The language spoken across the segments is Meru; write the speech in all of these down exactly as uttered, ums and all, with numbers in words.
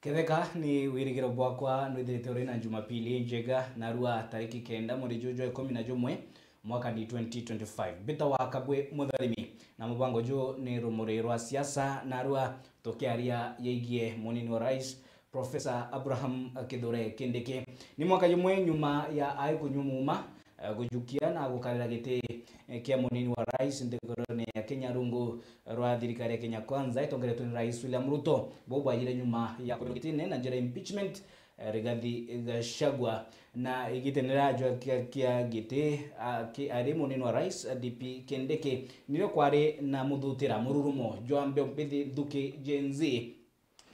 Ketheka ni wirigiro bwakwa nwithirite uri na Jumapili injega, narua tariki kenda mweri juju jwa ikumi na jumwe, mwaka ni twenty twenty-five. Mbita wa Kabwe Mutharimi, na mubango ju ni rumuri rwa siasa, narua tukiaria yegie munini wa rais, Professor Abraham Kithure Kindiki. Ni mwaka jumwe nyuma ya ai kunyua muuma, eh, gujukia na gukarira giti, eh, kia munini wa rais nthigurune ya Kenya rungu rwa thirikari ya Kenya Kwanza itongeretwe ni Rais William Ruto. Bau bwajire nyuma ya kuthurwa gitine na njira ya impeachment, eh, Rigathi Gachagua. Na igitene ria jwa kia, kia giti, a, ki, ari munini wa rais, D P Kindiki, nirio kwari na muthutira, mururumo jwa mbeu mbithi nthuki, Gen Z,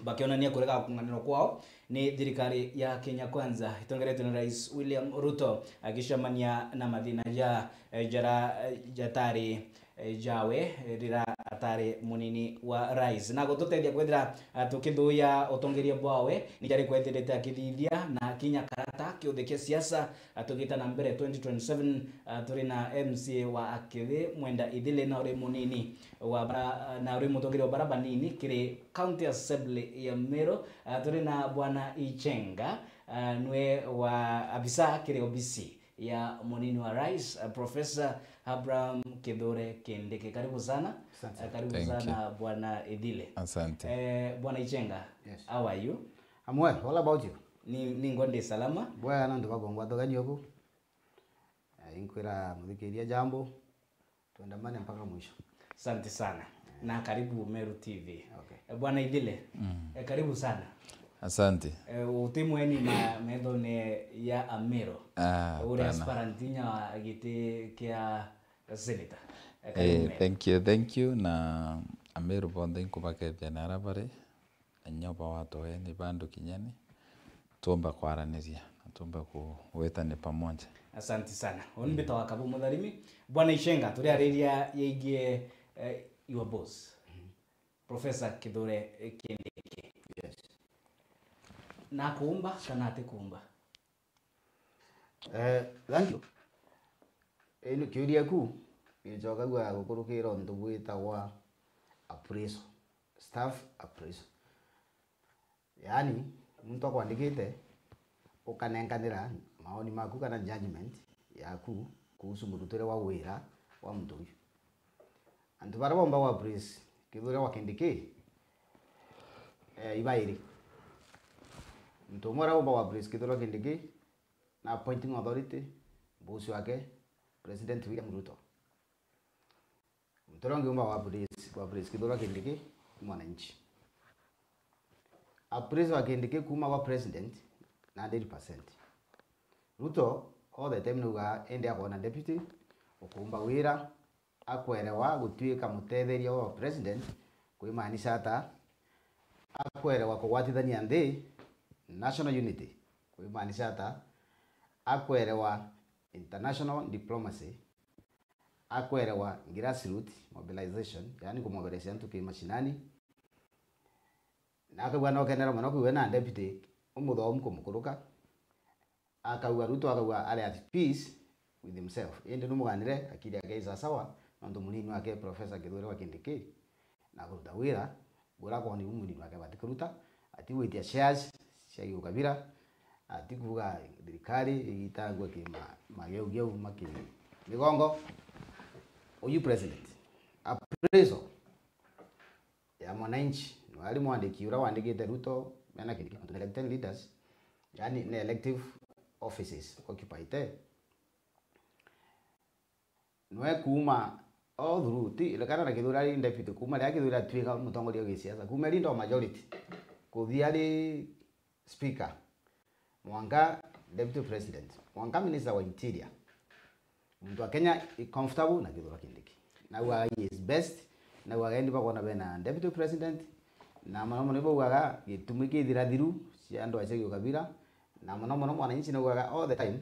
bakionania kurega kung'anirwa kwao ni thirikari ya Kenya Kwanza itongeretwe ni Rais William Ruto, agicemania na mathina ja, eh, jara, eh, jatari, eh, jawe, eh, rira atari munini wa rais. Na gututethia kwithira, ah, tukithuya utongeria bwawe, ni jari kwethirite akithithia na kinya karata kiuthi kia siasa, ah, tugita na mbere twenty twenty-seven, ah, turi na M C A wa Akithi, Mwenda Ithile, na uri munini wa bara, na uri mutongeria wa bara banini kiri County Assembly ya Meru. Ah, turi na Bwana Ichenga, ah, nwe wa abisa kiri obisi ya munini wa rais, ah, Professor Abraham Kithure Kindiki. Karibu sana. Asante. Ah, karibu Thank sana, you. Bwana Ithile. Asante. Eh, Bwana Ichenga, Yes. How are you? I'm well. What about you? Ni, ni ngwa ndi salama. Bwega, nontu bwa kungwatugania uku. Eh, inkwira muthikiria jambo. Tuandamane mpaka mwisho. Asante sana. Na karibu Meru T V. Okay. Eh, Bwana Ithile, Mm. eh, karibu sana. Asante. Eh, uti mweni ma-, methone ya Ameru. Ah, Uri hapana. Aspirant inya wa giti kia senator. Eh, karibu Eh, Meru. Thank you, thank you. Na Ameru bonthe inkubakethia na ara bari. Nyoba watoeni bandu kinyani, tuomba kwaraniria na tuomba ku-, gwitania pamoja. Asante sana. Uni mbita wa Kabu Mutharimi. Bwana Ichenga, turiariria yegie, eh, your boss, Professor Kithure, eh, Kindiki. Yes. Na kuumba kana ati kuumba? Eh, thank you. Ino kiuria ku, gicokagua gukurukira untu bwitagwa appraisal, staff appraisal. Yaani, muntu akwandikite, ukanenkanira maoni maku kana judgment yaku kuhusu murutire wa wira wa muntu uyu. Antu baria bomba gwa Prince Kithure wa Kindiki, eh, ibairi. Muntu umwe uria bomba gwa Prince Kithure wa Kindiki na appointing authority, boss wake, President William Ruto. Muntu uria ungi umba wa Prince, wa Prince Kithure wa Kindiki, ni mwananchi. A Prince wa Kindiki kuuma gwa president, na hundred percent. Ruto, all the time nauga, indi akoona deputy, ukumba wira, akwerewa gutuika mutetheria wa president, kuimaanisha ata? Akwerewa kugwatithania nthi, national unity, kuimaanisha ata? Akwerewa international diplomacy, akwerewa grassroot mobilization, yaani kumoberecia antu ki mashinani. Na akauga nokenera mono kwiwe na deputy umuthomu kumukuruka. Akauga Ruto, akauga ari at peace with himself. Indi numuganire akili yake i sawa, nontu munini wake Professor Kithure wa Kindiki na kuruta wira buria akooni bu munini wake batikuruta, atigwitia shares cia giukabira, atikuga thirikari igitangwe ki ma-, mageugeu ma ki migongo. Uyu president, appraisal ya mwananchi, niwe ari mwandiki uria wandikite Ruto, mena Kindiki, antu ni elected leaders, yani ni elective offices occupied. Nwe kuuma all through, ti rekana na Kithure ari deputy, kuuma riria Kithure atuika mutongoria wa gisiasa, kuuma leader of majority, kuthia ari speaker, mwanka deputy president, mwanka minister wa interior, muntu wa Kenya i comfortable na Kithure Kindiki. Naugaga he is best, naugaga endi bakwona bena deputy president, na mono mono baugaga gitumi kithira thiru cia andu acio giukabira, na mono mono mwananchi naugaga all the time,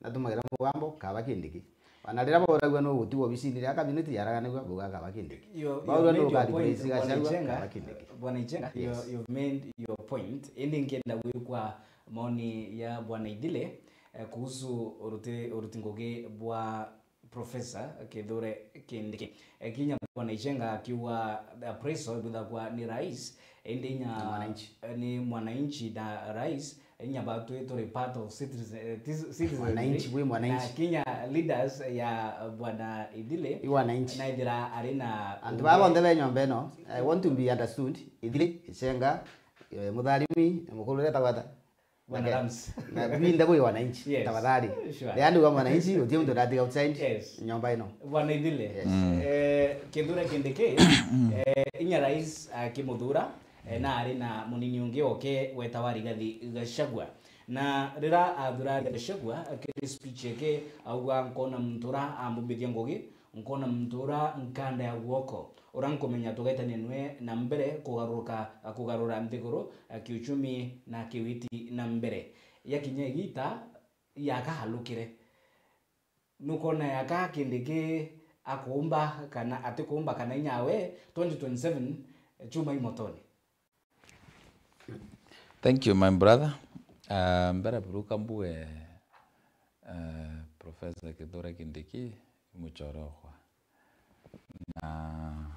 natumagira mugambo kaba Kindiki. Ona riria bauragua nuu gutigwa obisini ria cabinet yaraganagua, bauga kaba Kindiki. You, you Bauragua made nuu your point, replace Bwana Gachagua, Ichenga. Kaba Kindiki. Bwana Ichenga, you, Yes. you've made your point. Indi nkienda gwikwa maoni ya Bwana Ithile, eh, kuhusu uruti, uruti ngugi bwa Professor Kithure Kindiki. Eh, kinya Bwana Ichenga akiuga appraisal ibwithagwa ni rais, indi inya ni mwananchi, eh, ni mwananchi na rais, inya batwi turi part of citizen, eh, tis-, citizenry. Mwananchi, wi mwananchi. Na kinya leaders ya Bwana Ithile, i wananchi, naithira ari na antu baba bonthe be nyomba ino. I want to be understood. Ithile, Ichenga, eh, Mutharimi, mukuru uria etagwa ata? Bwana Rams. Na bwinthe bwi wananchi, yes, tafadhali. Sure. Yaani wa mwananchi, utie mtu ndatiga outside, yes, nyomba ino. Bwana Ithile, yes, eh, Kithure Kindiki, eh, inya rais akimuthura, eh, na ari na munini ungi oke wetawa Rigathi Gachagua. Na rira athura Rigathi Gachagua, akiri speech yake, auga, "Nkona muntu ura ambumbithia ngugi, nkona muntu ura nkanda ya guoko, ura nkumenya tugaitania nwe na mbere kugaruruka, kugarura nthiguru, eh, kiuchumi na kiwiti na mbere." Yakinya igita, yaka alukire. Nukona yaka Kindiki akuumba kana atikuumba kana inyawe twenty twenty-seven chuma imotoni? Thank you, my brother. Ah, mbere buru ka mbuge, eh, Professor Kithure Kindiki, muchoro okwa. Na,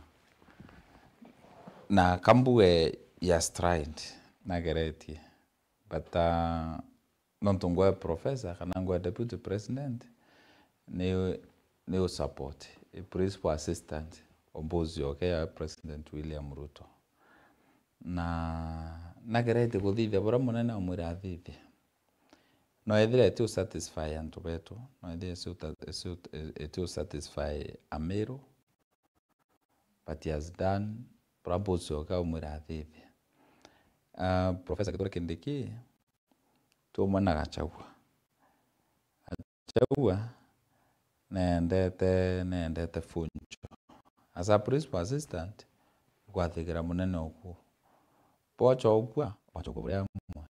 na ka mbuge ya stride, nageretie. But, ah, nontu ngwe professor kana ngwe deputy president, ni, ni u support, i principal assistant, ombuzi oke ya President William Ruto. Na nageretie kuthithia buria munene omwira athithie. No ethira eti u satisfy antu betu, no ethira eti u ta-, eti u, eti u satisfy Ameru, but he has done buria mbuzi oke omwira athithie. Ah, Professor Kithure Kindiki, ti umwe na Gachagua. Gachagua nendete, nendete funjo. As a principal assistant, gwathikira munene oku. Bwacha okua, bwacha okua buria amwe.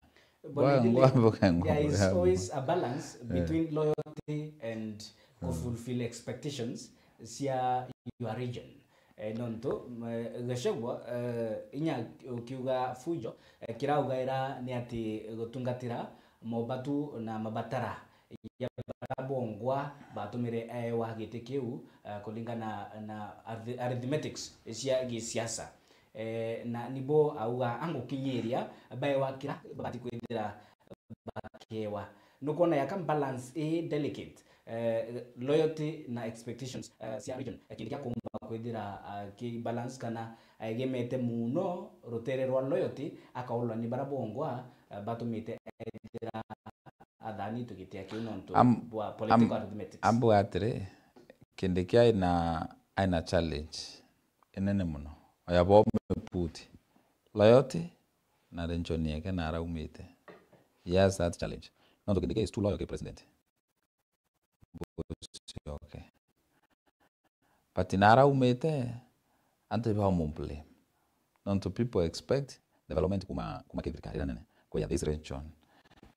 Bwana Ngwa-, Ngwa-, Ngwa-, there is always a balance, eh, between loyalty and, mm, kufulfill expectations cia your region. Eh, nontu, eh, Gachagua, eh, inya ukiuga fujo, eh, kiraugaira ni ati gutungatira mobatu na mabatara ya baria bongwa batumire ewa giti kiu, eh, kulingana na arith-, arithmetics cia gisiasa. Eh, na nibo auga angukinyiria baewa kira babati kwithira bakewa. Nukwona yaka balance i delicate, eh, loyalty na expectations, eh, cia region. Eh, kintu kia kuumba kwithira, ah, ki balance kana, eh, aegemete muno rutere rwa loyalty, akaulwa ni baria bongwa, eh, batumite ethira athani tugitia kiu nontu am-, bwa am-, political arithmetics. Ambu atiri, Kindiki aina, aina challenge inene muno. Oya bo me put loyalty na region yake na araumite. He has that challenge. Nontu Kindiki is too loyal ki president. Mbuzi oke. But na araumite, antu ibamu blame. Nontu people expect development kuma, kuma ki thirikari iria nene. Kwa ya this region.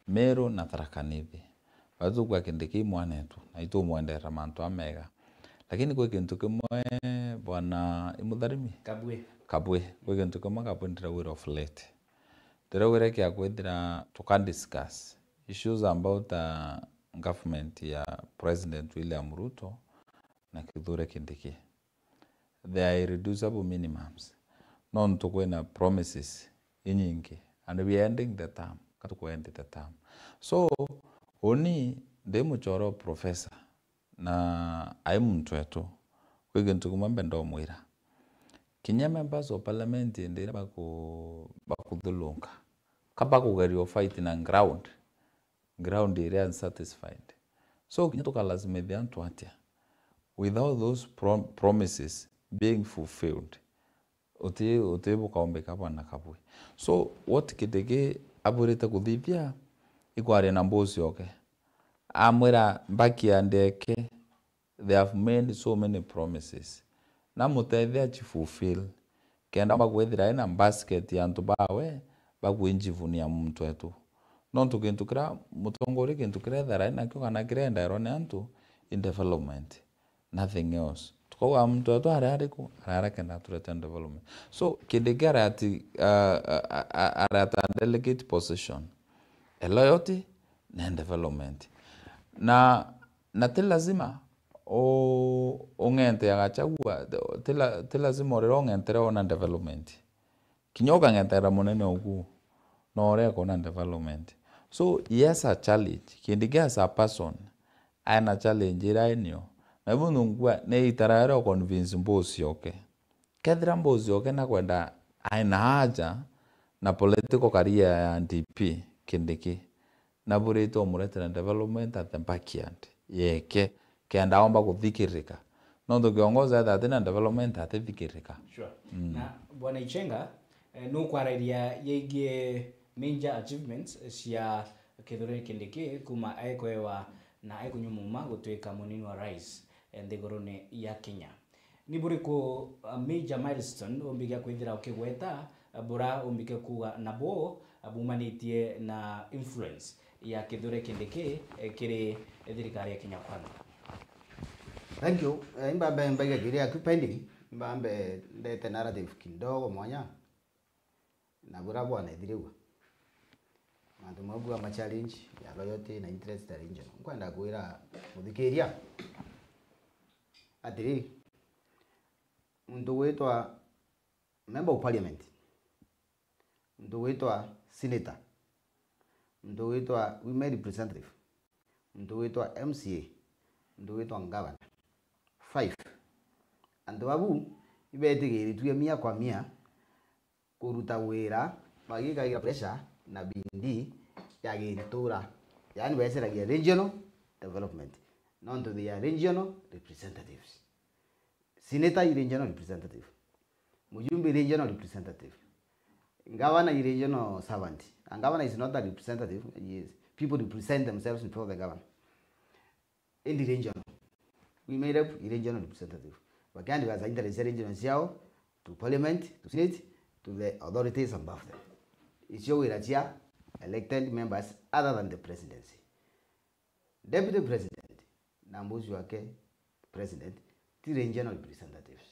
Meru na Tharaka Nithi. Batu tukua Kindiki mwanetu, na itumwendera mantu amega. Lakini kwi kintu kimwe, bwana, i Mutharimi? Kabwe. Kabwe. Kwi kintu kimwe Kabwe ndiraugire of late. Ndiraugire kia kwithira tuka discuss issues about, uh, government ya President William Ruto na Kithure Kindiki. They are irreducible minimums. Nontu kwina promises inyingi, and we are ending the term, ka tuku end the term. So, uni ndi muchoro professor, na ai muntu wetu, kwi gintu kimwe mbenda umwira. Kinya members of parliament ndi iria baku-, bakuthulunka, ka bakugeria fight na ground, ground iria unsatisfied. So, kinya tukalazimithia antu atia, without those prom-, promises being fulfilled, uti, uti bukaumbika bwana Kabwe. So, what Kindiki abwirite kuthithia, ikwaria na Mbusi oke. Amwira, mbaki ya ndeke, they have made so many promises. Na mutethia achi fulfill. Kenda aumba kwithira ena basket ya antu bawe, bakwinjivunia muntu wetu. Nontu kintu kiria mutongoria, kintu kiria ethera enakio kana kiria endairwa ni antu, in development. Nothing else. Tukauga muntu wetu ari ariku, arara kenda aturetea development. So, Kindiki ari at, uh, uh, uh, uh, ari at a delicate position. A loyalty na development. Na, na ti lazima u-, ung'ente ya Gachagua, ti la-, ti lazima urira ung'entere ona development. Kinya ukang'entera munene uku, no ureka ona development. So, yes, a challenge. Kindiki as a person, aina challenge iria ainio. Na ibu nungua, ni itara ria convince mbusi oke. Kethira mbusi oke na kwenda aina haja na political career ya D P, Kindiki, na burite umuretera development at the backyard yeke, kenda omba kuthikirika. Nontu kiongozi etha atina development atithikirika. Sure. Mm. Na Bwana Ichenga, eh, nukwararia yegie major achievements cia Kithure Kindiki kuma aekwewa na aikunywa muma gutuika munini wa rais, eh, nthiguruni ya Kenya. Ni buriku, uh, major milestone umbike kwithira ukigweta, uh, bura umbike kuuga nabo, uh, bumanitie na influence ya Kithure Kindiki, eh, kiri thirikari ya Kenya Kwanza? Thank you. Eh, imbambe mbaiga kiria yaku pending. Imbambe ndete narrative kidogo mwanya. Na bura bwanethirigua. Mantu mau bwa ma challenge ya loyalty na interest ya region. Nkwenda kwira muthikiria atiri, muntu gwitwa member of parliament, muntu gwitwa senator, muntu gwitwa women representative, muntu gwitwa M C A, muntu gwitwa governor. Five. Antu babu ibetigiritue mia kwa mia kuruta wira bagikagira pressure na bidii ya gitura, yaani beceragia regional development, nontu they are regional representatives. Senator i regional representative, mujumbe i regional representative, governor i regional servant. A governor is not a representative, yes. People represent themselves before the governor. Indi regional. Women rep i regional representative. Bakiandika za interest cia regional ciao to parliament, to senate, to the authorities above them. Icio wira cia elected members other than the presidency. Deputy president na mbusi wake president ti regional representatives.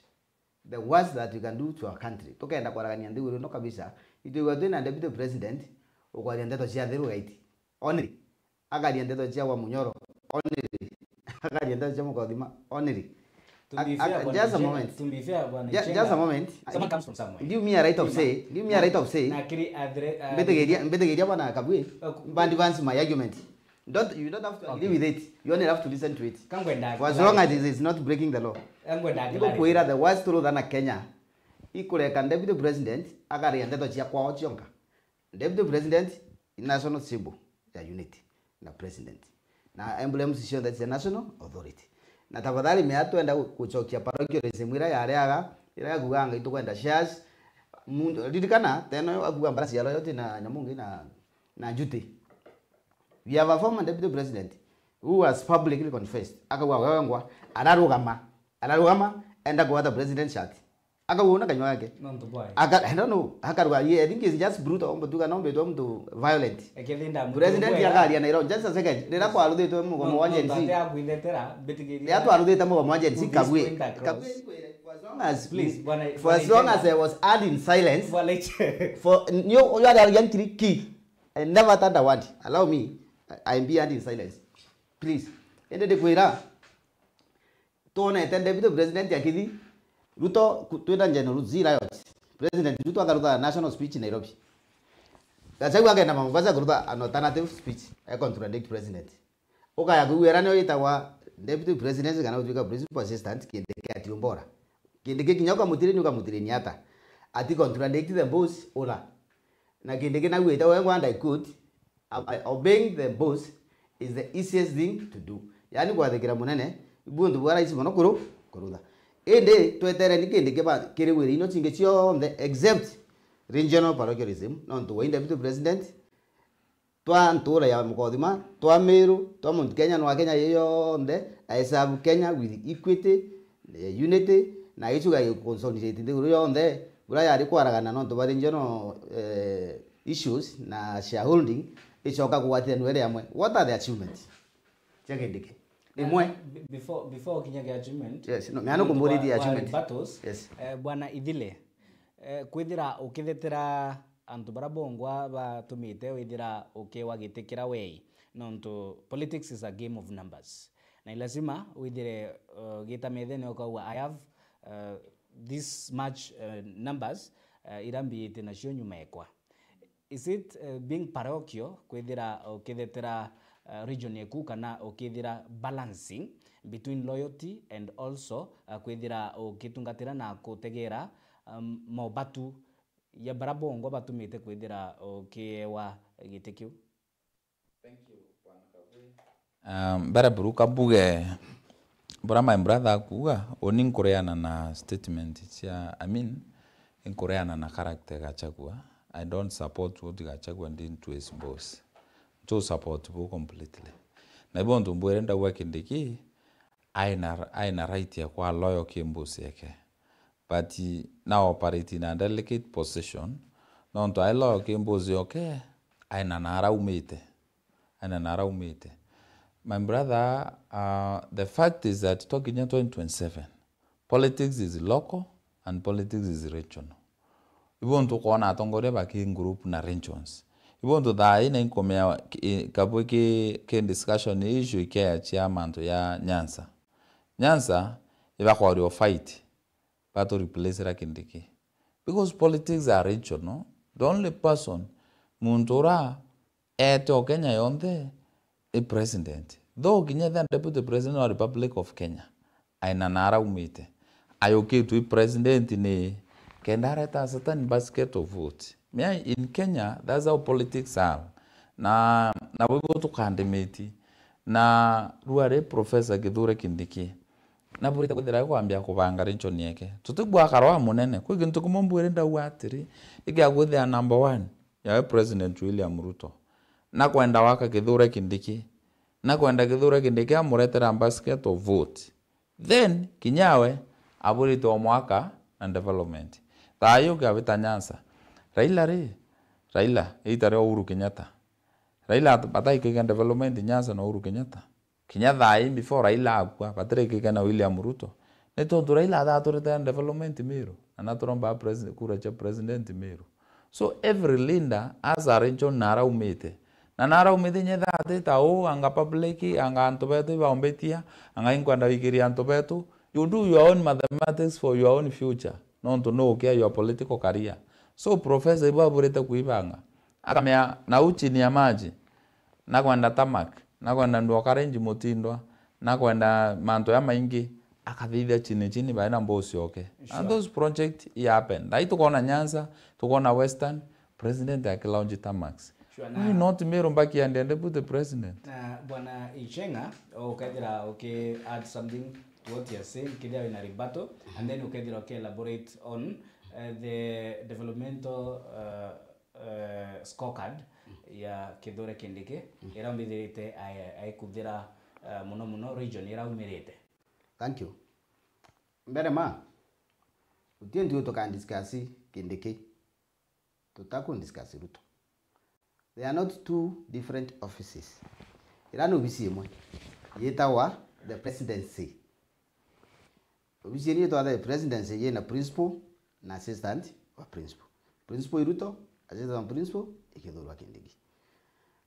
The worst that we can do to our country, tukenda kwaragania nthiguru ino kabisa, itwigua twina deputy president ukwaria ndeto cia thiru gaiti. Only. Akaria ndeto cia wa Munyoro. Only. Akaria ndeto cia Mukothima. Only. To be Ak-, fair, ak-, Bwana just a Ichenga, moment. To be fair, Bwana Ju-, Ichenga, just a moment. Someone comes from somewhere. Give me a right of say. Give me a right of say. Na kiri athre-, uh, mbitigiria, mbitigiria bwana Kabwe. Uh, ku- Mba advance my argument. Don't, you don't have to agree, okay, with it. You only have to listen to it. Kangwenda clarity. For as long as it is not breaking the law. Kangwenda clarity. Nigukwira the worst truth ana Kenya. Ikureka deputy president akaria ndeto cia kwao cionka. Deputy president i national symbol ya unity na president. Na emblems cionthe cia national authority. Na tafadhali mea twenda gu-, gucokia parochialism ira yariaga, ira yakugaga ngai tukwenda shares. Muntu, ririkana, teno akuga mbara cia loyalty na nyamu ngi na, na njuti. We have a former deputy president who has publicly confessed. Akauga wewe ngwa, ararugama, ararugama, enda kugwata president shirt. Akauga na kanywa gake. Nontu bwae. Aka-, I don't know, akaruga, ye, I think it's just brutal, ombo tuga no mbetwa mtu violent. Ekethinda mtu president bwae akaria Nairobi, just a second. Rira kwaruthitwe mugomo wa Gen Z. Nontu ate akwithetera, mbitigiria. Rira twaruthite mugomo wa Gen Z, put this Kabwe. Point across. Kabwe, for as long as, please, bwana, for as long as I was heard in silence, bwana, for, nio, uyo ari ari yankiri ki. I never uttered a word. Allow me, I, I be heard in silence. Please. Ende ndikwira, twonete deputy president akithi, Ruto ku-, twita General Ruto, Riot. President Ruto akarutha national speech Nairobi. Gachagua akenda Mombasa kurutha an alternative speech, e contradict president. Ukaya kwigua ira nio yitagwa deputy president kana gutwika principal assistant, Kindiki atiumbora. Kindiki kinya ukamutireni, ukamutireni ata? Ati contradict the boss, ura. Na Kindiki nauite wengwa, and I quote, "Ob-, obeying the boss is the easiest thing to do." Yaani, kwathikira munene, ibu untu bwa rahisi mono kuru-, kurutha. Indi twetereni Kindiki ba-, kiri wira ino cingi cionthe except regional parochialism, nontu we deputy president, twa ntura ya Mukothima, twa Meru, twa Mount Kenya, nwa Kenya ii yonthe, I serve Kenya with equity, eh, unity, na icio ga consolidate nthiguru yonthe, bura yari kwaragana nontu bwa regional, eh, issues na shareholding, icoka kugwatithanua iri amwe. What are the achievements cia Kindiki? Imwe. Eh, be-, before, before ukinyage achievement, yes, no, meana nontu kumburithia bwa, bwa achievement. Rebuttals, yes. Eh, Bwana Ithile, eh, kwithira ukithetera antu bara bongwa batumite withira ukewa giti kiria wei, nontu politics is a game of numbers. Na ni lazima withire, uh, gita methene ukauga, "I have, uh, this much, uh, numbers, uh, ira mbiite nacio nyuma ekwa." Is it, uh, being parochial kwithira ukithetera, uh, region eku, kana ukithira balancing between loyalty and also, uh, kwithira ukitungatira na kutegera, um, mobatu ya bara bongwa batumite kwithira ukiewa giti kiu? Thank you, Bwana Kabwe. Um, mbere buru ka mbuge, bura my brother akuuga, uni nkureana na statement cia, I mean, nkureana na character Gachagua. I don't support what Gachagua did to his boss. Ntu support bu completely. Na ibo ntu mbwire ndauga Kindiki, aina, aina right ya kwa loyal ki boss yake. But na operate in a delicate position, nontu ai loyal ki boss yake, aina na araumite. Aina na araumite. My brother, uh, the fact is that twakinya twenty twenty-seven, politics is local and politics is regional. Ibo ntu ukoona atongoria ba ki group na regions. Ibo ntu thaa ii na inkomea ki-, kabwe ki, ki discussion issue ikea cia mantu ya Nyanza. Nyanza, ibakwario fight, batu replace ra Kindiki. Because politics are regional, the only person, muntu ura eete o Kenya yonthe, i president. Though kinya the deputy president wa Republic of Kenya, aina na araumite. Ayukitwe i president ni kenda areta a certain basket of vote. Mea in Kenya, that's how politics are. Na, na bo ibo tukandimiti. Na ruari Professor Kithure Kindiki, na burite kwithira kwambia kubanga region yake. Tutigwa akarwa munene. Kwi gintu kimwe mbwire ndauga atiri, igia kwithia number one yawe President William Ruto, na kwenda waka Kithure Kindiki, na kwenda Kithure Kindiki amuretera basket of vote. Then, kinyawe, aburite o mwaka na development. Thayu ukiabita Nyanza. Raila ri, Raila, iita ria Uhuru Kenyatta. Raila at-, bataikikia development Nyanza na Uhuru Kenyatta. Kinya thaa ii before Raila akua, batirikika na William Ruto. Ni tontu Raila ataturitera development Meru, na naturomba president, kura cia president Meru. So every leader has a region na araumite. Na na araumite nyetha atita uu, anga public, anga antu betu ibaumbitia, anga inkwenda wikiria antu betu. You do your own mathematics for your own future. Nontu no ukia your political career. So professor ibu aburite kuibanga. Akamea na u chini ya maji. Nakwenda tarmac, nakwenda nduoka range Mutindwa, nakwenda mantu ya maingi, akathithia chini chini bae na mbosi oke. And those project i happen. Thai tukona Nyanza, tukona Western, president akilaunch tarmacs. Sure. Why not Meru mbaki and deputy president? Na Bwana Ichenga, ukethira uki add something to what you're saying, kithia wina rebuttal, and then ukethira uki elaborate on, uh, the developmental, uh, eh, scorecard ya Kithure Kindiki, ira umithirite ai-, aikuthira, eh, muno muno region ira umirite. Thank you. Mbere ma, guti untu tukadiscuss Kindiki, tutaku discuss Ruto. They are not two different offices. Ira ni obisi imwe, yitagwa the presidency. Obisi yenu yitwa the presidency yina principal na assistant wa principal. Principal i Ruto, assistant wa principal i Kithure Kindiki.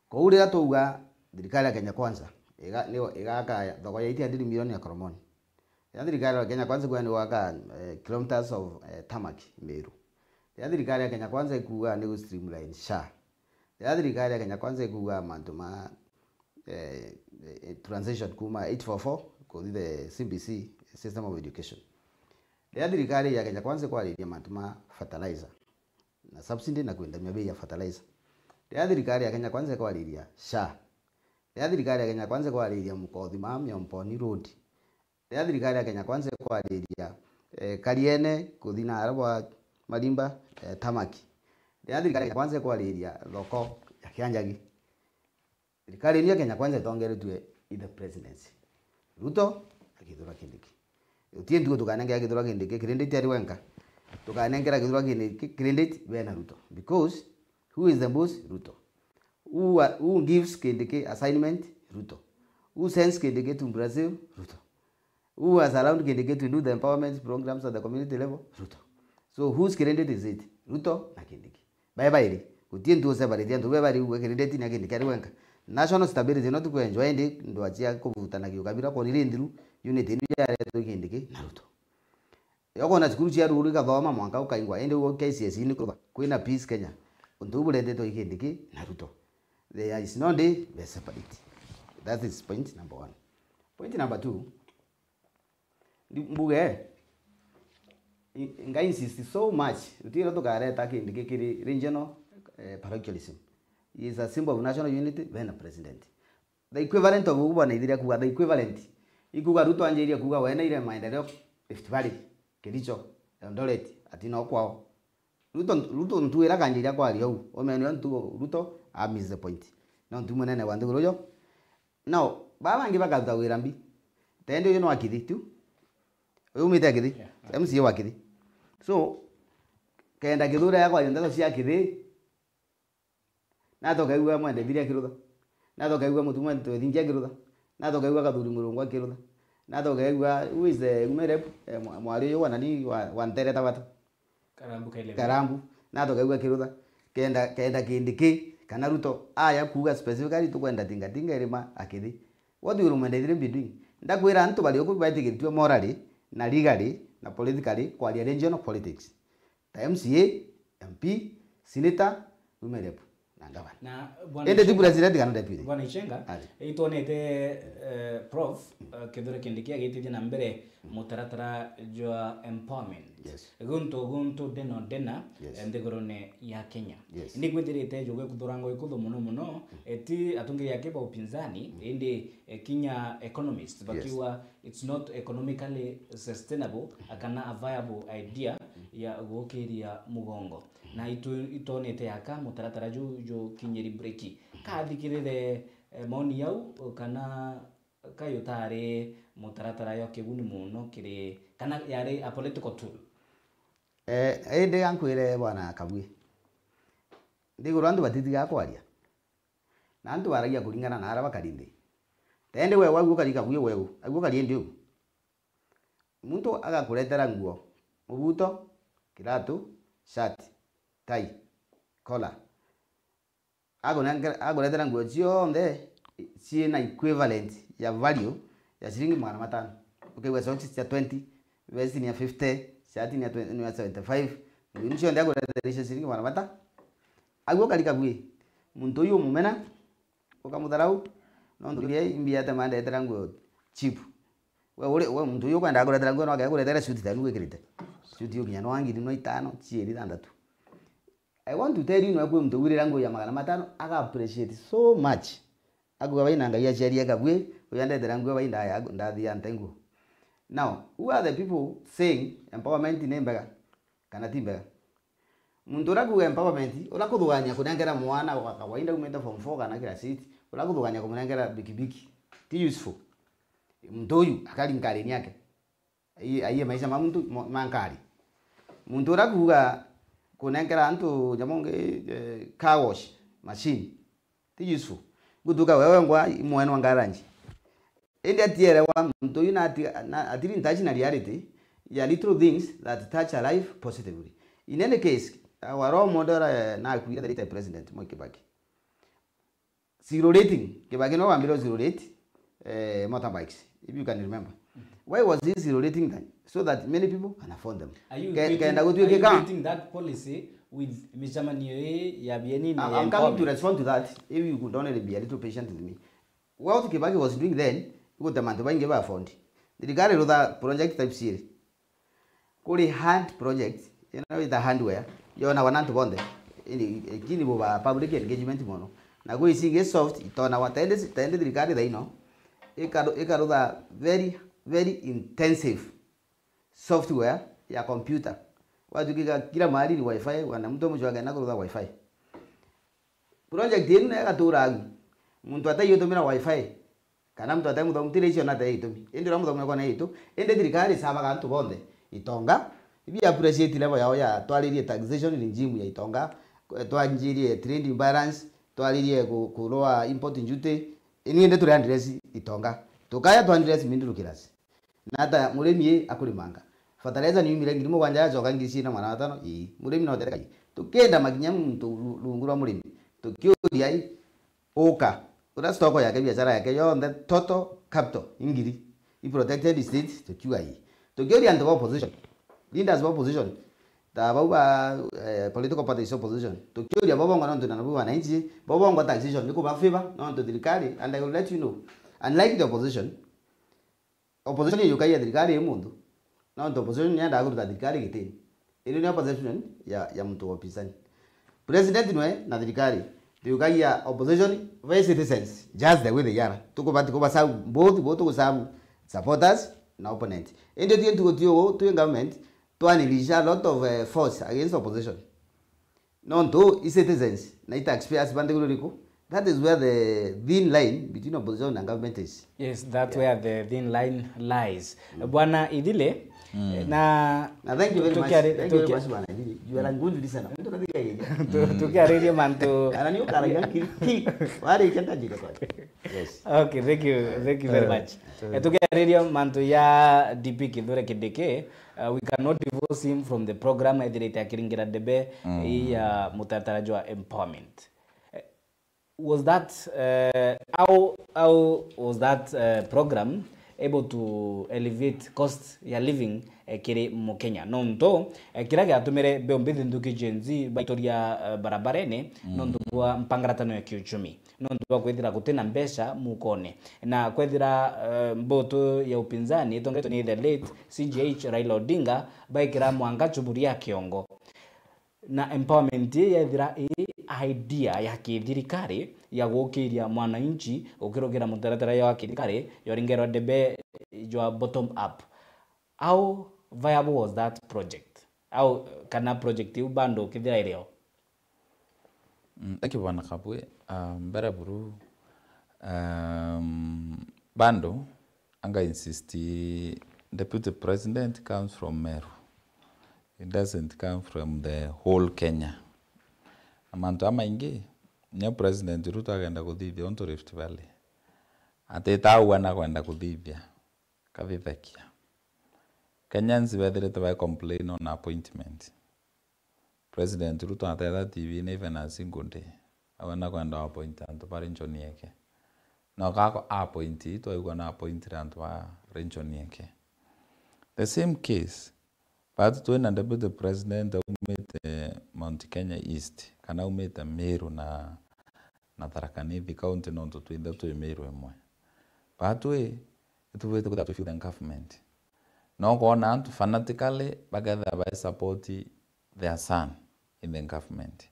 Kou riria twauga thirikari ya Kenya Kwanza iga-, ni-, igaka thoko ya eight hundred million ya Koromoni. Riria thirikari ya Kenya Kwanza ikuga ni gwaka, eh, kilometers of, eh, tarmac Meru. Riria thirikari ya Kenya Kwanza ikuga ni gu streamline SHA. Riria thirikari ya Kenya Kwanza ikuga mantu ma, eh, eh, transition kuma eight four four kuthi the C B C, system of education. Riria thirikari ya Kenya Kwanza ikwariria mantu ma fertilizer na subsidy na kwendamia bei ya fertilizer. Riria thirikari ya Kenya Kwanza ikwariria SHA. Riria thirikari ya Kenya Kwanza ikwariria mukothi ma Miomboni Road. Riria thirikari ya Kenya Kwanza ikwariria, eh, Kariene kuthi na aria bwa Marimba, eh, tarmac. Riria thirikari ya Kenya Kwanza ikwariria thoko ya Kianjagi. Thirikari ino ya Kenya Kwanza itongeretue i the presidency. Ruto na Kithure Kindiki. Utie ntugo tukanengera Kithure Kindiki credit ari wenka. Tukanengera Kithure Kindiki credit bena Ruto. Because who is the boss? Ruto. Who, who gives Kindiki assignment? Ruto. Who sends Kindiki to Brazil? Ruto. Who has allowed Kindiki to do the empowerment programs at the community level? Ruto. So whose credit is it? Ruto na Kindiki. Bae bairi, gutie ntu useparate antu, bae bairi ugwe credit ni ya Kindiki ari wenka. National stability no tukwenjwa, indi ndwa cia kuvutana kiukabira kwoni ri nthiru, unity ino yaretwe i Kindiki na Ruto. Yokona cukuru cia ruru igathoma mwanka ukaingwa, indi ugo K C S E ni kuthwa kwina peace Kenya. Untu u buretetwe i Kindiki na Ruto. There is no day we separate. That is point number one. Point number two, ndi-, mbuge, i-, nga insist so much, utire tukareta Kindiki kiri regional, eh, parochialism. He is a symbol of national unity, then a president. The equivalent of ugu bwana ithiria kuuga, the equivalent. Ikuuga Ruto anjirie kuuga we naire maendeleo Rift Valley, Kericho, Eldoret, ati no kwao. Ruto, Ruto ntu ira kanjiria kwaria uu, umenio ntu Ruto a miss the point. No ntu munene wa nthiguru ujo. Now, baa bangi bakaruta wira mbi. Tendi uyu no Akithi tu. Uyu umite Akithi. Yeah. M C A wa Akithi. So, kenda Kithure ya kwaria ndeto cia Akithi, nathoka igua Mwende Thiria akirutha. Nathoka igua Mutumwa Twethingia akirutha. Nathoka igua Kathuri Murungu akirutha. Nathoka igua, who is the Umerebu? Eh, mwa-, mwari uyu wa nani wa, wa Ntere Tabata. Karambu Kailebe. Karambu. Nathoka igua akirutha. Kenda, kenda Kindiki, kana Ruto, aya kuuga specifically tukwenda tingatinga irima Akithi. What will Mwende Thiria be doing? Ndakwira antu bari uku baitigiritue morally, na legally, na politically, kwaria regional politics. Ta M C A, M P, senator, Umerebu, na governor. Na bwana Indi ti Ichenga, president kana deputy. Bwana Ichenga, Ari. Itwonete, eh, Prof, eh, Kithure Kindiki agitithia na mbere mutaratara jwa empowerment. Yes. Guntu, guntu, ndena, ndena, Yes. eh, nthigurune ya Kenya. Yes. Ni kwithirite njugu ikuthurangwa ikuthu muno muno, eh, ti atungiri ake ba upinzani, indi, eh, kinya economists, Yes. bakiuga it's not economically sustainable, kana a viable idea ya gukiria mugongo. Na itu-, itonete aka mutaratara ju, ju kinyiri break. Kathikirire, eh, maoni yau, kana kayo tari mutaratara yo kiguni muno kiri, kana yari a political tool? Eh, indi ankwire bwana Kabui. Ndiguru antu batitigaa kwaria. Na antu baragia kuringana na ara bakari nthi. Tendi we wau ukari Kabui weu, au ukari indi u. Muntu agakuretera nguo, mubuto, kiratu, shati, tai, kola. Akunengera, akuretera nguo cionthe ciina equivalent ya value ya ciringi magana matano. Ukaigua socks cia twenty, vest ni ya fifty, shati ni ya twenty, ni ya seventy-five. Nguo iu cionthe akuretera cia ciringi magana matano. Au ukari Kabui. Muntu uyu umumena, ukamutharau, nontu iria imbi atema ndetera nguo cheap. We uri, we muntu uyu ukwenda kuretera nguo, no akaya kuretera suit tenu wikirite. Suit iu kinya no ngiri no itano, ciiri, thanthatu. I want to tell you, no kwi muntu wirira nguo ya magana matano, aga appreciate so much. Akuga, "Bai na Ngai aciarie Kabui, uyu andetera nguo, bai ndaya, ndathia nte nguo." Now, who are the people saying empowerment ni mbega kana ti mbega? Muntu uria kuuga empowerment, uria kuthugania kunengera mwana wa kawaida umite form four kana class eight, uria kuthugania kumunengera bikibiki, ti useful. Muntu uyu akari nkarini yake. Aiye, aiye maisha ma muntu mo-, ma nkari. Muntu uria kuuga kunengera antu nyamu ngi, eh, car wash machine, ti useful. Gutuka wewe ngwa imwenwa ngaranji. Indi atierewa muntu uyu na ati-, na atiri in touch na reality ya little things that touch a life positively. In any case, our role model, eh, nakuire the late President Mwai Kibaki. Zero rating, Kibaki no wambire zero rate, eh, motorbikes, if you can remember. Why was he zero rating them? So that many people can afford them. Are you Ke-, equating, kenda are you gutuikika equating that policy with micemanio ii ya bieni na I'm, ya I'm coming to empowerment? Respond to that, if you could only be a little patient with me. What Kibaki was doing then, igutema antu baingi ba afford. Thirikari rutha project type ciiri. Kuri hand project, ino ita hardware, yonagwa na antu bonthe. Indi, lakini buba public engagement mono. Na kwi ici ingi soft, itonagwa. Tendi, tendi thirikari thaino, ikaru-, ikarutha very, very intensive software ya computer. Watuika kila mahali ni wifi, wana mtu mwisho akenda kurutha wifi. Project yenu nayo igatura au. Muntu ataiutumira wifi, kana muntu atai muthomu, tira icio nate itumi. Indi uria muthomu nako na itu. Indi thirikari isabaga antu bonthe itonga. Ibi appreciate level yao ya twaririe taxation regime ya itonga, twanjirie trade imbalance, twaririe ku-, kuroa import duty. Ini indi turi address itonga. Tukaya tu address middle class. Na ata murimi ii akurimanga? Fertilizer ni yumire ngiri mugwanja yacoka ngiri ciina magana matano? Ii. Murimi no tereka ii. Tukienda makinya muntu ru-, rungu rwa murimi. Tukiuria ii, uka. Uria stock yake, biashara yake yonthe, total capital ingiri. I protected state, tukiuga ii. Tukiuria antu ba opposition, leaders ba opposition, ta bau ba, eh, political parties opposition, tukiuria bo bongwa nontu na nabo wananchi, bo bongwa taxation ni kuba favor nontu thirikari, and I will let you know, unlike the opposition, opposition iyukagia thirikari i muntu, nontu opposition yendaga kuruta thirikari gitini. Ino ni opposition ya, ya muntu wa upinzani. President nwe na thirikari, tukagia opposition by citizens, just the way they are. Tukubati kuba serve both, both tugu serve supporters na opponent. Indi twi ntugu twi ugu, twi government, twanilish a lot of, eh, force against opposition. Nontu i citizens na i taxpayers ba nthiguru iriku? That is where the thin line between opposition and government is. Yes, that's Yeah. where the thin line lies. Bwana Ithile, na Na thank you very much. tukiari- Thank you very tuki- much, bwana Ithile. You are a good listener. Mtu katika yeye. tu- tukiariria mantu Ana ni ukaragia kiri. Ki. Wari kenda jika kwa. Yes. Okay, thank you, thank you very Eh, much. Eh, tukiariria mantu ya D P Kithure Kindiki, uh, we cannot divorce him from the program, ethirite akiringira ndebe ii ya mutaratara jwa empowerment. Eh, was that, uh, how, how was that, uh, program able to elevate cost ya living, eh, kiri Mukenya? Nontu, eh, kiria giatumire mbeu mbithi nthuki Gen Z baitoria, eh, barabarene, nontu bwa mpangaratano ya kiuchumi, nontu bwa kwithira gutina mbeca mukone, na kwethira, eh, mbutu ya upinzani itongetwe ni the late C J H Raila Odinga baikira mwanga chuburi ya kiongo. Na empowerment ii yethira ii idea ya kithirikari ya gukiria mwananchi ukirugira mutaratara ya kithirikari yoringerwa ndebe jwa bottom up. How viable was that project? Au kana project iu bado ukithira irio? Mm, thank you, Bwana Kabwe. Ah, mbere buru, um, bado anga insist, Deputy President comes from Meru. It doesn't come from the whole Kenya. Na mantu jamaingi, nio President Ruto agenda kuthithia untu Rift Valley. Atita au ana kwenda kuthithia, kathithakia. Kenyans bethirite bai complain on appointment. President Ruto atetha T V-ini even a single day. Awe na kwenda appoint antu ba region yake. No kako appoint, twaigua na appointire antu ba region yake. The same case, batu twina deputy president aumite Mount Kenya East, kana aumite Meru na, na Tharaka Nithi County, nontu twinthe twi Meru imwe. Batu i, itubwite kwithirwa twi the government. No kwona antu fanatically bakethira bai support their son in the government.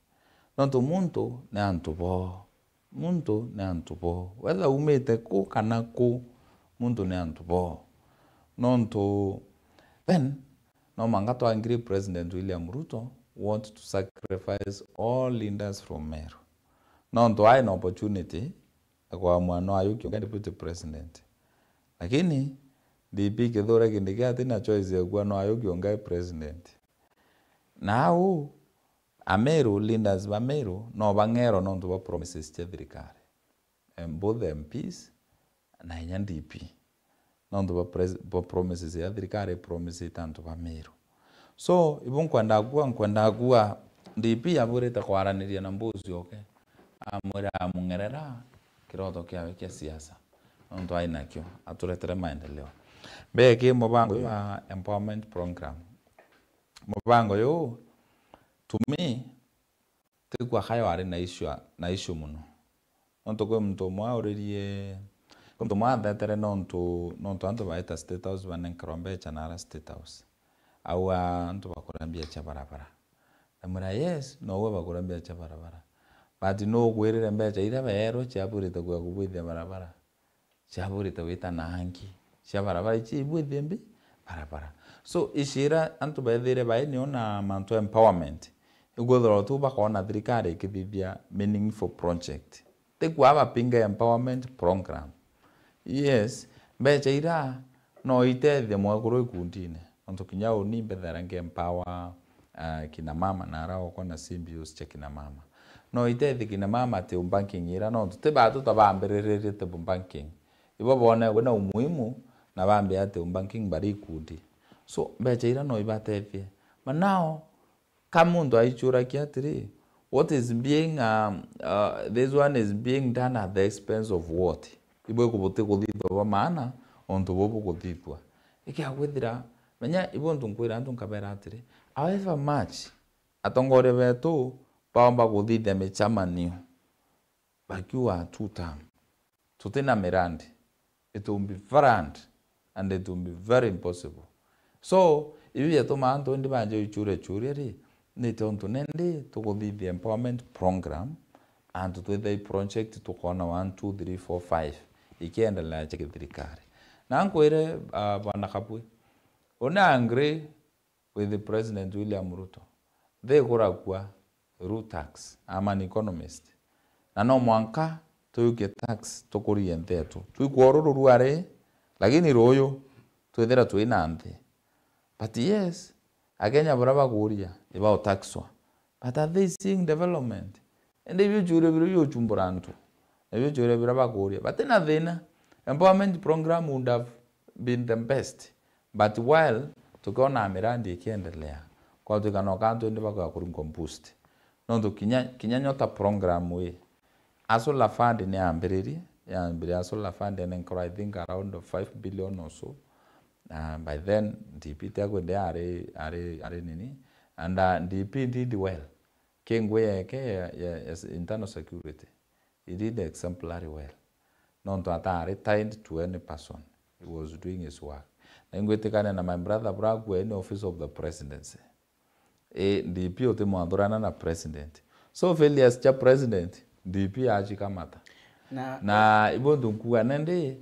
Nontu muntu ni antu boo. Muntu ni antu boo. Whether umite ku kana ku, muntu ni antu boo. Nontu, then, no manga twangiri President William Ruto want to sacrifice all leaders from Meru. Nontu ai na opportunity ya kwamua no ayuki ungai deputy president. Lakini D P Kithure Kindiki atina choice ya kuwa no ayuki ungai president. Na au, Ameru, leaders ba Meru, no bang'erwa nontu bwa promises cia thirikari. Em, both M Ps na inya D P. Nontu bwa pres-, bwa promises ya thirikari promisite antu ba Meru. So, ibu nkwenda kuwa, nkwenda kuwa D P abwirite kwaraniria na Mbusi oke. Amwira amung'erera kiroto kiawe kia siasa. Nontu ai nakio, aturetere maendeleo. Mbeki mubango ya empowerment program. Mubango yu, to me, tikwa kayo ari na issue, na issue muno. Nontu kwi muntu umwe auririe, kwi muntu umwe athetere nontu, nontu antu baita State House banenkerwa mbecha na ara State House. Au antu bakuria mbia cia barabara. Ndamwira, "Yes, no we bakuria mbia cia barabara. But nu ugwirire mbecha iria beerwe ciabwirite kuya kubwithia barabara?" Ciabwirite wita na angi cia barabara ici ibwithie mbi barabara. So, icira antu bethire bai nio na mantu empowerment, ikwithirwa tu bakona thirikari ikithithia meaningful project. Tikwa bapinga empowerment program. Yes, mbecha ira no itethie mwekuru ikundine. Nontu kinya uni mbethera nge empower, ah, kina mama na ara okwa na C B Os cia kina mama. No itethie kina mama ati banking ira, nontu ti batu ta bambiriririe ati banking. Ibo bone kwina umuhimu na bambia ati banking bari ikundi. So, mbecha ira no ibatethie. But now, ka muntu aichurakia atiri, What is being, um, uh, this one is being done at the expense of what? Ibo ikubuti kuthithwa bwa maana, untu bubu kuthithwa. Ikia kwithira, menya, ibo untu nkwira antu nkabera atiri, however much atongoria betu baomba kuthithia michamanio, bakiuga two term, tutina mirandi, it will be very hard and it will be very impossible. So, ibi biatuma antu indi banje ichuria churia ri, ni tontu nendi tukuthithia empowerment program, antu twithe i project tukona one, two, three, four, five ikiendelea cha githirikari. Na nkwire, ah, bwana Kabwe, una agree with President William Ruto. Nthi ikurakua through tax. I'm an economist. Na no mwanka tuyukie tax tukurie nthi yetu. Twikwa ururu ruari, lakini ruyu twithira twina nthi. But yes, Akenya baria bakuria, ibao taxwa. But are they seeing development? Indi ibio biuria biria biuchumbura antu, na ibio biuria biria bakuria. Batina thina. Empowerment program would have been the best. But while tukiona mirandi ikiendelea, kwatwika no kantu indi bakwea kuringwa boost. Nontu kinya, kinya nyota program ii, a solar fund ni yambiririe, yambiririe a solar fund and I think around five billion or so. Uh, by then, D P tiakwende ari, ari, ari nini. And, uh, D P did well. Ki ngui yeke ya, ya, ya internal security, he did exemplary well. Nontu atari tied to any person. He was doing his work. Na ingwitikania na my brother Bragwe ni office of the presidency. E, D P utimwathurana na president. So failures cha president, D P achikamata. Na, na ibo ntu nkuga nendi,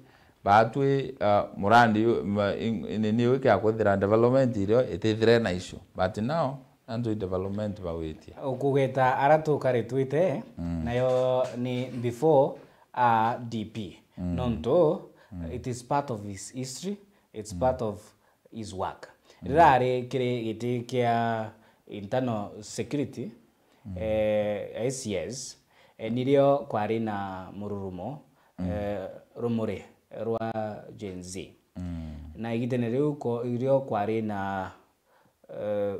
batwi, uh, murandi yu, ma-, in-, nini yu kia kwithira development irio itithire na issue. But now, antu i development bawitie. Ukugeta ara tukaritwite, mm, nayo ni before, uh, D P. Mm. Nontu, mm, it is part of his history, it's, mm, part of his work. Mm. Rirari kiri giti kia internal security, mm, eh, A C S, eh, nirio kwari na mururumo, mm, eh, rumuri rwa Gen Z. Mm. Na igitene riu ko-, irio kwari na, eh,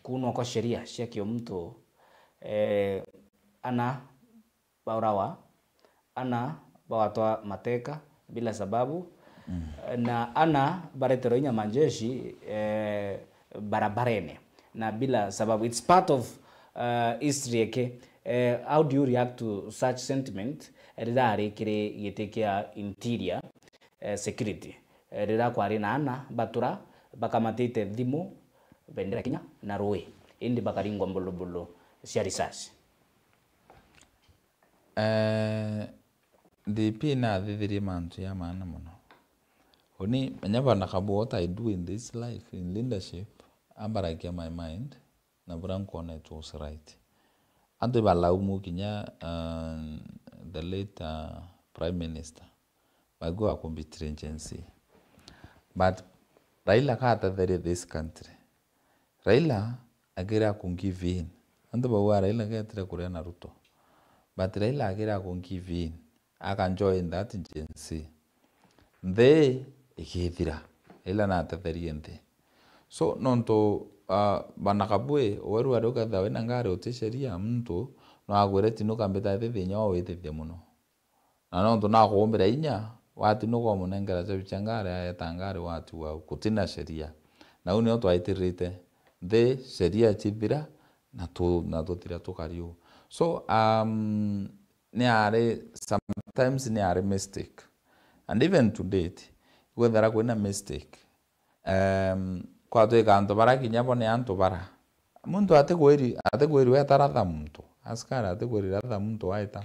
kunwa kwa sheria cia kiumuntu, eh, ana baurawa, ana bagatwa mateka bila sababu, mm, na ana bareterwa inya majeshi, eh, barabarene na bila sababu. It's part of, uh, history eke. Eh, how do you react to such sentiment, eh, rirari kiri giti kia interior, eh, security, eh, riria kwari na ana batura bakamatite thimu, bendera kinya na rui, indi bakaringwa mbulubulu cia risasi? Eh, D P nathithirie mantu ja maana mono. Uni, menya bwana Kabu, what I do in this life, in leadership, ambaragia my mind, na buria nkwona it was right. Antu ibalaumu kinya, uh, the late, uh, Prime Minister. Baigua bakumbitire Gen Z. But Raila katetherie this country. Raila akiri aku give in. Antu bauga Raila ketire kuria na Ruto. But Raila akiri aku give in. Aka join that Gen Z. Nthi ikithira. Raila natetherie nthi. So, nontu, uh, bana Kabwe, weru ari ukethira wina ngari uti sheria, muntu no agwire tinuka mbita iti thinya o witithia mono. Na nontu nakuumbira inya, watinuka umunengera chabi cha ngari, aeta ngari watu wau, gutina sheria. Na u nio twaitirite. Nthi sheria chithira, na tu-, na tuthira tukari u. So, um, ni ari, sometimes ni ari mistake. And even to date, gwethera kwina mistake. Em, kwatwika antu bara kinya bo ni antu bara. Muntu atikwiri, atikwiri weta ratha muntu. Askari atikwiri ratha muntu waita.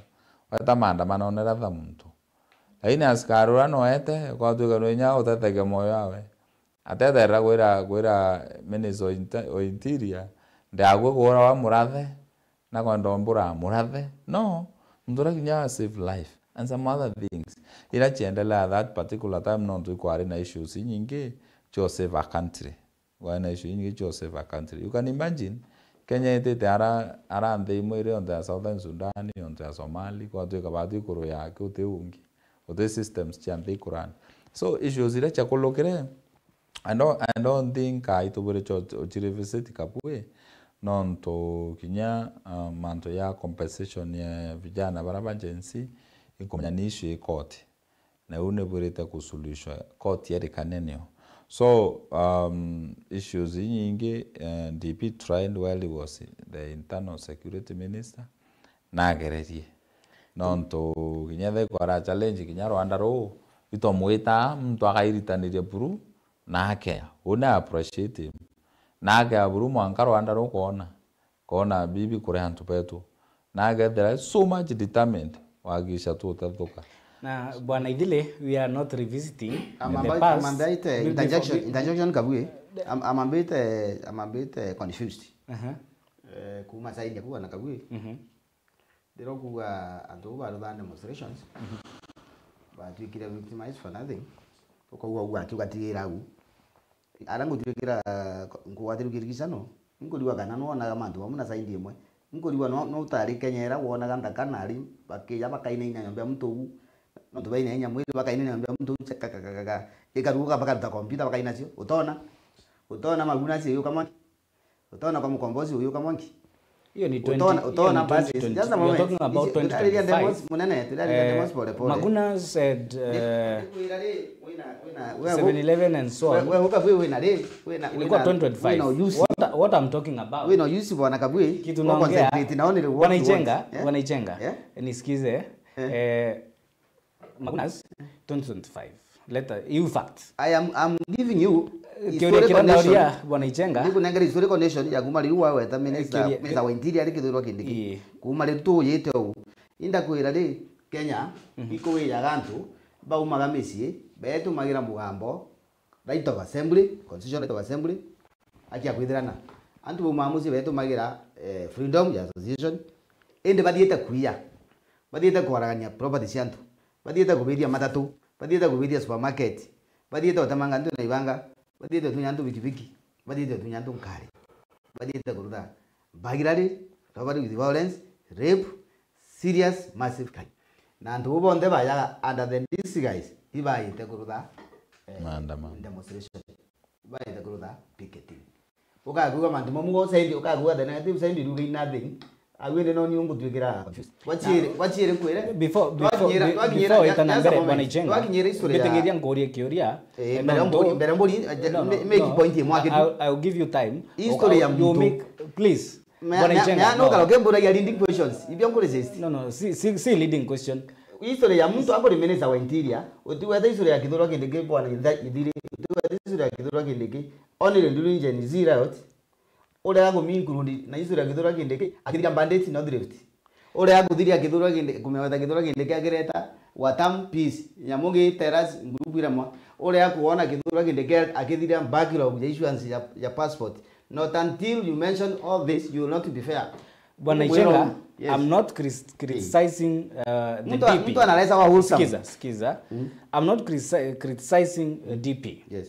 Waita maandamanone ratha muntu. Lakini askari uria noete, kwatwika no inya utethagia moyo wawe. Atetherera kwira, kwira Minister o Inte-, o Interior, "Ndiakwi kuura wa murathe." Na kwenda umbura murathe. No, muntu uria kinya a save life and some other things. Ira chiendelea that particular time, nontu ikwari na issues inyingi, cio save a country. Kwari na issues inyingi cio save a country. You can imagine, Kenya itite ara, ara nthi imwe iri onto ya Southern Sudan, onto ya Somali, kwatwika batu ikuru yake uti ungi, uti systems cia nthi ikurani. So, issues iria chakulukire, I don't, I don't think, ah, itubwire cho, cho, chi revisit Kabwe, Nontu kinya, ah, mantu ya compensation ya vijana bara ba Gen Z, inkumenya ni issue i court. Na iu ni bwirite kusuluhishwa court erikane nio. So, um, issues inyingi, eh, D P tried while he was the internal security minister, nagererie. Nontu kinya ethirwa ara challenge kinya rwanda ruu, itwamwita muntu akairitaniria buru, na akea. Uu ni appreciate him. Na akea buru mwanka rwanda rukwona. Kona bibi kuri antu betu. Na akethira so much determined, wagisha tutethuka. Na Bwana Ithile, we are not revisiting the past. Amambaite interjection, interjection Kabui. Am-, amambite, amambite confused. Aha. Eh, kuma side ya kuwa na Kabui. Mhm. Ndiro kuga antu bau barutha demonstrations, mhm, batwikire victimized for nothing. Ukauga ugu akiuga tigirira au. Ara ngutwikira, ngugwatiru kirigicano, nkurigwa kana nwonaga mantu bamwe na side imwe. Nkurigwa no, no utari Kenya ira wonaga nthaka na ari bakija bakainaina nyomba ya muntu uu. Nontu bainaina mwiri bakainaina nyomba ya muntu uu, chakakakaka. Ikaruguka bakaruta computer bakainacio. Utona? Utona Maguna acio yuka mwanki? Utona kwa Mukombozi uyu kamwanki? Hiyo ni Utona, twenty, hiyo utona ni basi. twenty twenty. Just a We are moment. Talking about Isi-, twenty twenty-five. Demos, munene, turaria Eh, demos pole pole. Maguna said, Ni-, eh, nikwira ri, wina, wina, we seven eleven and so on. We, we uka we wina ri, wina, Ilikuwa wina, twenty twenty-five. Wina ujuzi. What, what I'm talking about. Wina ujuzi bwana Kabui. Kitu Wa naongea, concentrate na only what Bwana you want. Ichenga, Eh? Bwana Ichenga, Eh? Nisikize, Eh? eh, Magunas, twenty twenty-five. Let us, you facts. I am, I'm giving you Kiuria historical kiria nation. Ndauria, Bwana Ichenga. Ndikunengera historical nation ya kuma riu waweta minister, Kiuria, minister wa interior ari Kithure Kindiki. Ii. Kuma riu tuyite uu. Indakwira ri, Kenya, mhm, ikuwijaga antu, baumaga micii, betumagira mugambo, right of assembly, constitutional right of assembly, haki ya kwithirana. Antu baumaga mucii betumagira, eh, freedom ya association, indi bathiite kuiya, bathiite kwaragania property cia antu, bathiite kubithia matatu, bathiite kubithia supermarket, bathiite gutemanga antu na ibanga, bathiite gutunya antu bikibiki, bathiite gutunya antu nkari, bathiite kurutha burglary, robbery with violence, rape, serious massive crime. Na antu bau bonthe bajaga under the disguise, ibaite kurutha, eh, Maandamano. Demonstration. Baite kurutha picketing. Ukakuga mantu mamu go side, ukakuga the negative side, you gain nothing. Au ende no ni ungutwikira confused. Wachire, wachire kwire. Before, before, Twakinyira, be-, twakinyira, before ja-, itana just a mbere, moment. Bwana Ichenga, Twakinyira history ya mbitigiria nkurie kiuria, Eh, eh, mbere no, mburi, ndo-, mbere mburi, eh, ja-, no, no, me-, make no. Point imwe akitu. I'll, I'll give you time. History ya You muntu. Make, please. Me-, Bwana me-, Ichenga, me-, no, no. Kalo kembo ya leading questions. Ibyo nkuri exist. No, no, si, si, si leading question. History ya muntu akuri minister wa interior, utiweta history ya Kithure Kindiki bwana Itha-, Ithiri, utiweta history ya Kithure Kindiki. Only during Gen Z riot, urega kuminclude na history ya Kithure Kindiki, akithiria bandits North Rift. Urega kuthiria Kithure Kindiki, kumeweta Kithure Kindiki akireta Watam peace, nyamu ngi terrace group iramwa. Urega kuona Kithure Kindiki akithiria backlog ya issuance ya, ya passport. Not until you mention all this, you will not be fair. Bwana Ichenga, yes. I'm not cris-, criticizing, uh, the D P. Mtu, mtu anaweza wa wholesome. Sikiza, sikiza. Mm. I'm not critici-, criticizing, uh, D P. Yes.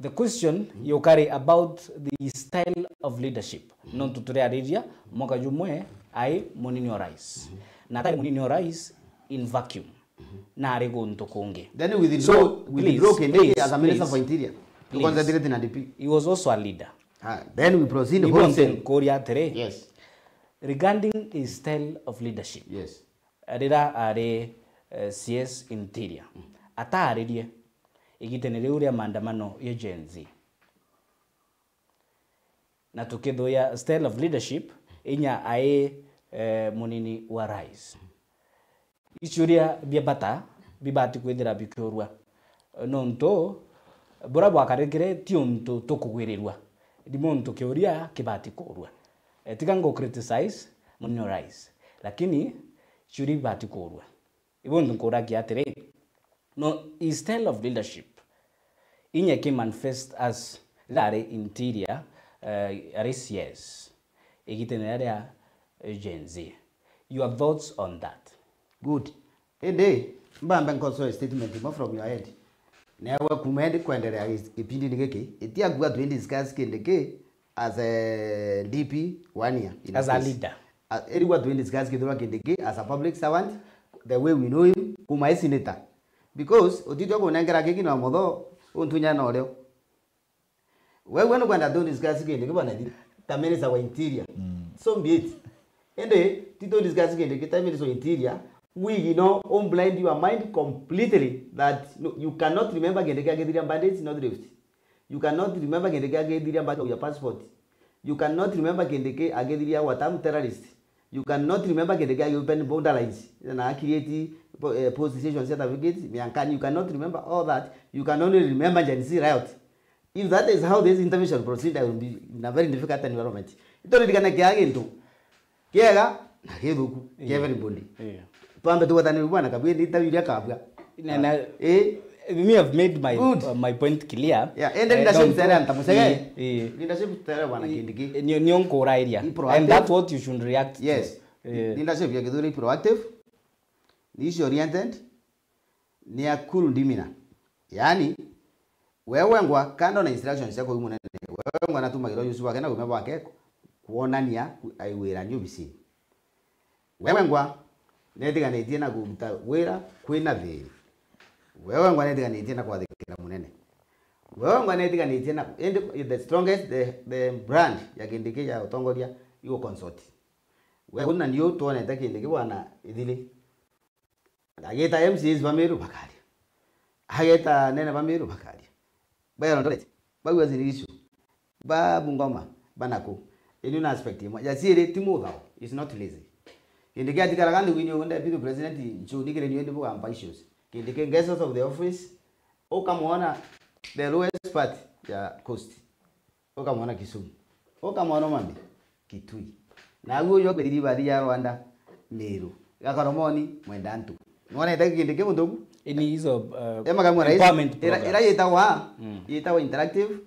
The question you carry about the style of leadership. Mm. Nontu turiariria, mwaka jumwe ai munini wa rais. Mm. Na atari munini wa rais in vacuum. Mm. Na ari guntu kungi. Then withdraw, so, withdraw please, Kindiki please, as a minister for interior. To please. Concentrate na D P. He was also a leader. Ah, then we proceed wholesale. Nkuria atiri, yes. Regarding his style of leadership. Yes. Rira ari, eh, C S Interior, mm, ataaririe igitene riu ria maandamano ya Gen Z. Na tukithuya style of leadership, inya ai, eh, munini wa rais. Icuria bia bata bibati kwithira bikiurua. Nontu bura bwakarikire ti untu tukugwirirua. Ni muntu kiuria kibati kuurua. Eh, tiga ngu criticize munini wa rais. Lakini ciuria bibati kuurua. Ibu nkuuragia atiri, no, his style of leadership, inya ki manifest as rira ari interior, eh, ari C S, igitene riria, eh, Gen Z. Your thoughts on that? Good. Indi, mbambe nkosoe statement imwe from your head. Newe kuma indi kwenderea gi-, gipindini giki, itiakua twi discuss kindi ki as a D P one year in office. As a leader. A-, erigwa twi discuss Kithure Kindiki as a public servant, the way we know him, kuma e senator. Because utitwe kunengera kiki na motho, untunya na urio. Wewe nukwenda tu discuss Kindiki bwana Ithiri. a minister wa interior. So be it. Indi, ti tu discuss Kindiki ta minister wa interior, we, you know, um blind your mind completely that no, you cannot remember Kindiki agithiria bandits North Rift. You cannot remember Kindiki agithiria bandits of your passport. You cannot remember Kindiki agithiria watamu terrorist. You cannot remember Kindiki agi open borderlines na a create po-, eh, post station certificates miankani. You cannot remember all that. You can only remember Gen Z riot. If that is how this intervention proceed, I will be in a very difficult environment. Itoririkana kia gintu kiega na githuku kia everybody. Yeah. Twambe tugwatanire bwana Kabwe, ndi tawiria kabwa. Na, na, eh? Me, I've made my, good, uh, my point clear. Yeah, and then, eh, leadership don't tere anta musege. Eh, eh. Leadership tere bwana Kindiki. Eh, nio, nio nkurairia. Be proactive. And that's what you should react to. Yes. Eh. Leadership ya Kithure be proactive. Ni issue oriented. Ni a cool demeanor. Yaani, we wengwa, kando na instructions cia kuu munene, we wengwa natumagirwa yusu bwake na gume bwake ku-, kwonania ku-, aiwira ni obisini. We wengwa netiganitie na kuruta wira kwina thiri. We wengwa netiganitie na kwathikira munene. We wengwa netiganitie na, indi the strongest, the, the brand ya Kindiki ya utongoria igo consort. We una niu twonete Kindiki bwana Ithili. Ageta M C As ba Meru bakaria. Ageta nene ba Meru bakaria. Ba Eldoret, ba Uasin Gishu, ba Bungoma, ba Nakuru. Inu na aspect imwe. Ya ciiri ti muthao, is not lazy. Kindiki atikaraga nthiguru-ini uguo, deputy president, nchuni kiri niwe ndi bugampa issues. Kindiki gets out of the office, ukamwona the lowest part ya coast. Ukamwona Kisumu. Ukamwona Homa Bay, Kitui. Naguo uju akwe Rift Valley ya Rwanda, Meru. Gakoromoni, Mwenda Ntu. Nwonete Kindiki muthuku? Ini hizo, uh, emakamwa rais, empowerment ira, ira programs. Yitagwa, mm, yitagwa interactive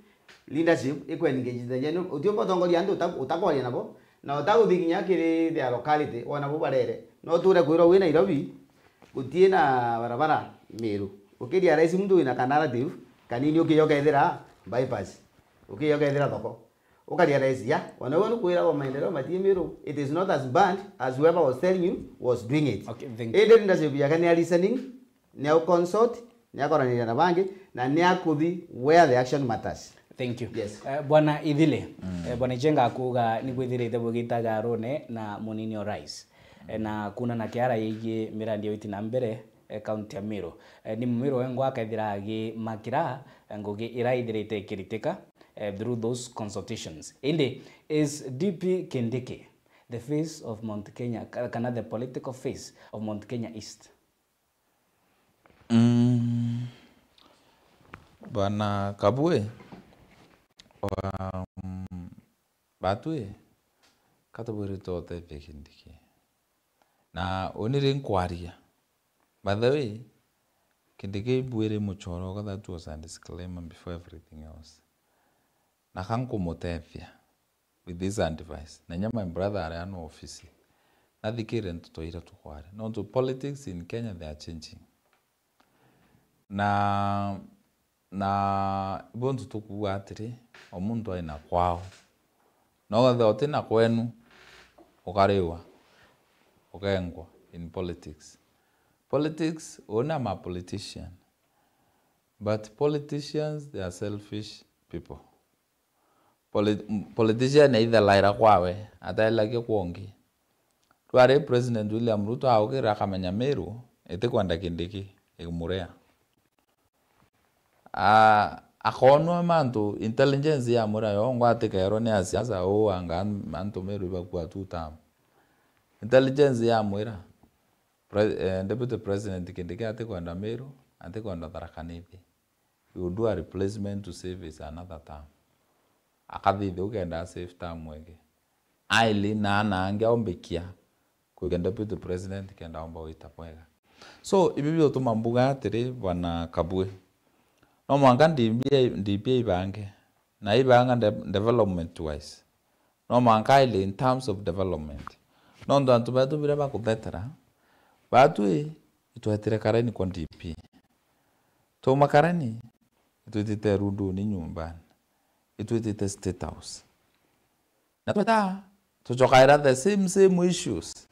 leadership, ikwe engage the general. Utiumba utongoria antu uta-, utakwaria nabo, na utaguthikinya kiri their locality, wona bo barere. No uture kwirwa wi Nairobi, gutie na barabara Meru. Ukiria rais muntu wina ka narrative, kanini ukiya ukethira bypass. Ukiya ukethira thoko. Ukaria rais, ya, ona we nukwiragwa maendeleo matie Meru. It is not as bad as whoever was telling you was doing it. Okay, thank you. Indi leadership yake ni a listening, ni a consult, ni akoraniria na bangi, na ni akuthi where the action matters. Thank you. Yes. Eh, Bwana Ithili, mm, eh, Bwana Ichenga akuga ni gwithirite bugitaga rune na munini o rais. Eh, na kuna na kiara yigii mirandi ya witi na mbere, eh, kaunti ya Meru. Eh, ni Mumiru wengwa akethira agimakira, eh, ngugi ira ithirite ikiritika, eh, through those consultations. Indi, is D P Kindiki the face of Mount Kenya, ka-, kana the political face of Mount Kenya East? Mm. Bwana Kabwe, um, batwi, katubwirite utethia Kindiki. Na uni ri nkwaria. By the way, Kindiki bwiri muchoro, that was a disclaimer before everything else. Na ka nkumutethia with this advice. Na inya my brother ari ano ofisi. Nathikire ntutu ira tukwari. Nontu politics in Kenya, they are changing. Na, na ibo ntu tukuuga atiri, o muntu aina kwao. Na ukethira utina kwenu, ukariwa, ukengwa in politics. Politics, uni I'm a politician. But politicians, they are selfish people. Polit-, politician aithelaira kwawe, ataelagia kwa ungi. Riu ari President William Ruto aukira akamenya Meru itikwenda Kindiki, imuria. A-, akoonua mantu, intelligence yamwira yo ngwa atikaerwa ni asiasa, uu anga an-, antu Meru ibakua two term. Intelligence yamwira, pre-, eh, Deputy President Kindiki atikwenda Meru, atikwenda Tharaka Nithi. He will do a replacement to save his another term. Akathithia ukenda a save term ingi. Aili na ana angi aumbikia kuikia deputy president kenda aumba gwita bwega. So, ibi biutuma mbuga atiri, Bwana Kabwe. No mwanka D P I, D P I ibange. Na ibanga de-, development wise. No mwanka aili in terms of development. Nontu antu betu biria bakuthetera, batwi itwetire kareni kwa D P. Tuma kareni, itwitite runduni nyumbani, itwitite State House. Na tweta, tucokaira the same, same issues.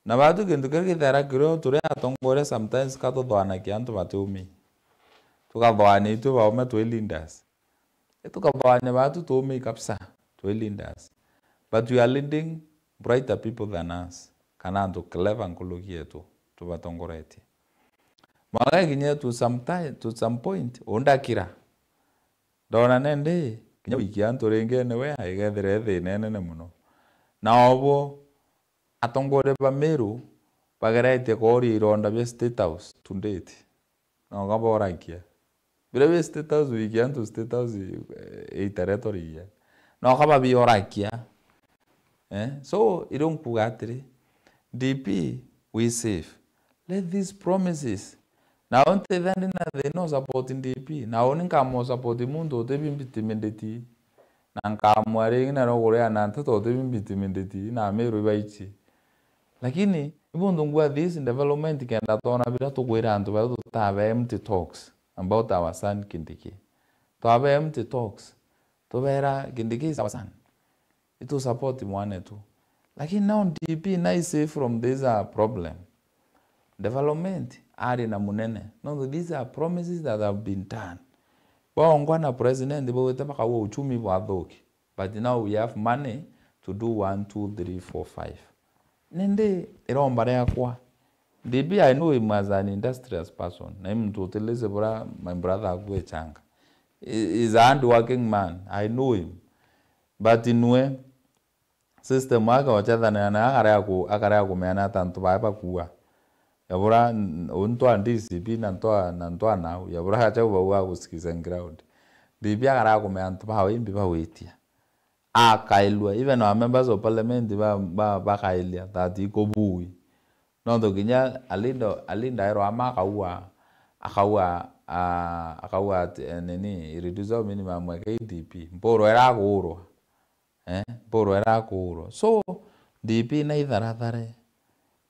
Na batu kintu kiria githera kirio turi atongoria sometimes ka tuthoanagia antu batiumi. Tukathoania itwi baume twi leaders. Itukathoania batu tuumi kabisa. twi leaders. But we are leading brighter people than us, kana antu clever nkuruki yetu tubatongoretie. Mwanka ikinya to some time, to some point, undakira. Ndona nende, kinya wiki antu ringi anywhere, igethira i thina inene mono. Na obo, atongoria ba Meru bageretie kooria ironda bia State House to date. Noka borakia. Biria bi State House, wiki antu State House, eh, i territory ya. Noka babiorakia. Eh? So, irio nkuga atiri, D P, we safe. Let these promises. Nao ntithia ndi na thina o support D P. Nao ni nkamo support muntu utibi intimidated. Na nkamwa ringi na no kuria na nteto utibi intimidated. Na Meru ibaichi. Lakini, ibundu ngua this development kenda twona biria tukwira antu baria tutabe empty talks about our son Kindiki. Twabe empty talks. Tubera Kindiki is our son. Itu support mwanetu. Lakini now D P na is safe from this, uh, problem. Development ari na munene. No, these are promises that have been done. Baongwa na president baugite bakaua uchumi bwathuki. But now we have money to do one, two, three, four, five. Nindi iromba riakwa. D P, I know him as an industrious person. Na i muntu utilise bura my brother akuechanga. He is a hard working man. I know him. But inwe, system aka ochethanira na akarea ku-, akarea kumeana ata antu bae bakua. Yabura n-, u ntwa D C P na ntwa, na ntwa nau. Yabura acha bau agusikiza ground. D P akarea kumea antu bawe imbi bawitia. Akailua. Even our members of parliament ba, ba, bakailia that ikubui. Nontu kinya Alinda, Alinda aerwa ama akaua, akaua, ah, akaua ati, eh, nini, irreducible minimum ya K D P. Mpuru era agurwa. Eh, Mpuru era agurwa. So, D P na itharathare.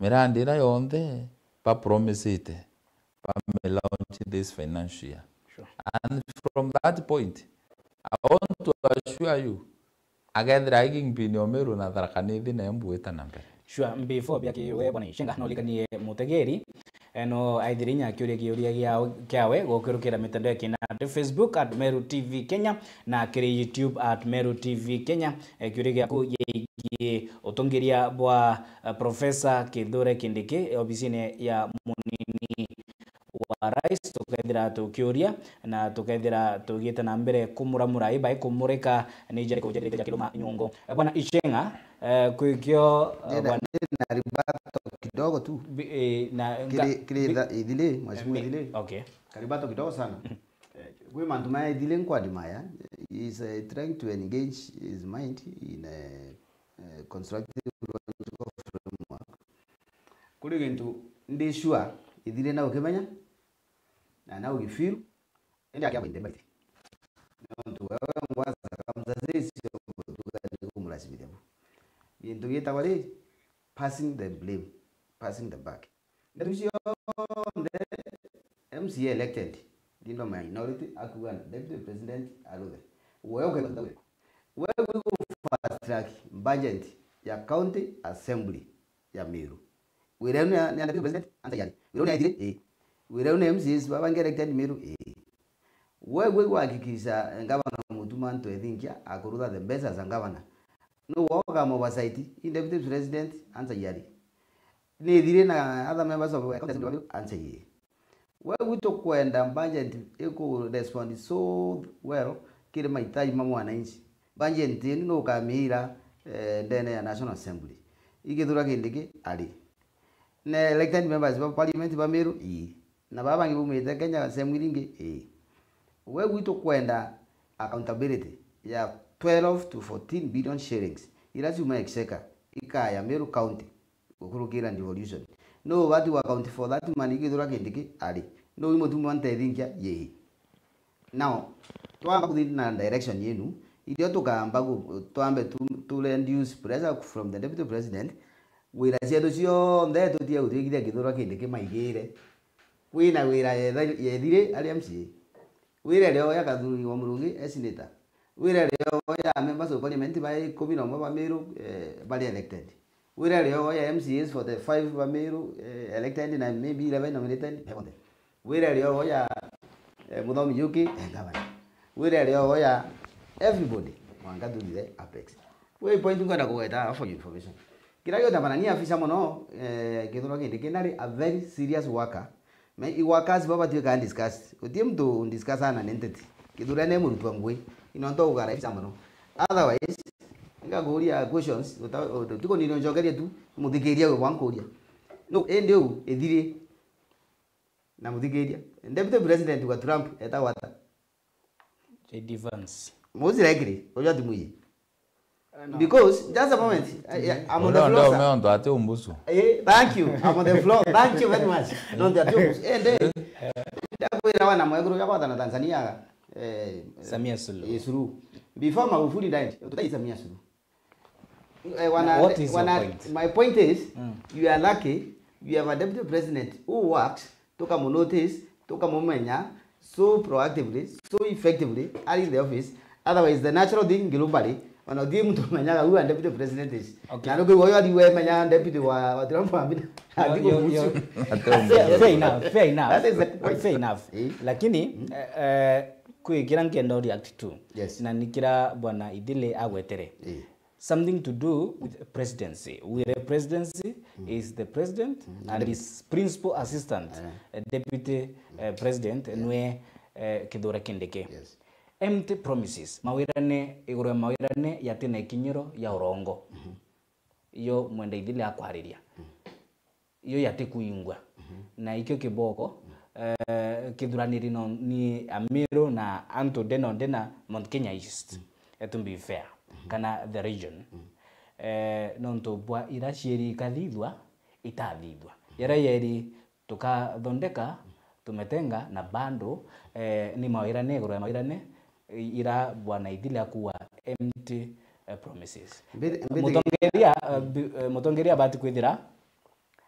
Mirandi ira yonthe bapromisite, bamilaunch this financial year. Sure. And from that point, I want to assure you, akethira i kingpin o Meru na Tharaka Nithi na embuite na mbere. Sure, before bia kiwe bwana Ichenga, no likanie mutegeri, eh, no aithire inya akiuria kiuria giao, kiawe, gukirukira mitandao ya kinandi, Facebook at Meru T V Kenya, na kiri YouTube at Meru T V Kenya. Eh, kiuria giaku gigie utongeria bwa, eh, Professor Kithure Kindiki, eh, obisine ya munini wa rais, tukethira tukiuria na tukethira tugiite na mbere kumuramura, ibai kumurika ni njeri kujerite ja kiruma nyungu. Eh, bwana Ichenga, eh, kwikio, eh, ndina, bwana ndina ribato kidogo tu. Bi-, eh, na nga-, kiri, kiri bi-, tha-, ithile, mheshimiwa mi-, ithile. Okay. Karibato kidogo sana. Eh, kwi mantu maya ithile nkwadi maya, is, eh, trying to engage his mind in, eh, eh, constructive logical framework. Kuri gintu ndi sure ithire na ukimenya, na na ugifeel, indi akia mwinde mbaiti. Nontu wewe ngwaza kamzazisi, tuga ni kumurasimithia bu. Gintu gitagwa ri, passing the blame, passing the buck. Ndeto cionthe M C A elected, leader minority, akuga deputy president aruthe. Wewe ukethwa we. Wewe wiku fast track budget ya county assembly ya Meru. Wira ni, ni deputy president, answer yani. Wira ni aithire, eh. Wira ni M C As baba nge elected Meru, eh. Wewe kuhakikisha, eh, Governor Mutuma M'Ethingia akurutha the best as a governor. No woga mo oversight, in deputy president, answer yani. Ni ithire na other members of county assembly, answer ye. We gwitu kwenda budget iku respond so well kiri mahitaji ma mwananchi. Budget inu no ukamiira, eh, ndene ya National Assembly. Igithura Kindiki ari. Na elected members ba parliament ba Meru, ii. Na baba bangi bumite Kenya sehemu iringi, ii. We gwitu kwenda accountability ya twelve to fourteen billion shillings ira ciuma exchequer ikaya Meru County gukurukira devolution. No ubati wa account for that money igithura Kindiki ari. No wi Mutuma M'Ethingia, yii. Now, twamba kuthi na direction yenu, itio tukamba gu-, twambe tu, tu reduce pressure from the deputy president. Wira cietu cionthe tutie gutwikithia kithurwa kindi kimaigire. Kwina wira yetha-, yethire ari M C A. Wira rio ya Kathuri wa Murungi e senator. Wira rio ya members of parliament ba ikumi na umwe ba Meru, eh, bari elected. Wira rio ya M C As forty-five ba Meru, eh, elected na maybe eleven nominated, be bonthe. Wira rio ya, eh, Muthomi Njuki, eh, governor. Wira rio ya everybody. mwanka tuthire Apex. Kwi point nkwenda kugweta for your information. Kira giotamana ni afisa mono, eh, Kithure Kindiki nari a very serious worker. Me, i workers baba tuika discuss. Utie mtu discuss ana ni nteti. Kithure ni murutwa ngui. Ino nto ugara afisa mono. Otherwise, ngakuria questions, uta-, uta-, utiko ni njokeria tu, muthikiria we wankuria. No, ende u, ithiri. Na muthikiria. Deputy President wa Trump, etagwa ata? J D Vance. Muzi rekiri, ujo ati mwiye. Eh, no. Because, just a moment, eh, eh, I'm on the floor, sir. Umeonto ati umbusu. Eh, thank you. I'm on the floor. Thank you very much. No, ati umbusu. Eh, nde. Ndakwira wana mwekuru ya kwatana Tanzania. Eh, Samia Suluhu. Eh, Suluhu. Before Magufuli died, tutai Samia Suluhu. Eh, wana-, What is your wana-, point? My point is, mm, you are lucky, you have a deputy president who works, tukamunotice, tukamumenya so proactively, so effectively, ari in the office. Otherwise, the natural thing, globally, ona uthii muntu umenyaga who a deputy president is. Okay. Na nukwigua uyu ari we menya deputy wa, wa Trump amina. Yo, yo, yo. Fair, fair enough, fair enough. That is the point. Fair enough. Eh? Lakini, mm, eh, eh, kwi kira nkenda react to. Yes. Na ni kira Bwana Ithile agwetere. Eh. Something to do with presidency. With the presidency, mm, is the president, mm, and deputy, his principal assistant, eh, eh, deputy, eh, president, yeah, nwe, eh, Kithure Kindiki. Yes. Empty promises. Mawirane, iguru ya mawirane yatina ikinyiro ya urongo. Mhm. Iyo Mwenda Ithile akwariria. Mm. Iyo yatikuingwa. Mhm. Na ikio kiboko, mm, eh, kithuraniri no ni Amiru na antu ndena ndena Mount Kenya East. Mm. Eh, to be fair, mhm, kana the region. Mm. Eh, nontu bwa ira cieri ikathithua, itathithua. Mhm. Yara yeri tukathondeka, tumetenga na bando, eh, ni mawirane, iguru ya mawirane, i-, ira Bwana Ithile akuwa empty, eh, promises. Mbi-, mbi-, mutongeria, eh, mm, bi-, eh, mutongeria abati kwithira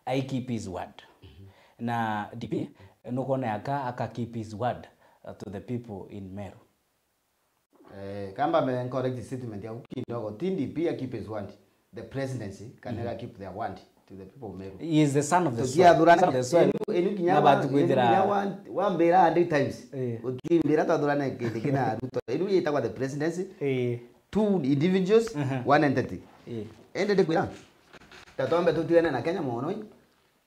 I keep his word. Mhm. Na D P, nukwona yaka aka keep his word, uh, to the people in Meru. Eh, kamba me correct statement yaku kidogo. Ti D P a keep his word. The presidency can, mhm, never keep their word to the people of Meru. He is the son of the soil. Tukiathurana, son of the soil. Enu, enu kinya na wa-, batu enu kwithira kinya wa-, wambira a hundred times. Eh. Ukimbira twathurana kindi kina Ruto. Enu yitagwa the presidency. Eh. Two individuals, mhm, one entity. Eh. Ende ndikwira. Ta twambe tutigane na Kenya mono ii.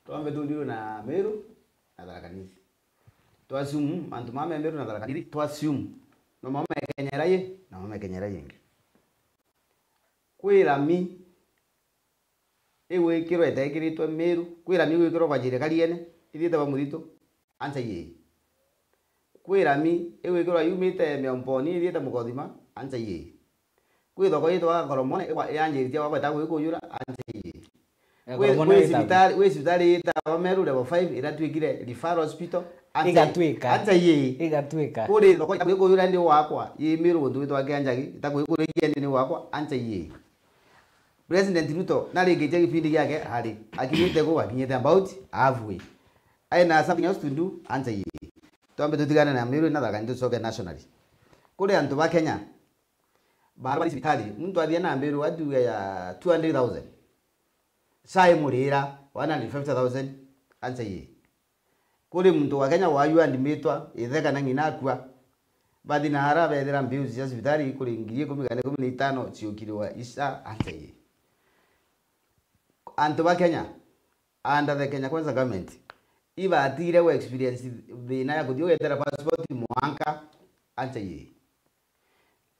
Twambe tuthirwe na Meru na Tharaka Nithi. Twa assume mantu mama me Meru na Tharaka Nithi, twa assume no mama mekenyera ye, na mama mekenyera yengi. Kwi rami igwikirwa itekiritwe Meru, kwi rami igwikirwa kwa Njiri Kariene, ithiite ba Muthitu, answer ii. Kwi rami igwikirwa yumite Miomponi, ithiite Mukothima, answer ii. Kwi thoko yitwa Koromone, ikwa-, yanjiritie gwakwa itakuikujura, answer ii. Eh, kwi, Koromone kwi itaku- cibitari, kwi cibitari yitagwa Meru level five, iratuikire referral hospital, answer ii. Igatuika. Answer ii. Igatuika. Kuri thoko itakuikujura ndi wakwa, yi Meru guntu gwitwa Kianjagi, itakuikurikia ndi ni wakwa, answer ii. President Ruto narikitie gipindi giake hari, akinyite ku, akinyite about halfway. Aina something else to do, answer ii. Twambe tutigane na Meru na Tharaka Nithi tucoke nationally. Kuri antu ba Kenya, baara bari cibitari, muntu athia na mbiru atuge ya two hundred thousand. Cai murira one hundred fifty thousand, answer ii. Kuri muntu wa Kenya wayu andimitwa, ithe kana ng'ina akua, bathi na ara bethira mbiu cia cibitari kuri ngiri ikumi kana ikumi na itano ciukirwa ica, answer ii. Antu ba Kenya, under the Kenya Kwanza government, ibatigire gu experience thina ya kuthii ugethera passport mwanka, answer ii.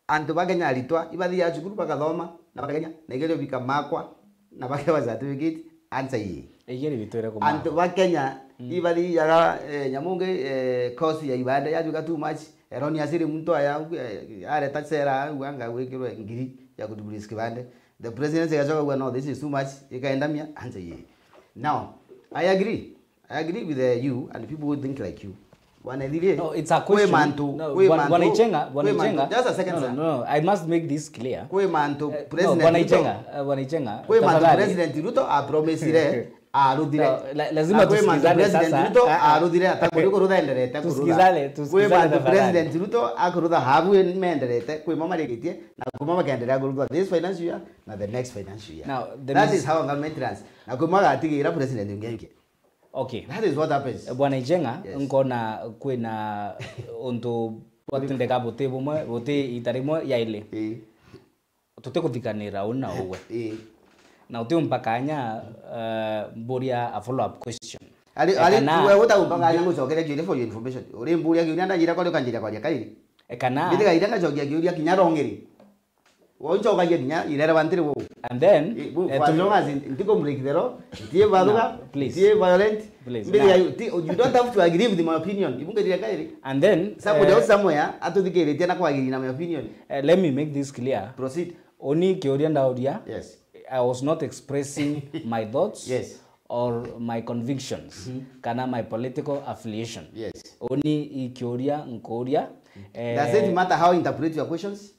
Antu ba Kenya aritwa, ibathiaga cukuru bakathoma, na bakagenya, na igerio bikamakwa, na bakewa certificate, answer ii. Igerio bitwire kumaka. Antu ba Kenya, mm, ibathiaga, eh, nyamu ngi, eh, course ya ibande, yatuika too much, eroni asiri muntu aya, eh, areta cera, au anga gwikirwe ngiri ya kudubulis kibande. The president agacoka kuga, "No, this is too much," ikaendamia, answer ii. Now, I agree. I agree with, uh, you and people who think like you. Bwana Ithile, no, it's a kwi question. Mantu, no, kwi Bwana, mantu, Bwana Ichenga, Bwana kwi mantu. Ichenga. Just a second, no, no, sir. No, no, I must make this clear. Kwi mantu, eh, no, President Bwana Ruto, Ichenga, eh, Bwana Ichenga, kwi mantu tafadhali. President Ruto apromisire, aruthire. No, la-, lazima tusikizane sasa. Na kwi mantu President Ruto, ah, ah, aruthire, atakuri kurutha enderete kurutha. Tusikizane, tusikizane tafadhali. Kwi mantu President Ruto akurutha habu menderete, kwi mama rikitie, na kwi mama kenderea kurutha this financial year na the next financial year. Now, the mis- That is how government runs. Na kwi mama gatigira President ungi aingi. Okay. That is what happens. Eh, Bwana Ichenga, yes, nkona kwina untu bwatindeka buti bumwe, buti ita rimwe ya ili. Ii. tutikuthikanira uu na uwe. Ii. Na utiumpa kanya, eh, mburia a follow up question. Ari, Eh, ari, kana- we utaumpa kanya ngucokeria kiuria for your information. Uri mburia kiuria ndanjira kwaria ukanjira kwaria kairi. Eh, kana- Mbithiga iria ngacokia kiuria kinya rongiri. Wonchokagia kinya irelevanti ri wou. And then, I- bu- eh, for as tu- long as ntikumrikithero, ntie bathuga, No, please. Ntie violent. Please, Mbithiga no. you, ti- you don't have to agree with my opinion. Ibunge thira kairi. And then, Somebody eh, else somewhere atuthikiritie na kwagirira my opinion. Eh, let me make this clear. Proceed. Uni kiuria ndauria, Yes. I was not expressing my thoughts Yes. or my convictions, kana my political affiliation. Yes. Uni i kiuria nkuria, eh, Does it matter how you interpret your questions?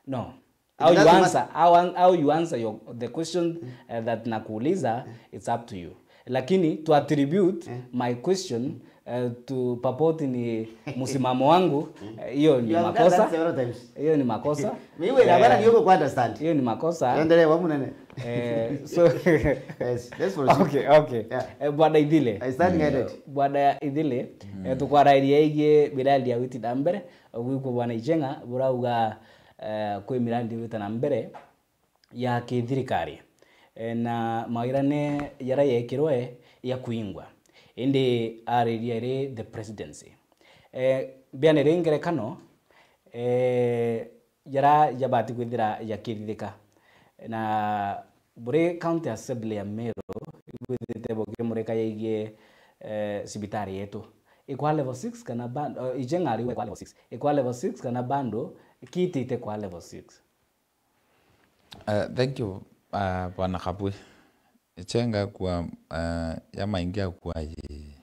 No. It How you doesn't answer, how, an- how you answer your, the question, uh, that nakuuliza, it's up to you. Lakini to attribute my question, uh, to purport ni msimamo wangu, eh, hiyo ni You have done makosa. That several times. Hiyo ni makosa. Mi wira bana ndio ku understand. Hiyo ni makosa. Endelea wa munene. Eh, so Yes, let's proceed. Okay, okay. Yeah. Eh, Bwana Ithile. I stand guided. Bwana Ithile, eh, tukwarairia igie mirandi ya witi na mbere, gwikwa Bwana Ichenga, burauga, eh, kwi mirandi wita na mbere ya kithirikari. Eh, na mawirane jaria yekirwe ya kuingwa. Indi ariria iri the presidency. Eh, mbianire ngerekano, eh, jaria jabati kwithira jakithithika. Na buri County Assembly ya Meru, ibwithite bukimurika yegie, eh, cibitari yetu. Ikwa level six kana bando, eh, Ichenga ariuga ikwa level six. Ikwa level six kana bando kiitite kwa level six. Uh, thank you, uh, Bwana Kabwe. Ichenga kwa, uh, ya maingi akwa yi.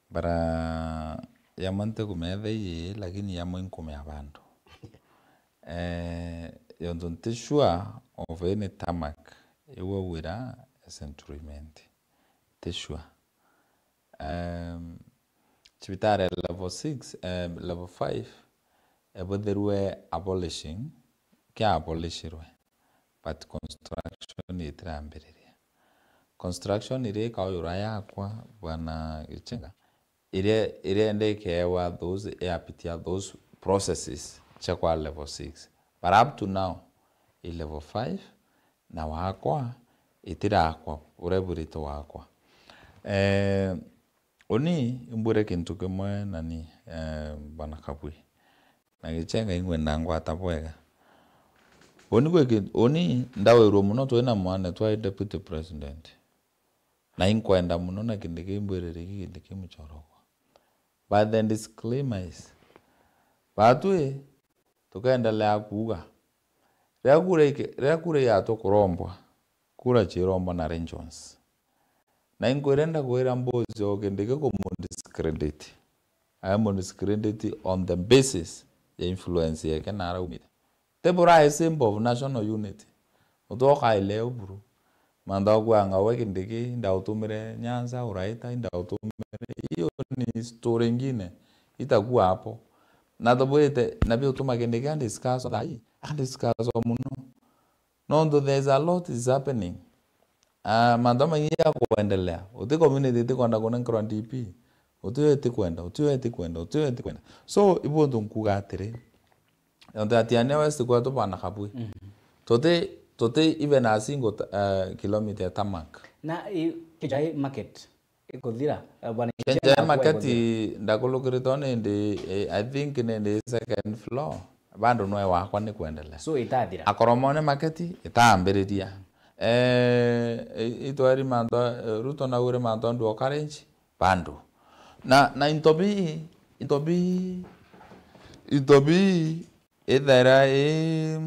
Bara yamwe ntikumea thei, lakini yamwe nkumea bandu. Eh, yontu nti sure of any tarmac iwe wira ya Central Imenti. Nti sure. Um, cibitari ya level six, um, level five, ebwithirwe abolishing, kia abolishirwe, but construction itirambiriria. Construction iria ikauyura yakwa, Bwana Gichenga, iria, iria ende ikeewa those, yapitia those processes cia kwa level six. But up to now, i level five, na wakwa, itirakwa, uria bwirite wakwa. Eh, uni, imbwire kintu kimwe nani, eh, Bwana Kabwi. Na Gichenga ingwenda ngwata bwega. Uni gwi ki-, uni ndawirwe muno twina mwana twa deputy president. Na inkwenda muno na kindi kimbwirire ki kindi ki muchorogwa. But the disclaimer is, batwi tukendelea kuuga, riria kura iki-, riria kura igatwa kurombwa, kura cirombwa na regions. Na inkwirenda kwira mbuzi o kindi ki kumudiscredit. I mudiscredit on the basis ya influence yake na araumire. Ti bura a symbol of national unity. Mutwe ukaile uburu. Mantha okuanga we Kindiki, indautumire Nyanza, uraita, indautumire. Hiyo ni story ingine. Itakuwa hapo. Na tubwirite, na biutuma Kindiki andiscuss thaa hii. Andiscuss muno. Nontu there is a lot is happening. Ah, mantu maingi ya kuendelea. Uti community itikwenda kunenkerwa D P. Uti yo itikwenda, uti yo itikwenda, uti yo itikwenda. So, ibu untu nkuga atiri, nontu Atiania West kwetu Bwana Kabwi. Tuti, tuti even a single ta-, uh, kilometer ya tarmac. Na i, Kejai market ikuthira, eh, Bwana Ichenga, Kejai akwa market ikuthira. Ndakulukirite nindi, eh, I think nindi second floor. Bado nwe wakwa ni kuendelea. So itathira. Akoromone market itambiriria. Eh, i-, itweri mantu, eh, Ruto naugire mantu andu orange, bado. Na, na into bii, into bii, into bii, ithaira i,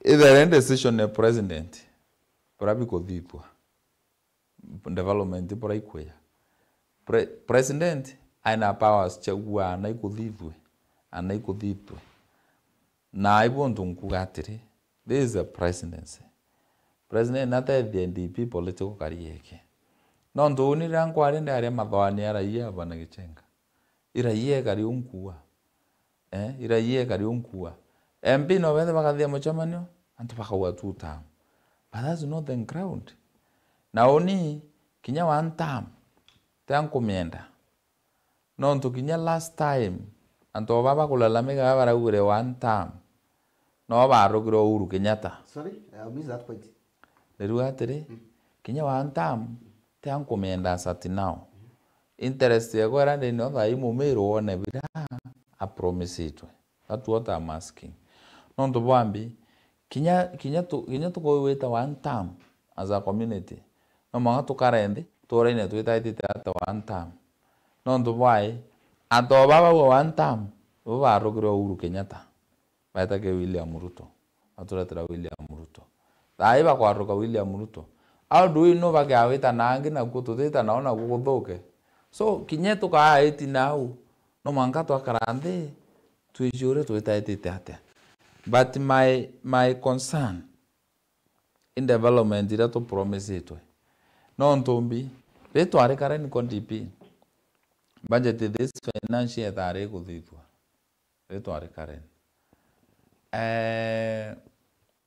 ithaira i decision ya president, bura bikuthithua. Development bura ikwija. Pre-, president aina powers cia kuuga ana ikuthithue, ana ikuthithue. Na ibu untu nkuga atiri, this is a presidency. President natethie D P political career yake. Nontu uni riria nkwari ndari mathoani ya raia Bwana Gichenga. I raia ikari unkuua. Eh, i raia ikari unkuua. M P no bethe bakathia mucemanio, antu bakauga two term. But that's not the ground. Na uni, kinya one term, tia nkumienda. Nontu kinya last time, antu baba bakulalamika baba baraugire one term. no barugire Uhuru Kenyatta. Sorry, I missed that point. Ndiriuga atiri, kinya one term, ti ankumienda as at now. Interest yekwa iria ndi nayo thaa ii Mumiru wone biria apromisitwe. That's what I'm asking. Nontu bwambi, kinya, kinya tu-, kinya tukauwita one term as a community, no mwanka tukare nthi, tuuraine twitaitite ata one term. Nontu bwai, antu baba baua one term, bo barugire Uhuru Kenyatta. Baeta ki William Ruto. Baturetera William Ruto. Thaa ii bakwaruka William Ruto. How do we know bakeawita na angi nakuo tutita nao nakuo guthuke? So, kinya tukaiti nau, no mwanka twakara nthi, twicie uria twitaitite atia. But my, my concern in development iria tupromisitwe. Nontu mbi, ri twari Karen kwa D P, budget this financial year etari ikuthithua. Ri twari Karen. Eh,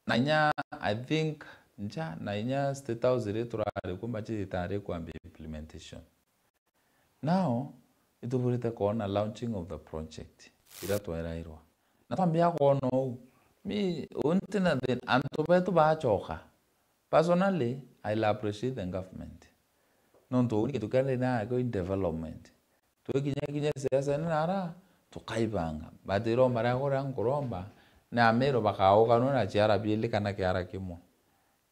na inya, I think, nja, na inya State House ri turari ku budget itari kwambia implementation. Now, ituburite kwona launching of the project, iria twerairwa. Na twambia kwona uu, mi, uu ntina thi-, antu betu bachoka. Personally, I'll appreciate the government. Nontu uu ni gintu kiria ndi nakio in development. Twikinya kinya siasa ni nara, tukaibanga. But iromba riakwa riria nkuromba, ni Amiru bakaukanua na kiara biili kana kiara kimwe.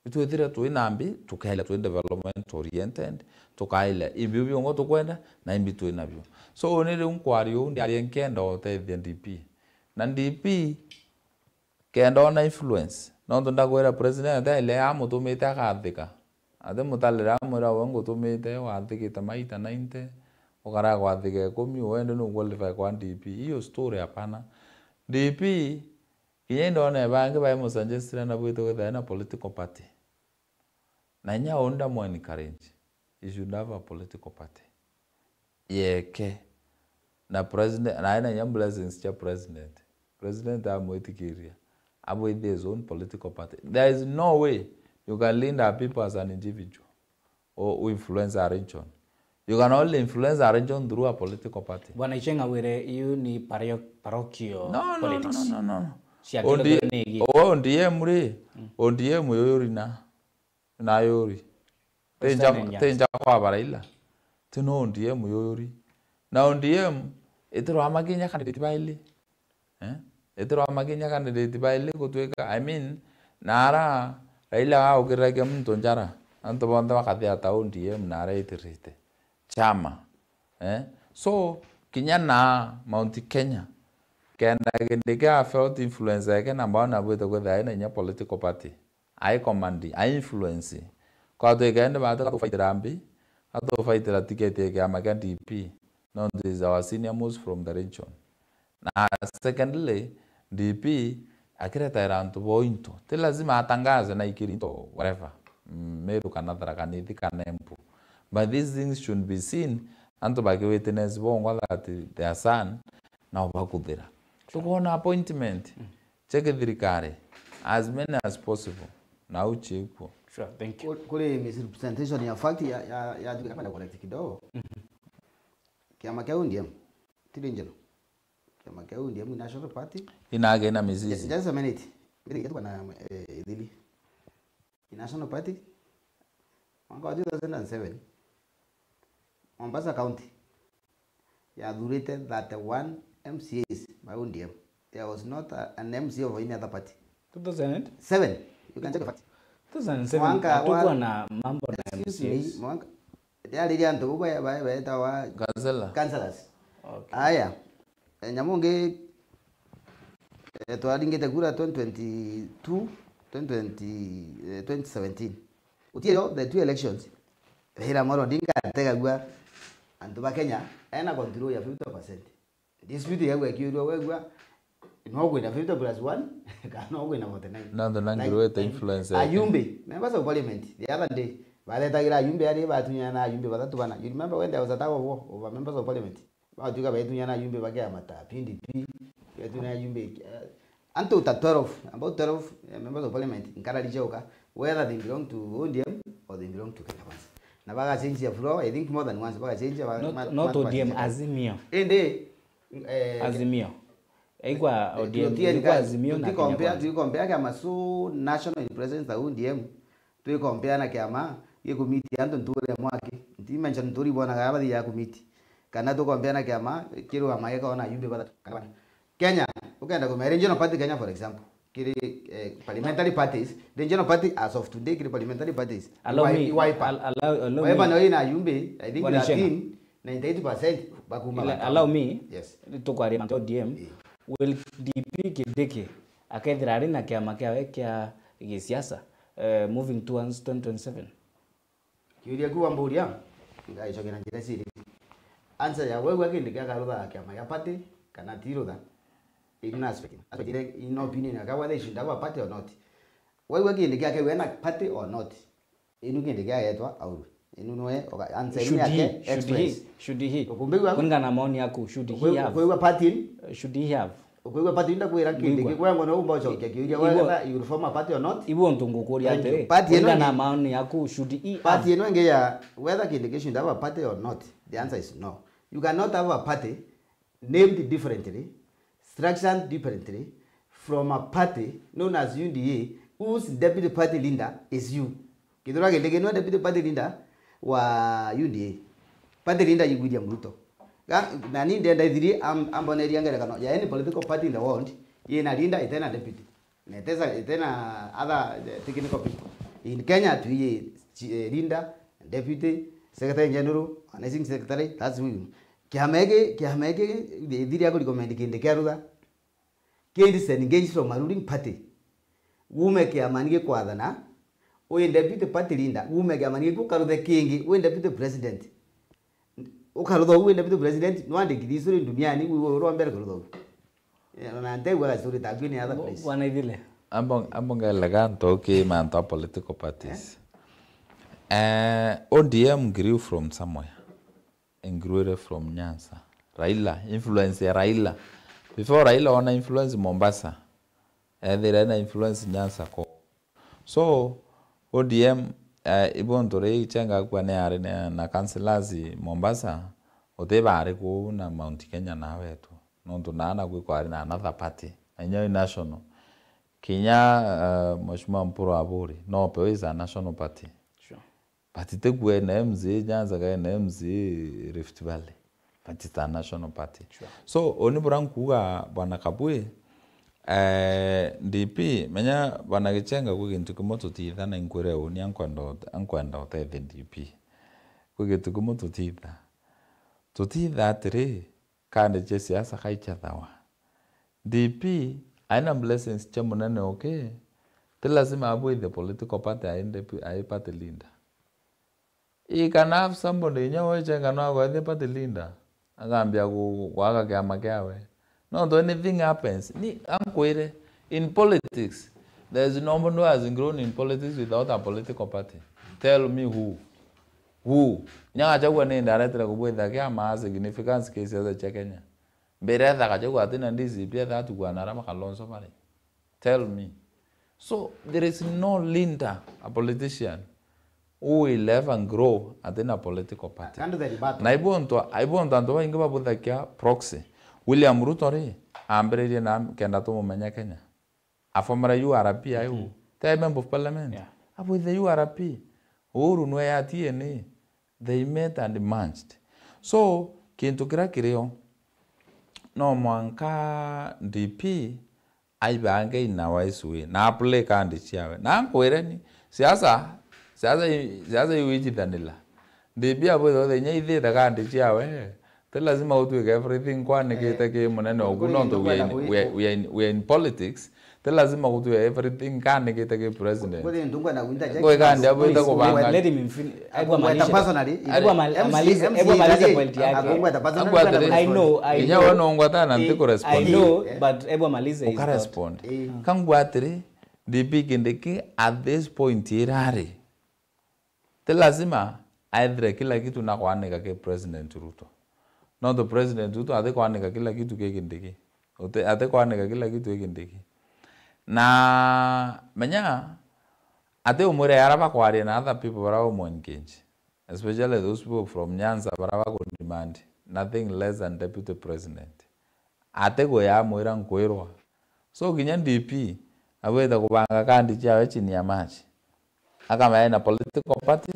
Itwithire twi na mbi, tukaila twi development oriented, tukaila imbi biongwa tukwenda, na imbi twi nabio. So, uni riu nkwaria uu, ndiaria nkenda utethia D P. Na D P, kenda ona influence. Nontu ndakwira president ataile amutumite akathika. Ati mutalire amwira we ngutumite, wathikite maita ninety, ukara gwathika ikumi, wende nu qualify kwa D P. Hiyo story hapana. D P, kinya indona bangi baimusuggestira na bwite kwithira na political party. Na inya uu ndamu encourage, he should have a political party. Yeke. Na president, na ena inya blessings cia president. President amwitikiria. Abwithie his own political party. There is no way you can lead our people as an individual or influence a region. You can only influence a region through a political party. Bwana Ichenga wire, you ni pario-, parochial No, no, no, politics. no, no, no. Cia Ondi-, kidogo ni igi. O O D M ri, Mm. O D M yuyuri na, na yuri. Western Tinja, Indians. tinja kwa Baraila. Tino O D M yuyuri. Na O D M itirwa makinya candidate baili. Eh? Itirwa makinya candidate baili gutwika, I mean, nara Raila aukiriragia muntu njara, antu bonthe bakathia ta O D M nara itirite. Chama. Eh? So, kinya na Mount Kenya, kenda kindi kia felt influence yake na mbao na bwite kwithira ena inya political party. Ai command, ai influence. Kwa twikende batu katufaitira mbi, katufaitira ticket ya kiama kia D P. Nontu is our senior most from the region. Na secondly, D P akiretaira antu bo into. Ti lazima atangaze na ikiri into, whatever. Mm, Meru kana Tharaka Nithi kana Embu. But these things should be seen, antu baki witness bongwa that their son, nao bakuthira. Tukoona appointment, Mm. cia githirikari, as many as possible. Na uchiikuo. Sure, thank you. Ku-, kuri misrepresentation ya fact ya, ya, ya, ya, ya correct kidogo. Mhm. Kiama kia O D M, ti regional. Kiama kia O D M i National Party. Inage na mizizi. Ju-, just a minute. Mbere yetu bwana, eh, Ithili. I National Party. Mwaka wa two thousand and seven, Mombasa County yathurite thirty-one M C As ba O D M. There was not a, an M C A of any other party. Two thousand? Seven. You can check the fact. Two thousand seven, Mwaka hatukuwa wa na mambo na Excuse me, M C As. Mwaka, yariria antu bau ba, ba, baetawa Councillor. Councillors. Okay. Aya. Eh, nyamu ngi, eh, twaringite kura twenty twenty-two, twenty twenty, eh, twenty seventeen. Utirio the two elections. Raila Amolo Odinga ategagua antu ba Kenya ena control ya fifty percent. Dispute yagua ikiurua wegua, no kwina fifty plus one, kana no kwina forty-nine. Nontu na Like, ngirwete like, influence yake. Ayumbe, members of parliament, the other day, baretagira ayumbe ari batunyana na ayumbe bathatu bana. You remember when there was a tug of war over members of parliament? Batuika baitunyana na ayumbe bakiamata P D P, baitunyana na ayumbe, eh, antu ta twelve, about twelve, eh, members of parliament, nkarari cioka, whether they belong to O D M or they belong to Kenya Kwanza. Na bagachenjia floor, I think more than once, bagachenjia, ba-, Not, ma-, not ma-, O D M, bagachenjia. Azimio. Indi, eh, Azimio. Aigua O D M, aigua Azimio na Kenya Kwanza. Twi compare kiama su national in presence ta O D M, twi compare na kiama gikumiti antu nture mwaki. Nti mention nturi bonaga bathi ya kumiti. Kana tu compare na kiama kirugama gikona ayumbe bathatu kana bana. Kenya, ukenda kumenya regional party Kenya, for example, kiri, eh, parliamentary parties, regional party as of today kiri parliamentary parties. Allow me, Wiper. Al-, allow, allow me. Wiper nayo ina ayumbe, I think, Bwana Njenga. Thirteen, ninety-eight percent bakuma Ila-, Gatanga. Allow me, yes, tukwaria mantu O D M. Eh. Will D P Kindiki akethira ari na kiama kiawe kia gisiasa, eh, moving towards twenty twenty-seven? Kiuria kiu wamburia, ngaicokia na njira ciri. Answer ya, waigua Kindiki akarutha kiama gia party, kana ti rutha? In aspect. Aspect ire, in opinion yake, whether he should have a party or not. Waigua Kindiki akewena party or not? Inu Kindiki agetwa aurwe. Inu nwe, oga-, answer inu yake, express. Should he, should he, should he? Ukumbigua? Kulingana na maoni yaku, should he have? Ukuigua party in? Uh, should he have? Ukuigua party in, ndakwira Kindiki, Mbigua. Kwengwa no umba ucokia kiuria, Igua. Whether you will form a party or not. Ibu untu ngukuria atiri, Party ino kulingana na ingi, maoni yaku, should he have? Party ino ingi ya whether Kindiki should have a party or not, the answer is no. You cannot have a party named differently, structured differently from a party known as U D A, whose deputy party leader is you. Kithure Kindiki niwe deputy party leader wa U D A. Party leader ni William Ruto. Ga-, na ni ndenda ithirie am-, amboneria ngerekano ya any political party in the world yina leader itena deputy. Na itesa, itena other, eh, technical people. In Kenya, twi, eh, leader, deputy, secretary general, organizing secretary, that's who. Kiama giki, kiama giki, ithiri ya recommend Kindiki arutha. Ki disengage from a ruling party. Wume kiamani gikwathana, wi deputy party leader, wume kiamani giki ukaruthe kingi, wi deputy president. Ukarutha uu wi deputy president, nwandikithie history duniani, wi uri wa mbere kurutha uu. Eh, na ntegua story taku ni other place. Bwana Ithile. Ambo, ambo ngelega ntoki mantu a political parties. Eh? Eh, O D M grew from somewhere. It grew from Nyanza. Raila, influence ya Raila. Before Raila ona influence Mombasa, ethire na influence Nyanza ko. So, O D M, eh, ibonto ri ichenga kwa ni ari na, na councillors Mombasa, uti bari kuu na Mount Kenya na wetu. Nontu naa naku kwari na another party. Na inya i national. Kinya, eh, Mheshimiwa Mpuru Aburi, no pewe is a national party. Sure. But ti kuu ena M C A Nyanza, ka ena M C A Rift Valley. But it's a national party. Sure. So, uni bura nkuuga, Bwana Kabwe, eh, D P, menya Bwana Gichenga, kwi gintu kimwe tutitha na inkwire uni ankwenda ut-, ankwenda utethia D P. Kwi gintu kimwe tutitha. Tutitha atiri, kandi cia siasa kai ciathawa. D P aina blessings cia munene uki, ti lazima abwithie political party ai depu-, ai party leader. He can have somebody inya weche kana agwethie party leader, akambia gu-, gwaga kiama kiawe. Nontu anything happens. Ni ankwire, in politics, there is nobody who has grown in politics without a political party. Tell me who. Who? Nyagachagua ni ndaretire kubwithia kiama a significance ki siasa cia Kenya. Mbere etha Gachagua atina D C P, etha atukua na ara ba Kalonzo bari. Tell me. So, there is no leader, a politician, who will ever grow atina political party. Can't they rebuttal? Na ibo ntu, ibo ntu antu baingi babuthagia proxy. William Ruto ri, ambiririe na kenda tumumenye Kenya. A former U R P aiu. Mhm. Ti member of parliament. Yeah. Abwithe U R P. Uhuru nwe ya T N A. They met and merged. So, kintu kiria kirio, no mwanka D P aibange in a wise way, na aplay card ciawe. Na nkwire ni, siasa, siasa i-, siasa iu ijithanila. D P abwithe inya ithite card ciawe, ti lazima gutwike everything kwanikite, eh, ki munene ogu, nontu we are in, we are, we are in, we are in politics. Ti lazima gutwike everything kanikite ki president. Kwi gintu nkwenda ku interject. Kwi kandi abwite kubanga. Let him fin-, aigua amalize. Personally, aigua amalize, aigua amalize point yake. Aigua atiri, I know, I know. Inya we nongwata na nti ku respond. I know, but aigua amalize. Uka respond. Eh. Kangwa atiri, D P Kindiki at this point irari. Ti lazima aethire kila kitu na kwanika ki President Ruto. Nontu President Ruto ati kwanika kila kitu ki Kindiki. Uti-, ati kwanika kila kitu ki Kindiki. Na menya, ati umwire ara bakwaria na other people bara umu engage. Especially those people from Nyanza bara baku demand nothing less than deputy president. atigwe yamwira nkwirwa. So kinya D P abwite kubanga kandi ciawe chini ya maji. Akamea ena political party,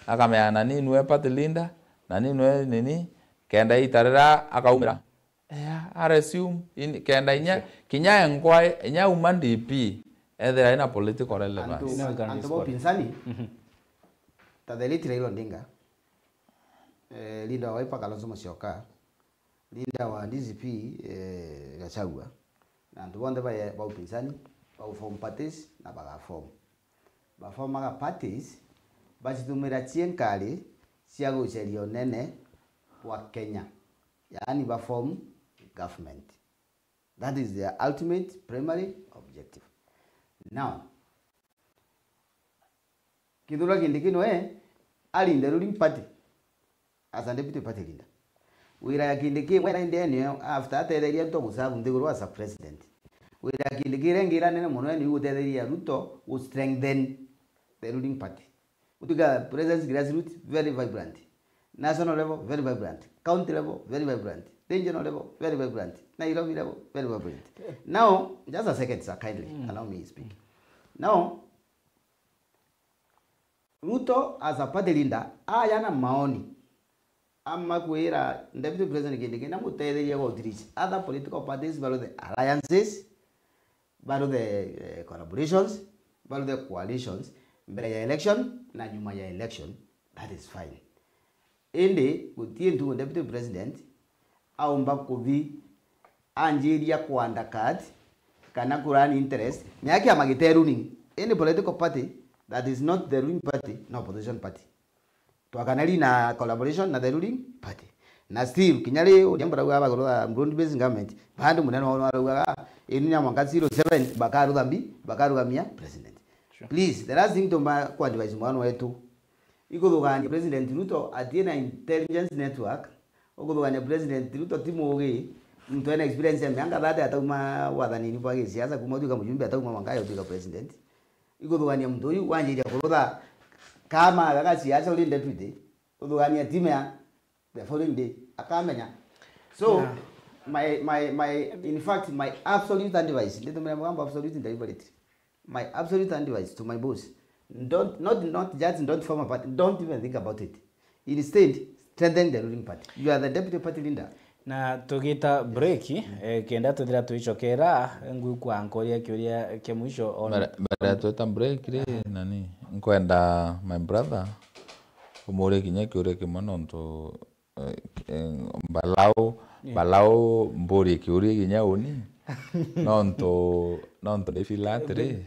akamea nani nwe party leader, nani nwe nini, kenda itarira akaumira. Yeah, a resume, in, kenda inya, kinya enkwa, inya uma D P, ethira ina political relevance. Antu, antu ba upinzani, ta the late Raila Odinga, eh, leader wa Wiper Kalonzo Musyoka, leader wa D C P, eh, Gachagua, na antu bonthe ba, ba upinzani, ba form parties, na baga form. Ba formaga parties, bacitumira cia nkari cia guceria unene bwa Kenya. Yaani ba form government. That is their ultimate primary objective. Now, Kithure Kindiki nwe ari in the ruling party as a deputy party leader. Wira ya Kindiki mwe indi enio after atetheria Ruto guserve nthiguru as a president. Wira ya Kindiki iria ingi iria nene mono ni gutetheria Ruto gu strengthen the ruling party. Gutuika presence grassroots very vibrant. National level very vibrant. County level very vibrant. Regional level very vibrant. Nairobi level very vibrant. Now, just a second, sir, kindly allow me speak. Now, Ruto as a party leader ayana maoni ama kwira Deputy President Kindiki na mutetheria go outreach other political parties, baruthe alliances, baruthe, eh, collaborations, baruthe coalitions mbere ya election na nyuma ya election. That is fine. Indi gutii ntugo Deputy President aumba kuthi anjiria ku undercut kana ku run interest mea kiama gite ruling. Any political party that is not the ruling party, no opposition party. Twakanari na collaboration na the ruling party. Na still, kinya ri uria mbarauga bagurutha broad based government, bandu munene wao araugaga, inu nya mwanka zero seven, bakarutha mbi, bakarugamia president. Sure. Please, the last thing tumba ku advise mwana wetu. Ikuthugania President Ruto atie na intelligence network. Ukuthugania President Ruto ti mugi, muntu ena experience ya miaka thirty atauma wathanini bwa gisiasa, kuma utuika mujumbe atauma mwanka ya utuika president. Ikuthugania muntu uyu wanjiria kurutha kama gaka siasa uri deputy, uthugania time ya the following day akamenya. So, yeah, my, my, my, in fact, my absolute advice, nditumira mugambo absolute deliberately. My absolute advice to my boss, don't, not, not just don't form a party, don't even think about it. Instead, strengthen the ruling party. You are the deputy party leader. Na tugita break, eh, kenda twithira twicokera, ngwikwa nkoria kiuria kia mwisho on. Mbere, mbere ya twita break ri, nani, nkwenda my brother umurie kinya kiuria kimwe nontu, eh, eh, mbalau, yeah, mbalau mburie kiuria kinya uni. Nontu, nontu ndifila atiri,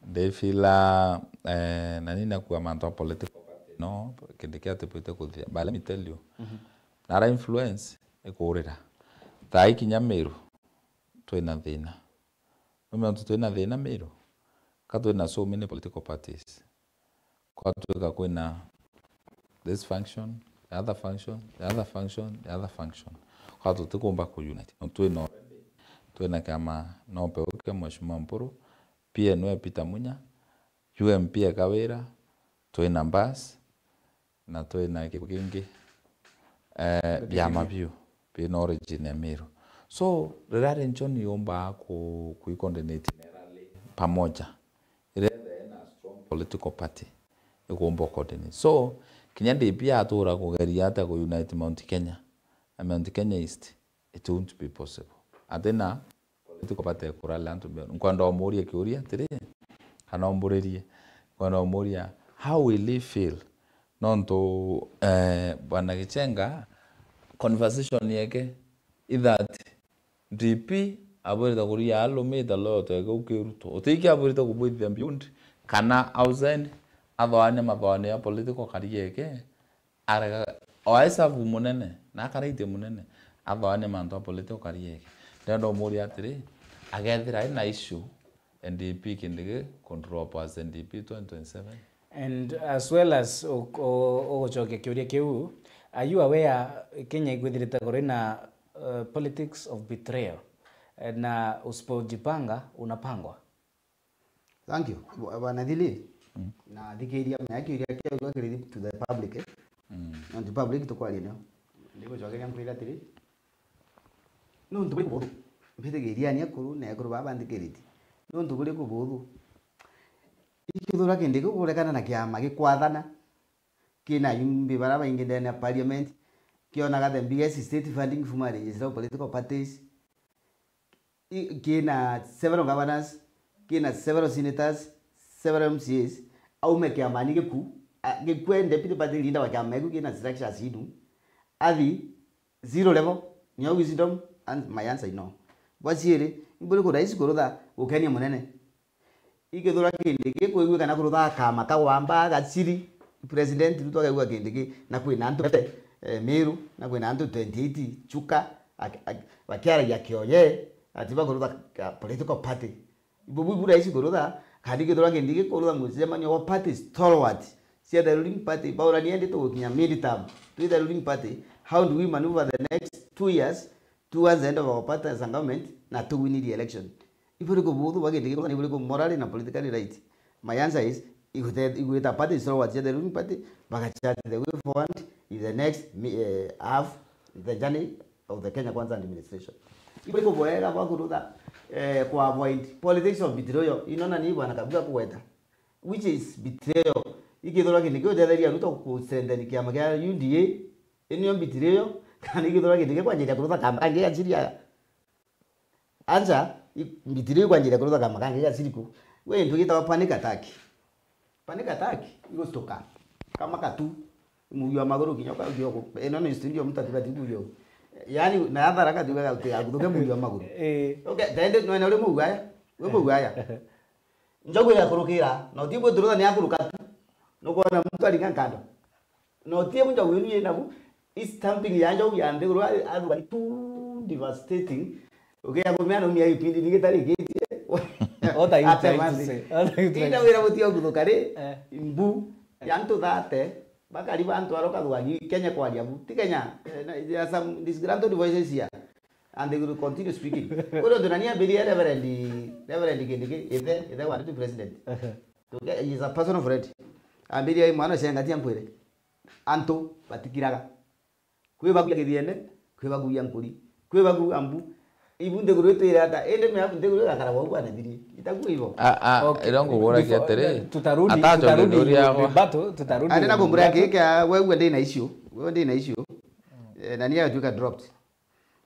ndifila, eh, nani nakua mantu a political party no, kindi kia tupite kuthia. But let me tell you, nara influence ikurira. Thaa ii kinya Meru, twina thina. Numia untu twina thina Meru, ka twina so many political parties. Kwatwika kwina this function, the other function, the other function, the other function. Kwa tutikumba ku unite. No twina already, twina kiama no peu kia Mheshimiwa Mpuru, P N U e Peter Munya, U M P e Kawira, twina Mbas, na twina kiku kingi, eh, biama biu bina origin ya Meru. So, riria region yumbaa ku, ku coordinate na rally pamoja, iria ina strong political party, ikumba coordinate. So, kinya D P atura kugeria atia ku unite Mount Kenya na Mount Kenya East, it won't be possible. Atina political party kurale antu be. Nkwenda umurie kiuria atiri, kana umburirie, nkwenda umuria, how will he feel? Nontu, eh, Bwana Gichenga, conversation yeke i that D P abwirite kuria alumite loyalty yake ukiruto. Utiki abwirite kubwithia beyond kana outside, athoane mathoane ya political career yake, arega, o aisabu munene, na akaraitie munene, athoane mantu a political career yake. Ndenda umuria atiri, agethira ena issue, N D P kindi gi control up as N D P twenty twenty-seven? And as well as u-, u-, ugucokia kiuria kiu, are you aware Kenya ikwithirite kuri na, uh, politics of betrayal? Eh, na usipojipanga, unapangwa? Thank you. Bwa-, Bwana Thili, mm, na thikiria mea kiuria kiu kiri to the public, eh? Mm. Nontu public tukwaria nio. Ndigucokeria nkwira atiri, Nontu buri kubuthu, mbithigiria ni akuru na ekuru baba banthikiritie. Nontu buri kubuthu, ikithura kindi kiu kurekana na kiama gikwathana, kina ayumbe bara baingi ndene ya parliament, kionaga the biggest state funding from a registrar of political parties, i-, kina several governors, kina several senators, several M C As, aume kiamani giku, a-, gikue deputy party leader wa kiama giku kina structures inu, athi zero level, ni au wisdom and my answer is no. Bwa ciiri, imburi ku rahisi kurutha gukenia munene. Ikithura kindi ki kwigua kana kurutha kama ka wamba gaciri, President Ruto akaigua kindi ki, na kwina antu, eh, Meru, na kwina antu twenty-eight Chuka, ak-, ak-, bakiaragia kioye, ati bakurutha ka political party. Ibo bu, bu rahisi kurutha, kandi ikithura kindi ki kurutha mucemanio wa party stalwart cia the ruling party, baurania indi tugukinya mid term, twi the ruling party, how do we maneuver the next two years towards the end of our party as a government, na tuwinirie election? Iburi kubuthu bwa kindi gikuru, iburi ku morally na politically right. My answer is, igwita, igwita party stalwart cia the ruling party, bagachart the way forward in the next mi-, eh, half the journey of the Kenya Kwanza administration. Iburi kubwega bwa kurutha, eh, ku avoid politics of betrayal. Inona ni bwana Kabuga kugweta, which is betrayal. Ikithura kindi kiu utetheria Ruto ku strengthen kiama kia U D A, inio betrayal, kana ikithura kindi ki kwanjiria kurutha kama kangi gaciri aya. Anja, i-, mbitire ikwanjiria kurutha kama kangi gaciri ku. We, into gitawa panic attack. Panic attack, igustuka. Kama katu. Muyo wa maguru kinya uka-, uka-, ino ni studio mtu atiga tiku yo. Yani, na athara katu ga uti aguthuke muyo wa maguru. Eh. Okay, tende no ene uri muyo aya. We muyo aya. Njogu igakurukira, na uti gwiturutha ni akuruka tu. Nukwona muntu aringa nkando. Na uti emu njogu inu yinabu, i stamping ya njogu ya nthiguru, a-, athuga ni too devastating. Ukiya kumea na umia gipindi ni gitarikitie. What are you trying to say? What are you trying to say? Ina wira muti oguthuka ri, eh, mbu, eh, ya antu thate, bakari bantu aroka thwagi, Kenya kwaria bu. Ti Kenya, eh, na, there are some disgruntled voices here. And they will continue speaking. Kuri untu nani ambirie Reverend, Reverend Kindiki, ithe, ithe wa deputy president. Tuke, he is a personal friend. Ambirie ai mwana cenga tia mpwire. Antu batikiraga. Kwi bakuya Kithiene, kwi bakuya Nkuri, kwi bakuya Mbu. Ibu nthiguru itwire ata? Indi mea nthiguru igakara wau bwana thiri. Itakuwa ibo. A, a, okay, ira nguguragia before, atiri, eh, tutarudi, atacoke tutarudi nthuri yakwa. Rebuttal, tutarudi rebuttal. Andi na kumbura kika, wewe ndi na issue, wewe ndi na issue. Eh, na ni agatuika dropped.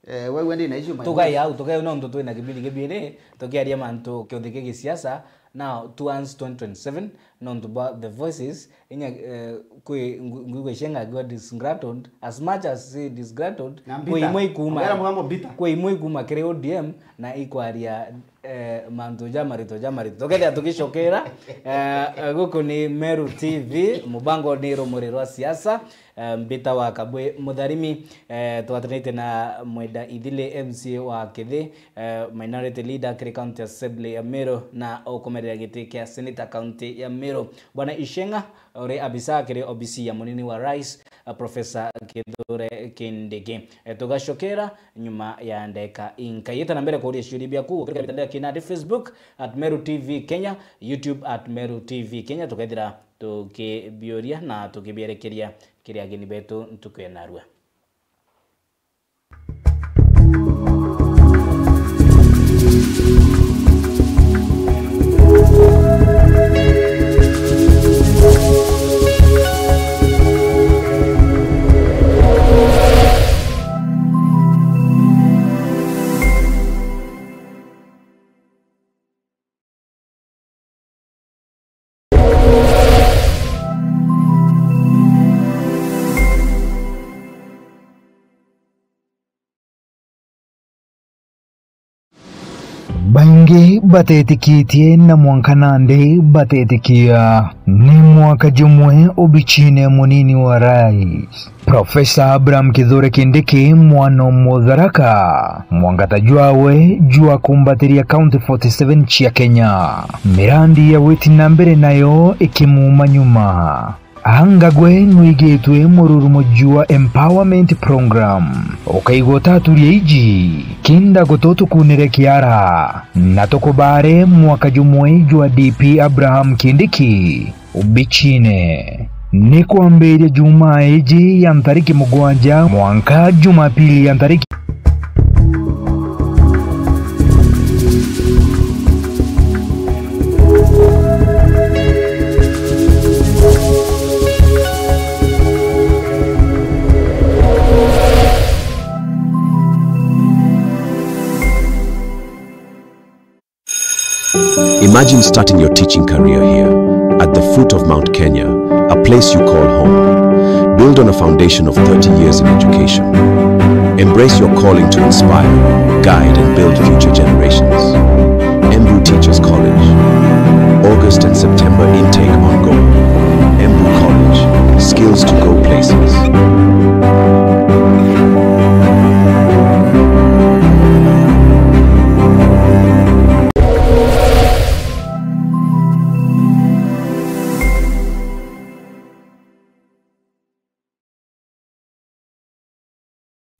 Eh, wewe ndi na issue, my boss. Tukai au, tukai au, nontu twina kibindi kibiri, tukiaria mantu kiuthi kia gisiasa. Now, towards twenty twenty-seven, nontu bwa the voices, inya, eh, kwi ngu-, nguigwa icenga akiwa disgruntled, as much as si disgruntled, na mbitter. Kwi imwe ikuma, ongera mugambo mbitter. Kwi imwe ikuma kiri O D M, na ikwaria, eh, mantu jamarito, jamarito. Tukethia tukicokera, eh, guku ni Meru T V, mubango ni Rumuri rwa Siasa. Eh, mbita wa Kabwe Mutharimi, eh, twatanite na Mwenda Ithili, M C A wa Kithi, eh, minority leader kiri County Assembly ya Meru, na ukumerera giti kia senator county ya Meru. Bwana Icheng'a, uri abisa kiri obisi ya munini wa rais, eh, Professor Kithure Kindiki. Eh, tugacokera nyuma ya ndeka inkai. Ita na mbere kuuria ciuria biaku, ukiruka mitandao ya kinandi, Facebook at Meru T V Kenya, YouTube at Meru T V Kenya, tukethira tukibiuria na tukibierekeria kiri ageni betu ntuku ya narua. Baingi batetikitie na mwanka nandi batetikia. Ni mwaka jumwe obichine munini wa rais. Professor Abraham Kithure Kindiki, mwana o Mutharaka, mwangata jwawe jwa kumbatiria County forty seven cia Kenya. Mirandi ya gwiti na mbere nayo ikimuuma nyuma. Angagwe nwigitwe mururumo jwa Empowerment Program. Ukaigua utaturia iji, kinda gutu tukunire kiara. Na tukubare mwaka jumwe jwa D P Abraham Kindiki. Ubichine. Ni kwambiria Jumaa iji ya ntariki mugwanja mwanka Jumapili ya ntariki. Imagine starting your teaching career here, at the foot of Mount Kenya, a place you call home. Build on a foundation of thirty years in education. Embrace your calling to inspire, guide, and build future generations. Embu Teachers College. August and September intake ongoing. Embu College. Skills to go places.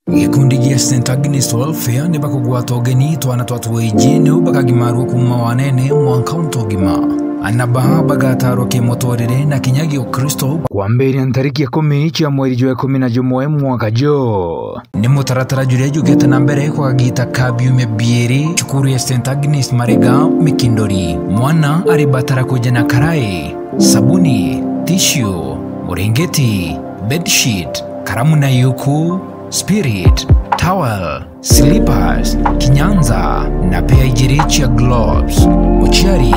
Gikundi gia Saint Agnes Welfare ni bakugwata ugeni twana twa twa iji niu bakagimarua kuuma wanene mwanka untu ugima. Ana baa bagatarwa kimuturire na kinya giukristo. Kwambiria ntariki ikumi cia mweri jwa ikumi na jumwe mwaka ju. Ni mutaratara juria jugite na mbere kwa kagita ka biumia biiri cukuru ya Saint Agnes Marega Mikindori. Mwana aribatara kuja na karai, sabuni, tissue, muringiti, bedsheet, karamu na yuku, spirit, towel, slippers, kinyanza, na pea ijiri cia gloves. Muciari,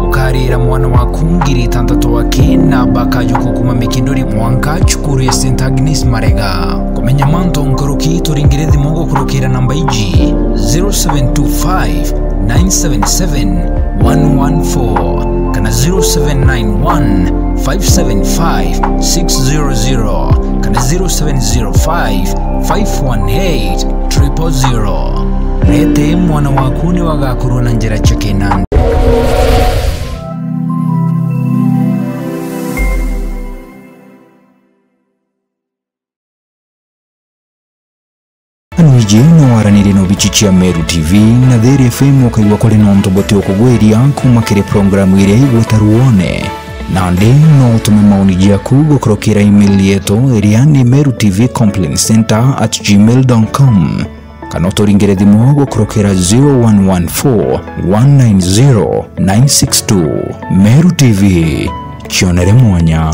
ukarira mwana waku ngiri itantatu aki na bakajuku kuma Mikindori mwanka cukuru ya Saint Agnes Marega. Kumenya mantu nkuruki, turingire thimu gukurukira namba iji: zero seven two five, nine seven seven, one one four, kana zero seven nine one, five seven five, six zero zero, kana zero seven zero five, five one eight, triple zero. Rete mwana waku ni wagakurwa na njira cia kinandi. Anu iji no waranirie na obici cia Meru T V na Thiri F M, ukaigua kuri na untu buti ukugwiria kuma kiri programu iria igwita ruone. Nandi no utume maoni jaku gukurukira email yetu iria ni meru T V complaint center at gmail dot com. Kana uturingire thimu gukurukira zero one one four, one nine zero, nine six two. Meru T V, cionere mwanya.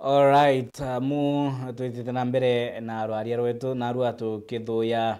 Alright, amu twitite na mbere na rwaria rwetu, narua tukithuya,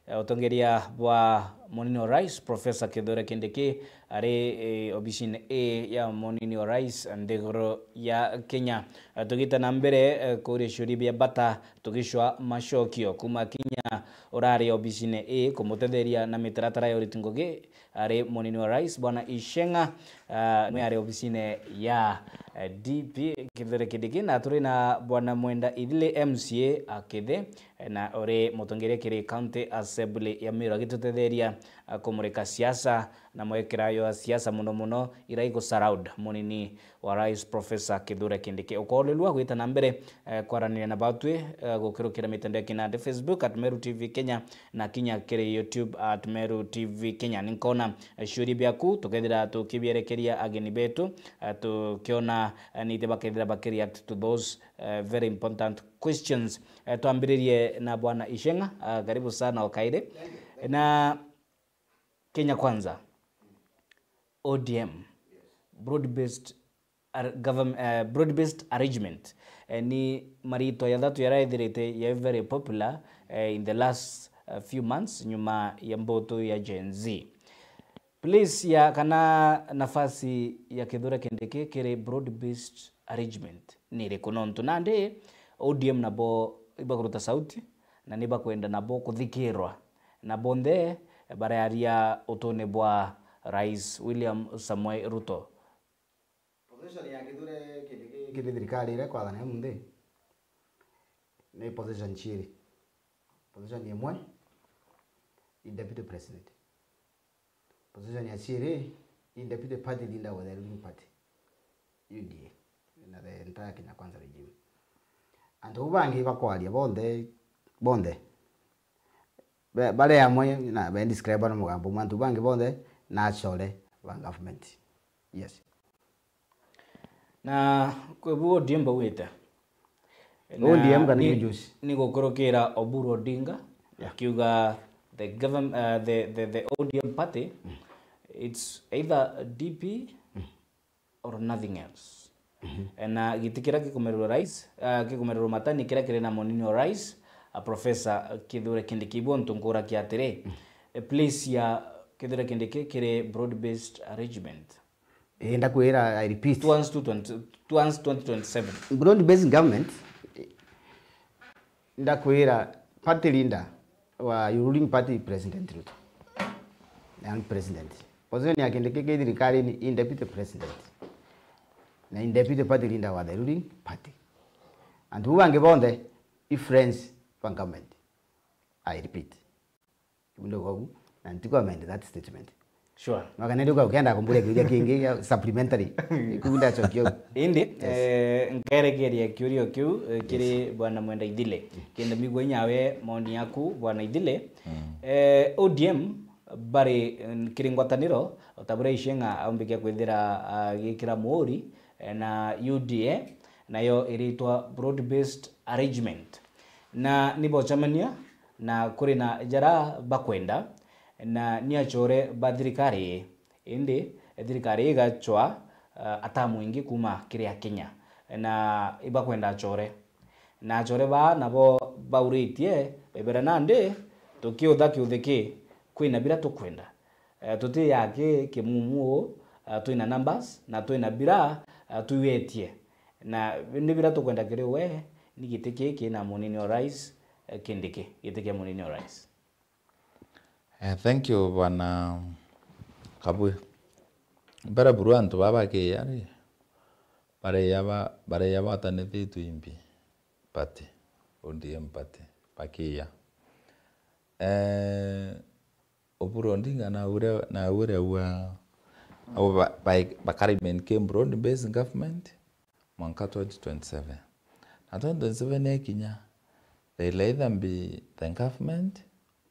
eh, utongeria bwa munini wa rais, Professor Kithure Kindiki, ari, eh, obisine ii ya munini wa rais nthiguru ya Kenya. Eh, tugite na mbere, eh, kuria ciuria bia bata, tugicwa macokio kuma kinya urari obisine ii kumutetheria na mitaratara ya uriti ngugi, ari munini wa rais, Bwana Iceng'a, ah, nwe ari obisine ya, eh, D P Kithure Kindiki, na turi na Bwana Mwenda Ithili, M C A a Kithe, eh, na uri mutongeria kiri County Assembly ya Meru, agitutetheria, ah, kumurika siasa na mwekira yo siasa, muno muno ira igu surround munini wa rais, Professor Kithure Kindiki. Ukoorerua gwita na mbere, eh, kwaraniria na batwi, eh, gukirukira mitandao ya kinandi, Facebook at Meru T V Kenya, na kinya kiri YouTube at Meru T V Kenya. Ninkona, eh, ciuria biaku, tukethira tukibierekeria ageni betu, eh, tukiona, eh, nite bakethira bakireact to those, eh, very important questions. Eh, twambiririe na Bwana Iceng'a, ah, karibu sana o kairi. Na Kenya Kwanza, O D M, broad-based ar-, govern-, eh, broad-based arrangement, eh, ni maritwa jathatu jaraethirite ya very popular, eh, in the last, eh, few months, nyuma ya mbutu ya Gen Z. Place ya kana nafasi ya Kithure Kindiki kiri broad-based arrangement ni iriku? Nontu nandi O D M nabo ibakuruta sauti na nibakwenda nabo kuthikirwa, na bonthe bararia utune bwa Rais William Samoei Ruto. Position ya Kithure Kindiki kiri thirikari iria kwathana imunthi ni position ciiri. Position imwe i deputy president. Position ya ciiri i deputy party leader wa the ruling party, U D A, na the entire Kenya Kwanza regime. Antu bau bangi bakwaria bonthe, bonthe, be-, bari amwe na be describe na mugambo umwe, antu bangi bonthe na acore. ba government. Yes. Na kwi bu O D M baugite? O D M kana ni juice? Ni gukurukira Oburu Odinga, yeah, akiuga the government, uh, the, the, the O D M party, mm, it's either D P, mm, or nothing else. Mm-hmm. Na giti kiria gikumererwa rais, uh, gikumererwa matani kiria kiri na munini wa rais, uh, Professor Kithure Kindiki. Ibu untu nkurakia atiri, mm, a place ya Kithure Kindiki kiri broad based arrangement. Eh, ndakwira, I repeat. Towards two twenty, towards twenty twenty-seven. Broad based government, eh, ndakwira, party leader wa ruling party, President Ruto, yani president. Position ya Kindiki thirikarini i deputy president. Na i deputy party leader wa the ruling party. Antu bau bangi bonthe i friends ba government. I repeat. Ibu ndauga ugu, na ntiku amend that statement. Sure. Mwaka nende uka ukenda kumburia kiuria kingi gia supplementary. Iku ndacokia ugu. Indi, yes, eh, nkerekeria kiuria kiu, eh, kiri, yes, Bwana Mwenda Ithile. Kenda migua inyawe maoni yaku, Bwana Ithile. Mm. Eh, O D M bari, eh, kiri ngwataniro, o ta buria Ichenga aumbikia kwithira agikira muuri, eh, na U D A, nayo iritwa broad based arrangement. Na ni bocemania na kuri na jara bakwenda, na ni achore ba thirikari, indi thirikari igachwa, uh, atamu ingi kuma kiri Akenya, na ibakwenda achore. Na achore baa nabo bauritie, baibera nandi tukiutha kiuthi ki, kwina bira tukwenda. Eh, tuti ya ki kimumu uu, eh, twina numbers na twina bira, eh, twiwetie. Na ni bira tukwenda kiri we, ni giti kii kina munini wa rais, eh, Kindiki, giti kia munini wa rais. Eh, thank you, Bwana Kabwe. Mbere buru antu baba bakiya ri, bareya ba-, bareya batanithitue imbi party, O D M party, bakiya. Eh, Oburu Odinga na uria, na uria wa, au ba, ba, bakara maintain broad based government mwanka twenty twenty-seven. Na twenty twenty-seven yakinya, they'll either be the government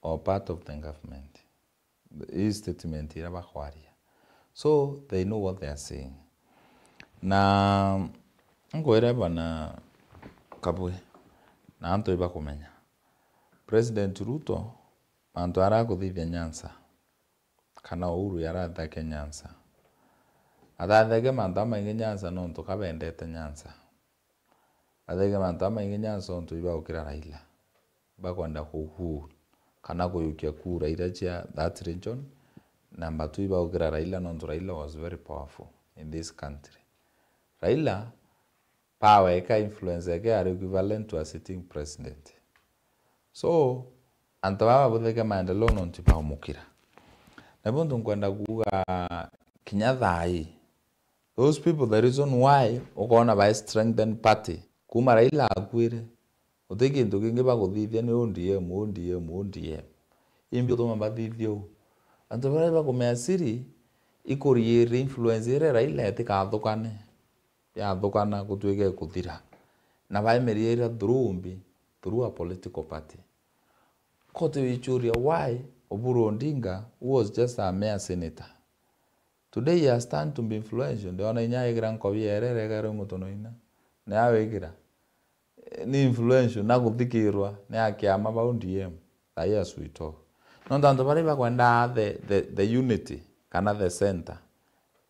or part of the government. Hii statement iria bakwaria. So they know what they are saying. Na nkwire bana Kabwe, na antu ibakumenya. President Ruto, mantu aria akuthithia Nyanza, kana Uhuru yarathake Nyanza. Athatheke mantu amaingi Nyanza nontu kabendete Nyanza. Atheke mantu amaingi Nyanza nontu ibaukira Raila. Bakwenda ku-, ku-, kana kuyukia kura iria cia that region. Number two, ibaukira Raila nontu Raila was very powerful in this country. Raila, power yake, influence yake yari equivalent to a sitting president. So, antu baba babuthike maendeleo nontu baumukira. Na buntu nkwenda kuuga kinya thaa ii, those people, the reason why ukoona ba strengthen party, kuma Raila akuire, guti kintu kingi bakuthithia ni O D M, O D M, O D M. Imbi utuma bathithia uu? Antu baria bakumea siri, ikuriira influence iria Raila etikathukane. Yathukana gutuika ikuthira. Na baimiriira through mbi, through a political party. Kote wichuria why Oburu Odinga, who was just a mere senator. Today he has turned to be influential. Ndiona inya aigira nkobi ya Erere ikaira mutonoina. Ni awigira. Eh, ni influential na guthikirwa ni a kiama ba O D M. Thaai as we talk. Nontu antu baria bakwenda the, the, the unity kana the center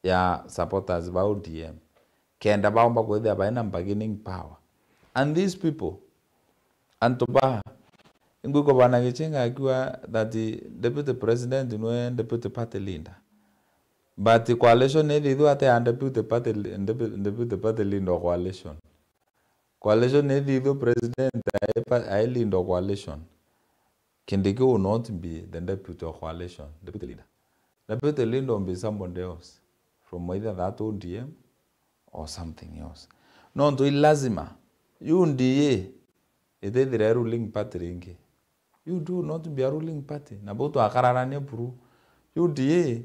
ya supporters ba O D M, kenda baomba kwithira baina bargaining power. And these people, antu ba, ingwigua Bwana Gichinga akiuga that deputy president niwe deputy party leader. But coalition ithithwa ate ya deputy party, deputy, deputy party leader o coalition. Coalition ithithwa president ae pa-, ae leader o coalition. Kindiki will not be the deputy of coalition, deputy leader. Deputy leader will be somebody else from either that O D M or something else. Nontu i lazima U D A itithire ruling party ringi. U D A will not be a ruling party. Na bau twakararania buru. U D A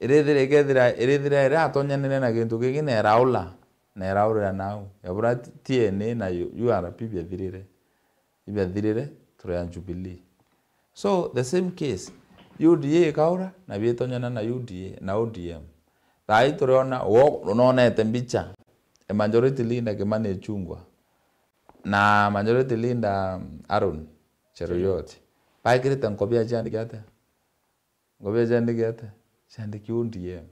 irithire, ikethira, irithire iratonyanire na gintu kingi na iraula, na iraurira nau. Yabura T N A na U R P biathirire. Ibiathirire, turi ya Jubilee. So, the same case, U D A ikaura, na biitonyana na U D A, na O D M. Thaa ii turiona, wo, nonete mbicha, e majority leader Kimani Ichung'wah, na majority leader Aaron Cheruiyot, baikirite nkobia ciandiki atia? Nkobia ciandiki atia? Ciandiki O D M.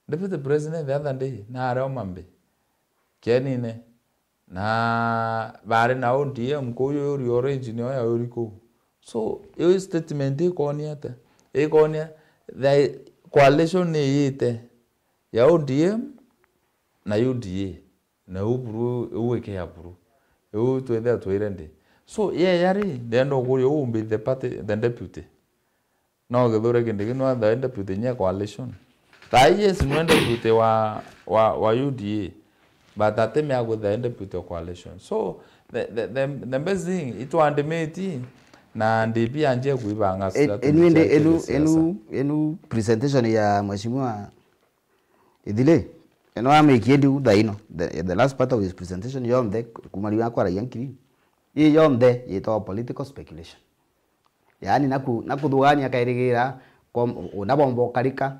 Deputy President the other day, naari Homa Bay, kienine, na baari na O D M kuu, yuri orange nio yauri kuu. So, iu statement ikonia atia? Ikonia the coalition ni iyite ya O D M na U D A. Na iu buru, iu ike ya buru. Iu twithia twire ndi. So, yeye ari, ndenda ukuria uu mbi the party, the deputy. No Kithure Kindiki nwe the deputy nye coalition. Thaa ii, yes, nwe deputy wa, wa, wa U D A. But atimea kwithia deputy wa coalition. So, the, the, the, the best thing, itwandimiti na D P anjie kuibanga strategy cia kisiasa. Enu, enu presentation ya Mheshimiwa Ithile, eno ameikie ndiu thaa ino. The, the last part of his presentation yonthe, kuma riu akwaragia nkiri, ii yonthe yitagwa political speculation. Yaani, naku, nakuthugania akairigira, kom-, una bomba ukarika,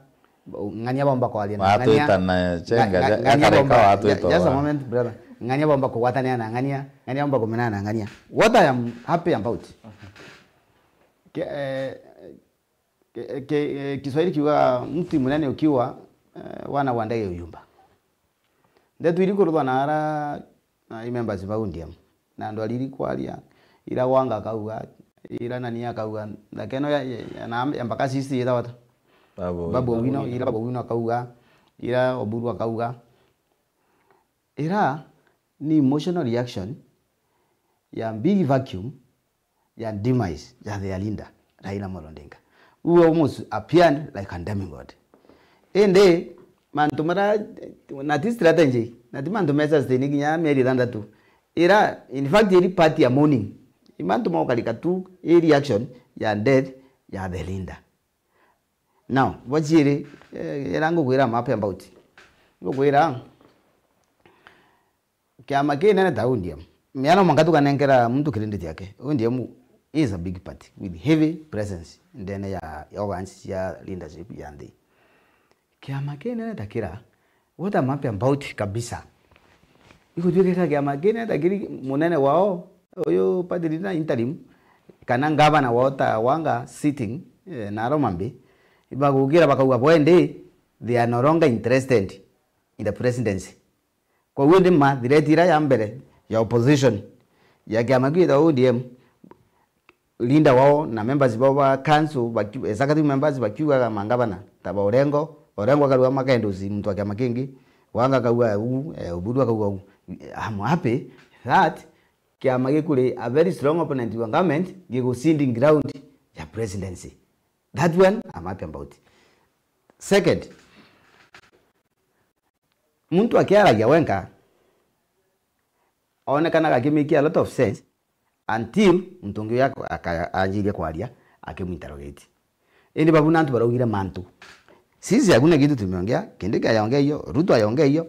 ng'ania bomba kwaria na ng'ania, watwita na chenga, nga-, nga-, ja-, ng'ania akarika bomba, watwita ja-, just a wa. Moment, brother. Ng'ania bomba kugwatanira na ng'ania, ng'ania bomba kumenana na ng'ania. What I am happy about, ke-, eh, Ki-, ki-, Kiswahili kiuga, mti mnene ukiwa, eh, wana wa ndege uyumba. Ndeto iri kuruthwa na ara, na i members ba O D M. Na andu ariri kwaria, ira Wanga akauga, ira nani akauga, ndakeno ya, ya, ya, na, ya mpaka sisi yitagwa ata? Babu Owino. Babu Owino, ira Babu Owino akauga, ira Oburu akauga. Ira ni emotional reaction ya big vacuum ya demise ya their leader, Raila Amolo Odinga, who almost appeared like a demigod. Indi mantu mara, na ti strategy, na ti mantu me sustain kinya mieri ithantatu. Ira, in fact, iri part ya mourning. I mantu ma gukarika tu, i reaction ya death ya the leader. Now, bwa ciiri, eh, ira ngukwira I'm happy about. Ngukwira, kiama kinene ta O D M, mea no mwanka tukanenkera muntu credit yake. O D M is a big party with heavy presence ndene ya, ya organs cia leadership ya nthi. Kiama kinene ta kira, what I'm happy about kabisa, igutwika kiama kinene ta kiri munene wao, uyu party leader interim, kana ngavana wao ta Wanga sitting, eh, na Homa Bay, ibagukira bakauga, bwendi, they are no longer interested in the presidency. Koguo ni ma threat ira ya mbere ya opposition ya kiama kiu gitagwa O D M, leader wao na members bao ba council, baki-, executive members bakiugaga mangavana ta ba Orengo, Orengo akarua makaendosi muntu wa kiama kingi, Wanga akauga uu, eh, Oburu akauga uu. I'm happy that kiama gikuri a very strong opponent wa government gigusinding ground ya presidency. That one I'm happy about. Second, muntu akiaragia wenka, onekanaga aki make a lot of sense until muntu ungi uyu ak-, aka-, anjirie kwaria, akimuinterrogate. Indi babu ni antu baraugire mantu. Sisi hakuna kitu tumeongea, Kindiki hajaongea hiyo, Ruto hajaongea hiyo.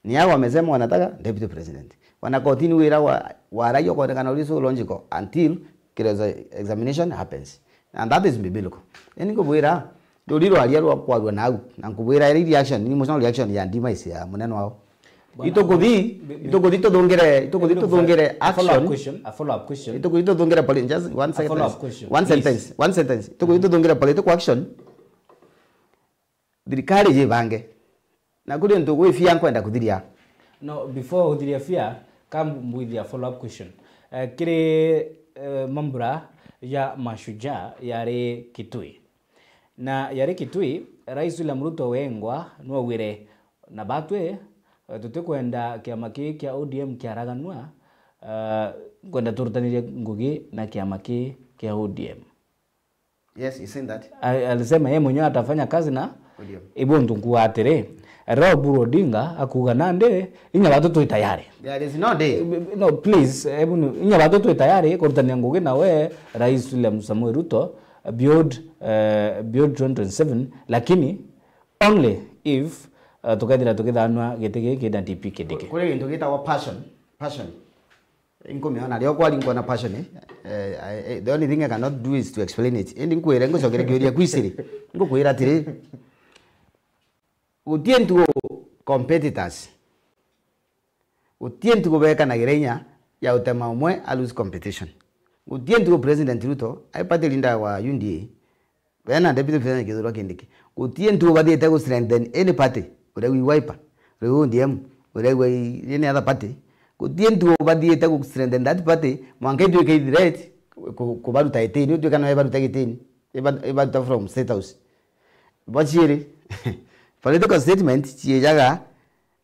Ni hao wamesema wanataka deputy president. Wana kotini wira wa, wa raia ukonekana uri so logical until cross examination happens. And that is biblical. Yaani nkubwira, ruri rwaria rwa kwarua nau, na nkubwira iri reaction, ni emotional reaction ya demise ya munene wao. Bwana, itukuthi, bi-, bi-, itukuthi tuthungire, itukuthi tuthungire a follow-up action. Question, a follow-up question. Itukuthi tuthungire poli-, just one sentence. A follow-up question, please. One sentence, one sentence. Itukuthi tuthungire political action. Thirikari jibange. Na kuri untu gwifia nkwenda kuthiria. No, before uthiria fia, ka mbwithia follow-up question. Eh, kiri, eh, mambura ya Mashujaa yari Kitui. Na yari Kitui, Rais William Ruto wengwa nwaugire, na batwi, eh, tutikwenda kiama kii kia O D M kiaraganua, eh, nkwenda turutanirie ngugi na kiama kii kia O D M. Yes, he said that. A-, alisema yeye mwenyewe atafanya kazi na O D M. Ibu ntu nkuga atiri, rira Oburu Odinga akuga nandi, inya batu twi tayari. There is no day. No, please, ebu ni, inya batu twi tayari kurutania ngugi nawe Rais William Samoei Ruto beyond, eh, beyond twenty twenty-seven, lakini only if, eh, tukethira tukithanua giti giki na D P Kindiki. Kuri gintu gitagwa passion, passion. Inkumiona rio kwari, nkuona passion, eh? Eh, I, I, the only thing I cannot do is to explain it. Indi nkwire, ngucokeria kiuria kwisiri. Ngukwira atiri, gutie ntugo competitors. Gutie ntugo bekanagira inya ya utema umwe a lose competition. Gutie ntugo President Ruto, ai party leader wa U D A, we na Deputy President Kithure Kindiki, gutie ntugo bathiite gu strengthen any party, uria wi Wiper, uria wi O D M, uria wi any other party. Gutie ntugo bathiite gu strengthen that party, mwanka ituike i threat ku-, kubaruta gitini, utuika no ibaruta gitini, iba-, ibaruta from State House. Bwa ciiri, political statement ciejaga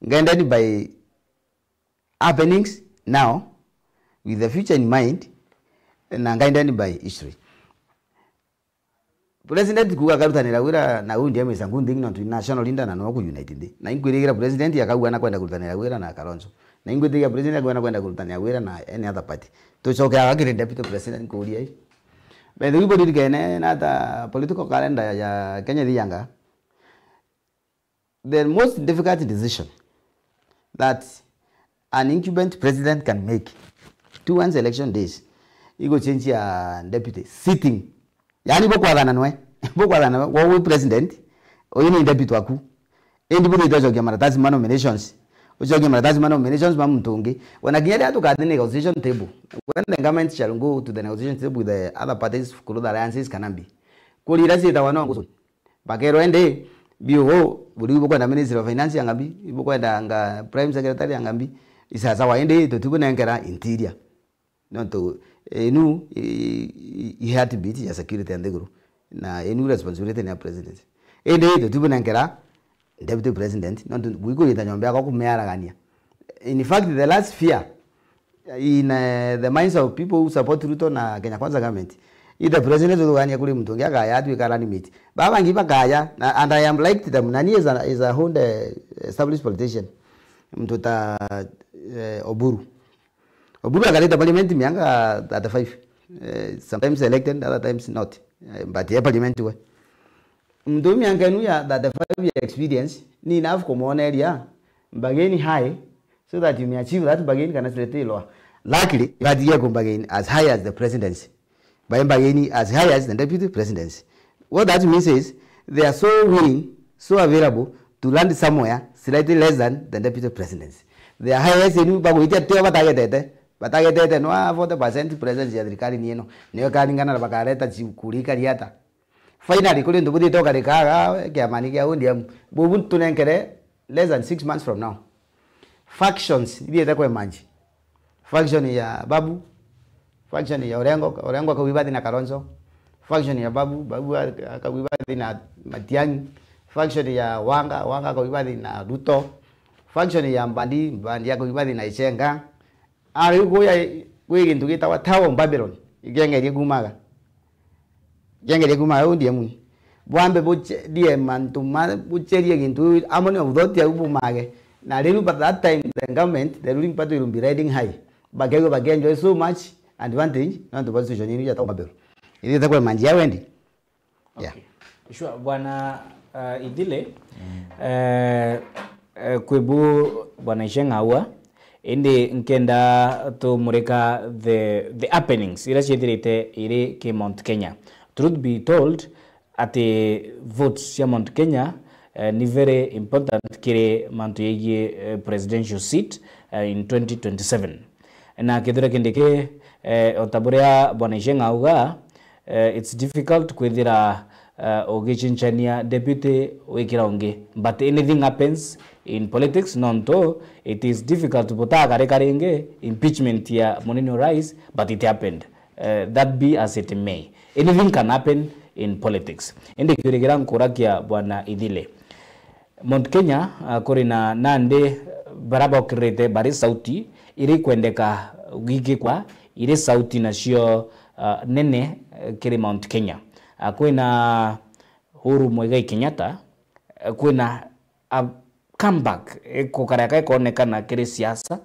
guided by happenings now with the future in mind, na guided by history. President kuuga akarutanira wira na U D M is a good thing, nontu ni national leader na no ku unite nthi. Na inkwirigira president akauga na kwenda kurutanira wira na Kalonzo. Na ingwitikia president akauga na kwenda kurutanira wira na any other party. Tucoke aga kiri deputy president nkuuria ii. By the way, buririkene na ata political calendar ya Kenya ithianga. The most difficult decision that an incumbent president can make towards election days, iguchenjia deputy sitting. Yaani, bukwathana nwe, bukwathana nwe, wowe president, uyu ni deputy waku. Indi buthiite ucokia maratasi ma nominations. Ucokia maratasi ma nominations ma muntu ungi. Ona kinya riria tukathi negotiation table, when the government shall go to the negotiation table with the other parties, Kuruth Alliances kana mbi, kuri iria ciitawa no ngucu. Bakerwa indi, biugu, buriu bukwenda Ministry of Finance ya ngambi, ibukwenda anga Prime Secretary ya ngambi, isasawa, indi tutibunenkera interior. Nontu, inu, i, i, i heartbeat ya security ya nthiguru. Na inu responsibility ni ya president. Indi tutibunenkera deputy president, nontu gwikuyita nyomba yakwa kumiaragania. In fact, the last fear in, eh, the minds of people who support Ruto na Kenya Kwanza government, either president uthugania kuri muntu ungi akaya atuika running mate. Baba bangi bakaya, na, and I am like them, na ni is a, is a old, eh, established politician. Muntu ta, eh, Oburu. Oburu akarita parliament miaka thirty-five. Eh, sometimes elected, other times not. Eh, but ye parliament we. Muntu uyu miaka inu ya thirty-five ya experience, ni enough kumwoneria bargain high, so that you may achieve that bargain kana slightly lower. Luckily, you had here bargain as high as the presidency. By bargain as high as the deputy presidency. What that means is, they are so willing, so available to land somewhere slightly less than the deputy presidency. Their highest inu bagwitia tio batagetete, batagetete no forty percent presence ya thirikari ni ino. Nio karingana na bakareta chief kuri kariata. Finally, kuri untu buthiite ukarikaga kiamani kia O D M, bubu tunenkere less than six months from now. Factions ithiite kwemanji. Faction ya Babu, faction ya Orengo, Orengo akauga ibathi na Kalonzo, faction ya Babu, Babu akauga ibathi na Matiang'i, faction ya Wanga, Wanga akauga ibathi na Ruto, faction ya Mbadi, Mbadi akauga ibathi na Ichenga. Ari kuya kwi gintu gitagwa Tower of Babylon, ikiengerie kumaga. Ikiengerie kumaga, O D M. Bwambe bucherie mantu ma, bucherie gintu, harmony of thought yau bumage. Na riu, but that time, the government, the ruling party will be riding high. Bakegua bakienjoy so much advantage, nontu bwa situation inu ya Tower of Babylon. Ithiite kwemanjia wendi. Yeah. Okay. Sure, Bwana, uh, Ithile, eh, eh, kwi bu Bwana Ichenga aua, indi nkenda tumurika the, the happenings iria ciithirite iri ki Mount Kenya. Truth be told, ati votes cia Mount Kenya, eh, ni very important kiri mantu yegie, eh, presidential seat, eh, in twenty twenty-seven. Na Kithure Kindiki, eh, o ta buria Bwana Ichenga auga, eh, it's difficult kwithira, eh, ugichenchania deputy wikira ungi. But anything happens in politics, nontu it is difficult butakarika ringi impeachment ya Munini Rice, but it happened. Eh, that be as it may, anything can happen in politics. Indi kiurigira nkurakia Bwana Ithile. Mount Kenya, ah, kuri na nandi bara bokirite bari sauti iri kwendeka gwikikwa iri sauti nacio, ah, nene, eh, kiri Mount Kenya. Ah, kwina Uhuru Muigai Kenyatta, eh, kwina a comeback ikukareka ikonekana kiri siasa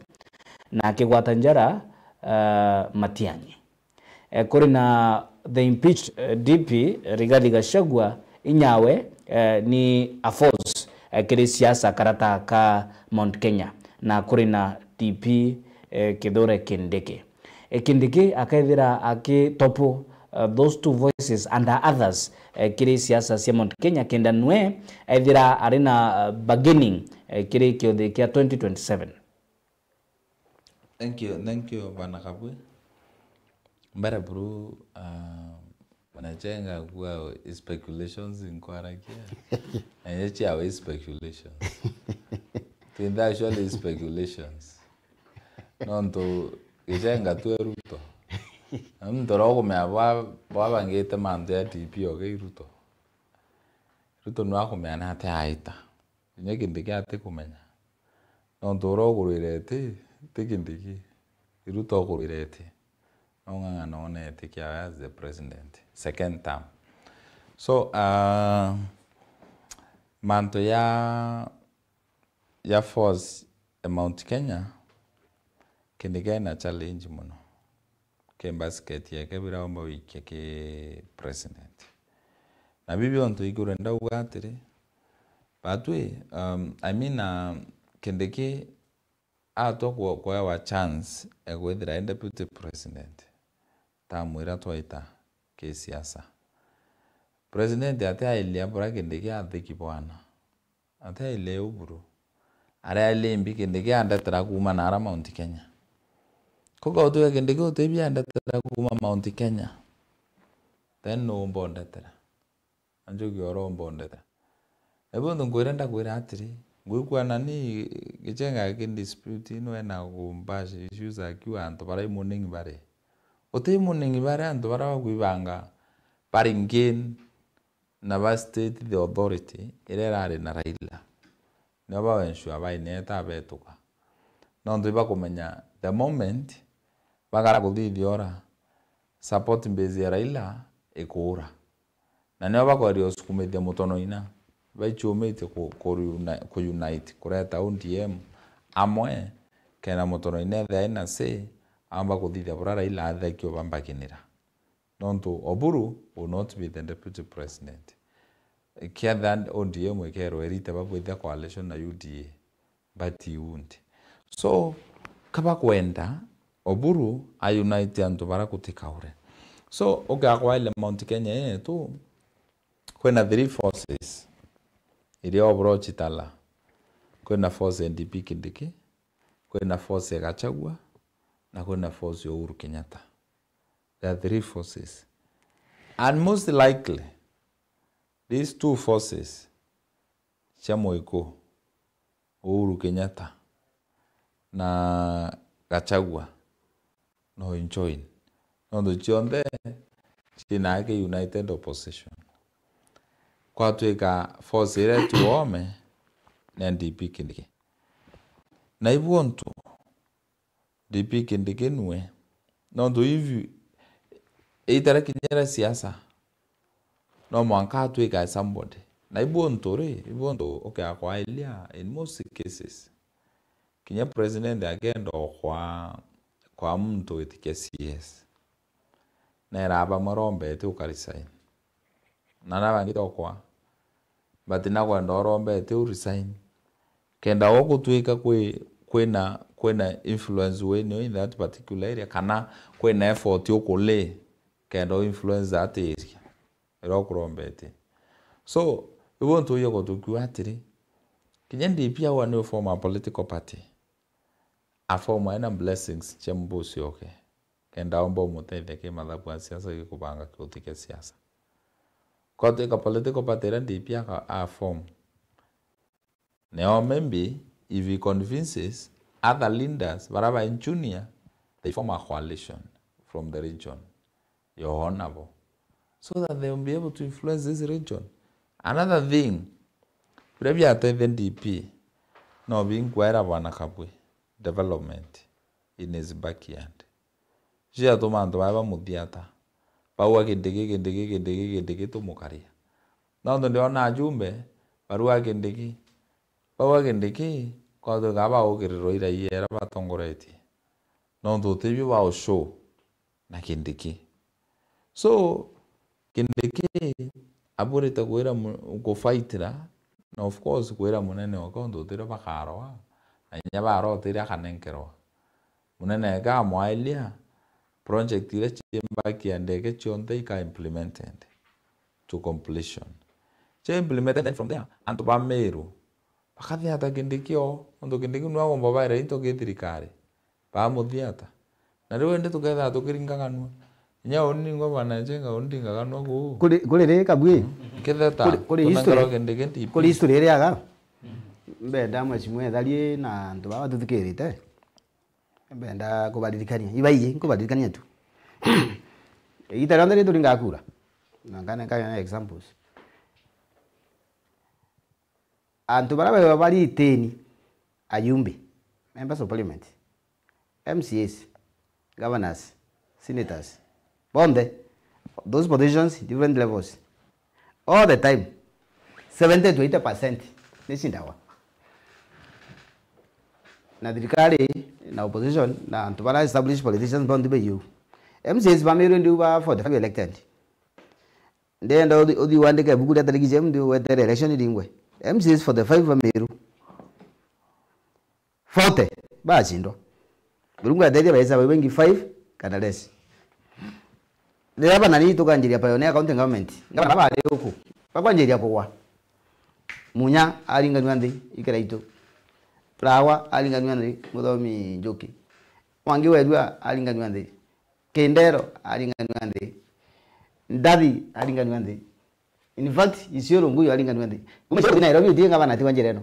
na akigwata njara, ah, Matiang'i. Eh, kuri na the impeached, eh, D P Rigathi Gachagua, inyawe, eh, ni a force, eh, kiri siasa karata ka Mount Kenya, na kuri na D P, eh, Kithure Kindiki. Eh, Kindiki akethira akitopu, eh, those two voices and others, eh, kiri siasa cia Mount Kenya, kenda nwe ethira ari na, eh, bargaining, eh, kiri kiuthi kia twenty twenty-seven. Thank you, thank you, bwana Kabwe. Mbere buru, ah, na chenga kuwa speculations nkwaragia. Na nyo ciawe speculations. Twinthe actually speculations. Nontu gichenga twe Ruto. Na muntu uria ukumea bwa-, bwabangite mantu ya D P oke i Ruto. Ruto nwe akumea na ate aita. Kinya Kindiki atikumenya. Nontu uria ugurwire iti, ti Kindiki. I Ruto ugurwire iti. No ng'ang'ana one iti kiawe as the president. Second term. So, ah, mantu ya, ya force e Mount Kenya, Kindiki ena challenge mono. Ki basket yake biraumba wikia ki president. Na bibi ontu iguru ndauga atiri, batwi, um, I mean, uh, Kindiki atwa ku-, kuewa chance e kwithira e deputy president, tamu iria twaita ki siasa. President atiailia bura Kindiki athiki bwana. Atiailia Uhuru. Ariailia imbi Kindiki andetera kuuma naara Mount Kenya. Kuga utwika Kindiki utibi andetera kuuma Mount Kenya. Then nu umbondetera? Anjuki oro umbondetera. Na bonthe nkwira ndakwira atiri, ngwikua nani gichenga ki dispute ino ena kumbash issues akiwa antu bara imunengi bari. Uti imunengi bari antu bara bakwibanga bari ngin na ba state the authority iria irari na Raila. Nio ba ensure baineta betuka. Nontu ibakumenya the moment bagara kuthithia ura, support base ya Raila ikuura. Na nio bakweria usukumithia Mutonoina. Baichumitie ku-, ku-, ku-unite, kureta O D M amwe, kenda Mutonoina ethia aina say, amba kuthithia bura Raila atheki ubambakinira. Nontu Oburu will not be the deputy president. Kethira O D M ikerwa irite babwithia coalition na U D A, but he won't. So, kaba kwenda Oburu a unite antu bara gutikaure. So, ukakwaile Mount Kenya yetu, kwina three forces iria obura uchitala. Kwina force ya D P Kindiki, kwina force ya Gachagua, na kwina force ya Uhuru Kenyatta. There are three forces. And most likely, these two forces cia Muiku, Uhuru Kenyatta na Gachagua, no join. Nontu cionthe ciina aki united opposition. Kwatwika force iria tuome ni ya D P Kindiki. Na ibu ontu D P Kindiki nue. Nontu ivi, itara kinya ria siasa, no mwanka atwika somebody. Na ibu ontu ri, ibu ontu ukea kwailia in most cases. Kinya president akenda okwa kwa muntu witikia C S. Nera bamwe rombete uka resign. Na na bangi tokwa. But nakwenda urombete u resign. Kenda ugutwika kwi, kwina, kwina influence wenu in that particular area, kana kwina effort ukulay kenda u influence that area iria ukurombete. So, ibu ntuye gutukiwa atiri, kinya D P awa ni form a political party. A form aina blessings cia mbusi oke. Kenda omba umutethia ki mathabu a siasa gikubanga kiuti kia siasa. Kwatwika political party iria D P aka-, a form. Neo maybe if he convinces other leaders, bara ba junior, they form a coalition from the region. Yoho nabo. So that they will be able to influence this region. Another thing, biria biateithia D P, no binkwera bwana Kabwe, development in his backyard. Ciatuma antu baa bamuthiata. Bauga Kindiki, Kindiki, Kindiki, Kindiki tumukaria. Nontu ndiona ajumbe, barua Kindiki. Bauga Kindiki, kwatwika bagukirirwa iraia iria batongoretie. Nontu utibio ba ushow na Kindiki. So, Kindiki aburite kwira mu-, gufaitira, na of course kwira munene oke untu utire bakaroa, na inya baroa utire akanenkerwa. Munene akamwailia, project iria ciimbakia ndege cionthe ika implemented to completion. Cia implemented, then from there, antu ba Meru bakathiata Kindiki o, nontu Kindiki nwe agomba baira into ki thirikari, bamuthiata. Na riu indi tukethira tukiringaganua. Inya uni ni ngomba na njenga, uni ndingaganua kuu. Kuri, kuri ri Kabui? Ketheta, kuri, kuri history, tunangarwa Kindiki D P. Kuri history iri aga. Mbenda mheshimiwa Etharie na antu baba tuthikirite. Mbenda kubaririkania. Ibaiji, nkubaririkania tu. Igita rionthe ri turinga kura. Na nkane, nkane examples. Antu baria baba bari itini, ajumbe, members of parliament, M C As, governors, senators, bonthe, those politicians, different levels, all the time, seventy to eighty percent ni cindagwa. Na thirikari, na opposition, na antu bara established politicians bonthe baiu. M C As ba Meru ndiu ba forty-five elected. Ndenda uthi, uthi wandike ibuku ria tariki cia muntu wetere election iringwe. M C As forty-five ba Meru, forty bacindwa. Murungu atethia baisa baingi five kana less. Riria banani tukanjiria pioneer county government, ngavana bari uku, bakwanjiria kugwa. Munya aringanua nthi, Ikiraitu. Rawa aringanua nthi, Muthomi Njuki. Mwangi Werua aringanua nthi. Kindero aringanua nthi. Ndathi aringanua nthi. In fact, Isiolo Nguyu aringanua nthi. Kuma Isiolo Nairobi utie ngavana ati wa njira ino.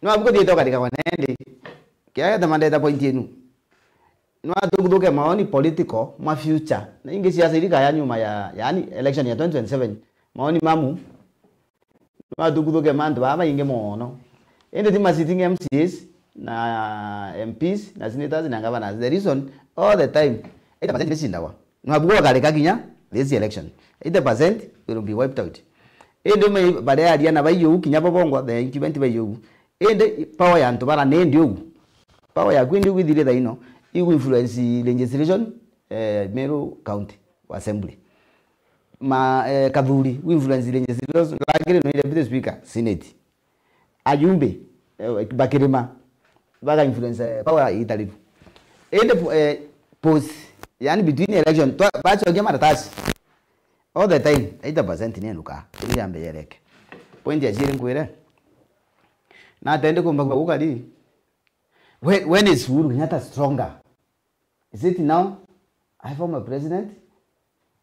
Nwabu kuthiite ukarika kwa nendi. Kiaga tamandeta point yenu. Nwa tukuthuke maoni political ma future. Na ingi siasa irikaya nyuma ya, yani election ya twenty twenty-seven. Maoni mamu. Nwa tukuthuke mantu baba baingi mono. Indi ti ma sitting M C As na M Ps na senators na governors. The reason all the time, eighty percent nicindagwa. Nwabu gukarika kinya this election, eighty percent will be wiped out. Indi ume barearia na baiyo uu, kinya bo bongwa, the incumbent baiyo uu. Indi power ya antu bara ni ndi uu. Power yaku indi uu ithirite ino, igu influence legislation, eh, Meru County Assembly. Ma, eh, Kathuri, gu influence legislation, lakini no deputy speaker, senate. Ajumbe, eh, bakirima, baga influence, eh, power itariru. Indi, eh, post, yani between election, twa, bachokia maratasi. All the time, eighty percent ni enuka, tuni jambe yereke. Point ya jiri nkwire. Na atende kumba kwa ukari. When, when is Uhuru Kenyatta stronger? Is it now? I former president,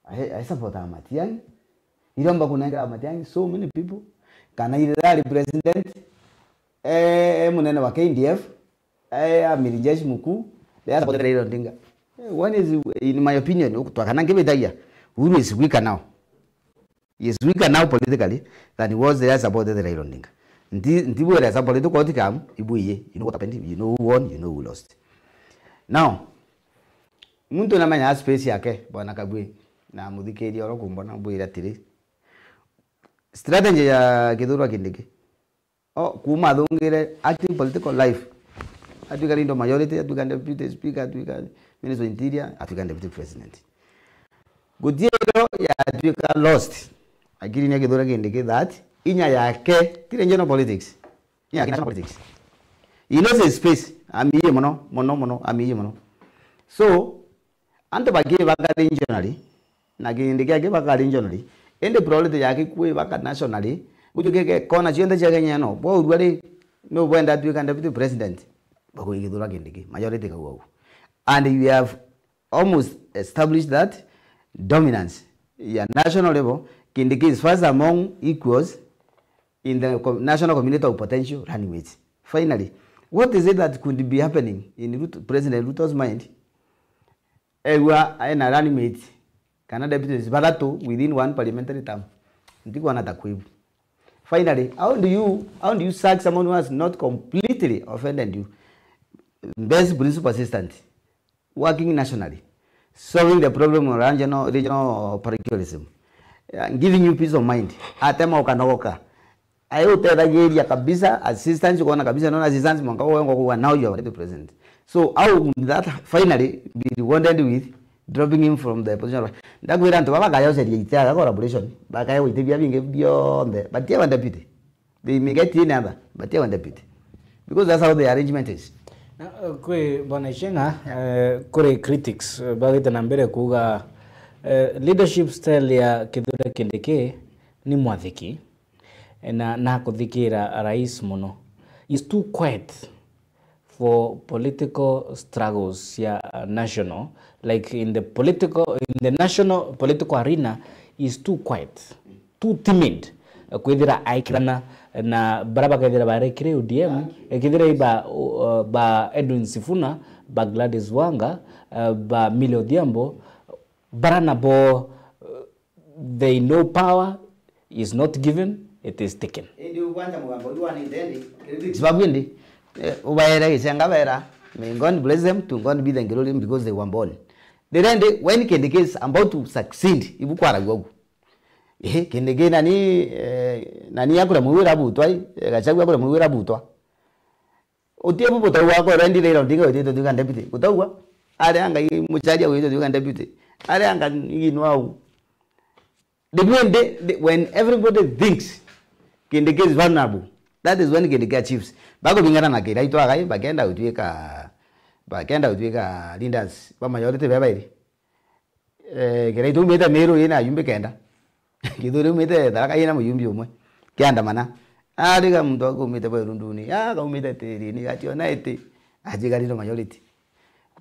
I, I support Matiang'i. Iromba kunengera Matiang'i so many people. Kana ire ari president, eh, eh, munene wa K D F, eh, amiri jeshi mkuu, they are supported Raila Odinga. Eh, one is, in my opinion, uku twakana nkibitagia, Uhuru is weaker now. He is weaker now politically than he was there supported Raila Odinga. Nti, nti bwira as a political outcome, ibwiye, you know what happened, you know who won, you know who lost. Now, muntu namenya space yake, Bwana Kabwe, na muthikiria oro kumbona, mbwira atiri, strategy ya Kithure Kindiki, o, kuma athungire active political life, atuika leader majority, atuika deputy speaker, atuika minister of interior, atuika deputy president. Gutiero yatuika lost. Akiri ni Kithure Kindiki that inya yake ti regional politics. Inya yake national politics. He knows his space. Amiye mono, mono, mono, amiye mono. So, antu baki baka regionally, na Kindiki aki baka regionally. Indi priority yake kwi baka nationally. Gutuike kona cionthe cia Kenya no. Bo urua ri, no bwenda atuika deputy president. Bakugithura Kindiki. Majority kau au. And you have almost established that dominance ya national level, Kindiki is first among equals in the co-, national community of potential running mates. Finally, what is it that could be happening in Ruto, President Ruto's mind? Ewa ena running mate kana deputies bathatu within one parliamentary term. Ntikwona ta kwibu. Finally, how do you, how do you sack someone who has not completely offended you? Best principal assistant. Working nationally, solving the problem of regional, regional parochialism, uh, giving you peace of mind. Atema ukanogoka. Ayo utethagiria kabisa, assistance, ukona kabisa, no assistance, mwanka wewe ngo kuwa, now you are the president. So how would that finally be rewarded with dropping him from the position? Ndakwira antu baba bakayoceria ite aga collaboration, bakayo itebia bingi bionthe, but yeah, deputy. They may get in other, but they want deputy. Because that's how the arrangement is. Kwi Bwana Ichenga, eh, kuri critics, eh, bagite na mbere kuuga, eh, leadership style ya Kithure Kindiki ni mwathiki, eh, na, na kuthikira rais muno. Is too quiet for political struggles ya national, like, in the political, in the national political arena, is too quiet, too timid, eh, kwithira aikirana na bara bakethira bari kiri O D M, eh, kethira iba, uh, ba Edwin Sifuna, ba Gladys Wanga, uh, ba Milly Odhiambo, bara nabo, uh, they know power is not given, it is taken. Indi ugwanja mugambo uju wanite ndi, critics babu ndi, eh, ubaere Ichenga bera, "May God bless them, to God be the glory because they were born." Riria ndi, when Kindiki is about to succeed, ibu kwaragua ugu. Eh, Kindiki nani, eh, nani akura mwira butwa, eh, Gachagua akura mwira butwa. Uti bu butaua ko rendi Raila Odinga witite tuika deputy. Butaua. Ari anga i Muchari witite tuika deputy. Ari anga igi no au. The way they, they, when everybody thinks Kindiki is vulnerable, that is when Kindiki achieves. Bakubingana na Kiraitu agai, bakenda gutuika, bakenda gutuika leaders ba majority bebairi. Eh, Kiraitu umite Meru ina ajumbe kenda. Kithure umite Tharaka ina mujumbe umwe. Kiandamana. Ariga muntu akumite Bwerunduni, akaumite Tirini, gationa iti. Ajigarire majority.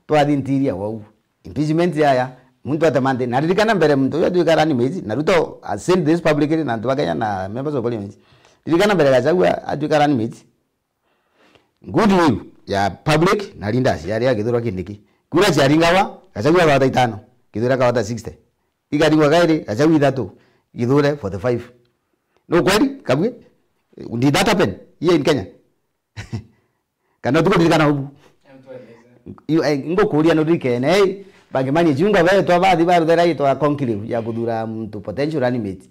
Twathi ntiria wau. Impeachment yaya, muntu atema nthi. Naririkana mbere muntu uyu atwika running mate, na Ruto has said this publicly na antu ba Kenya na members of parliament. Ririkana mbere Gachagua atwika running mate. Goodwill ya public na leaders yari ya Kithure Kindiki. Kura ciaringawa, Gachagua akawata itano, Kithure akawata sixty. Ikaringwa kairi, Gachagua ithatu, Kithure forty-five. No kweli, kabwe? Did that happen here in Kenya? Kana tukuririkana ubu? Yu, eh, ngukuria nuririkene, eh, ba Kimani Ichung'wah betwa bathi baruthera itwa conclave ya kuthura muntu potential running mate.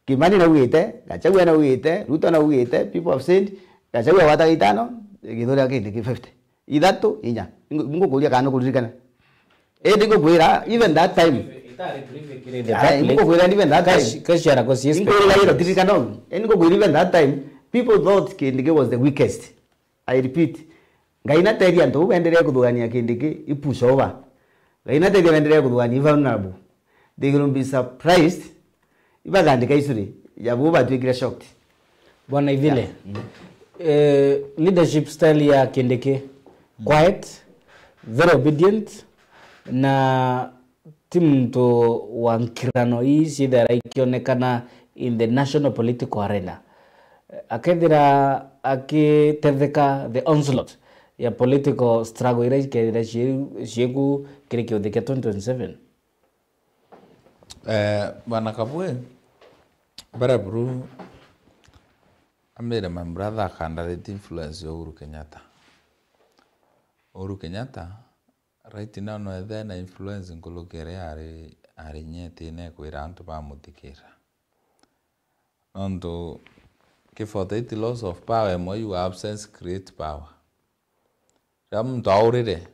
Kimani naugite, Gachagua naugite, Ruto naugite, people have said, Gachagua agwataga itano, Kithure Kindiki fifty. Ithatu, inya. Ngu-, ngukuria kana nukuririkana. Indi ngukwira, even that time. Ai, ngukwira, even that time. Ngukwira, ira tirikana ugu. Indi ngukwira, even that time, people thought Kindiki was the weakest. I repeat, Ngai natethia antu bau benderee kuthugania Kindiki i pushover. Ngai natethia benderee kuthugania i vulnerable. They will be surprised. Ibagandika history ya bau batwikire shocked. Bwana Ithile, yeah, mm, eh, leadership style ya Kindiki, mm, quiet, very obedient, na ti muntu wa nkirano ii ciithira ikionekana in the national political arena. Akethira akitetheka the onslaught ya political struggle iria ikethira cii-, cieku kiri kiuthi kia twenty twenty-seven. Eh, Bwana Kabwe, baria buru amire my brother akandarete influence ya Uhuru Kenyatta. Uhuru Kenyatta, right now, no ethe na influence nkuruki iria ari, ari nyetine kwira antu bamuthikira. Nontu ki forty-eight laws of power, imwe iuga absence create power. Riria muntu aurire,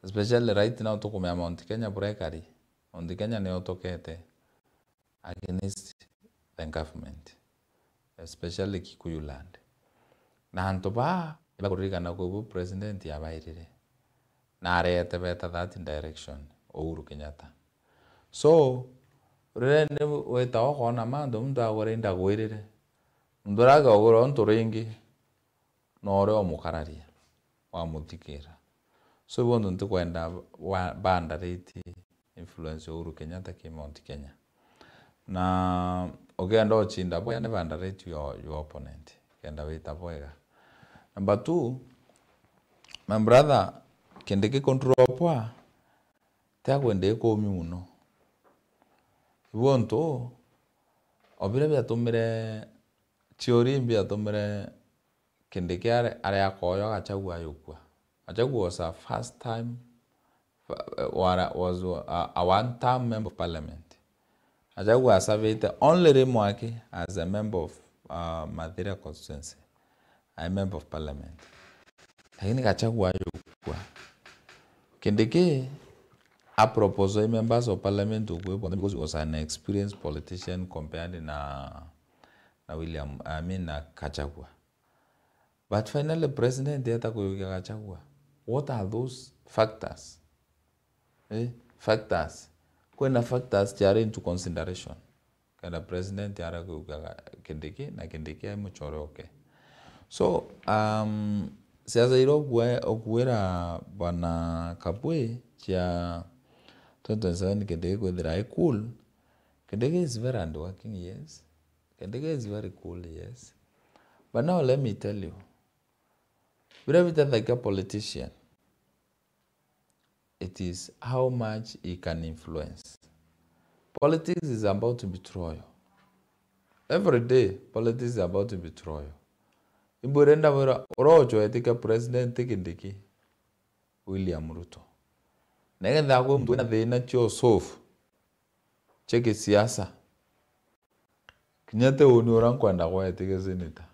especially right now tukumenya Mount Kenya buria ikari. Mount Kenya ni utokete against the government, especially Kikuyu land. Na antu baa ibakuririkana kwi bu president yabairire, na arete beta that direction, Uhuru Kenyatta. So, riria ni wita ukona mantu muntu agwire ndagwirire, muntu uria agaugwira untu ringi, na uria umukararia, wamuthikira. So, ibu untu ntikwenda wa-, bandariti influence ya Uhuru Kenyatta ki Mount Kenya. Na ukienda ucinda bwega, ni bandariti your, your opponent, kenda wita bwega. Number two, my brother, Kindiki control poa, ti akwenda ikumi muno. Ibu untu, o biria biatumire, ciuri imbi yatumire Kindiki are, are akoywa Gachagua ayukua. Gachagua was a first time, wa-, was a, a one term member of parliament. Gachagua aservite only rimwe aki as a member of, uh, Mathira constituency, a member of parliament. Lakini Gachagua ayukua. Kindiki a propose members of parliament ukue bonthe because he was an experienced politician compared na, na William, I mean, na Gachagua. But finally president eeta kujukia Gachagua. What are those factors? Eh, factors. Kwina factors ciari into consideration kenda president ara kujukia Kindiki na Kindiki ai muchore oke. So, um, siasa iria ukue-, ukuira bwana Kabwe cia twenty twenty-seven Kindiki kwithira ai cool, Kindiki is very hardworking, yes. Kindiki is very cool, yes. But now let me tell you, biria bitethagia politician, it is how much he can influence. Politics is about betrayal. Every day, politics is about betrayal. Imbwire ndabwira, uria ucwetike president Kindiki, William Ruto. Negetha akwe muntu wina thina cio solve cia gisiasa. Kinya ti uni uria nkwenda gwetige senator,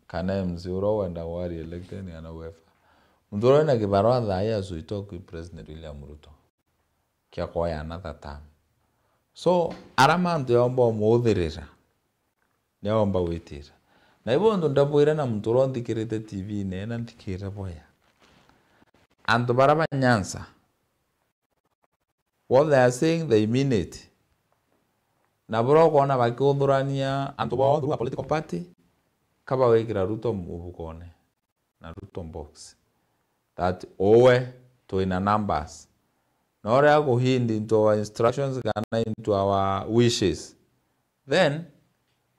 kana M C A uria wenda gwa re-elected kana whoever. Muntu uria wina kibarua thaa ii acuitwe kwi President William Ruto kia kuoya another term. So, ara mantu yomba umuthirira, niomba gwitira. Na ibo untu ndabwira na muntu uria unthikirite T V-ini ina nthikire boya. Antu bara ba Nyanza, what they are saying, they mean it. Na buria ukoona bakiuthurania antu bao through a political party, ka bagwikira Ruto mubukone na Ruto box. That uwe twina numbers. Na uria akuhind into our instructions kana into our wishes, then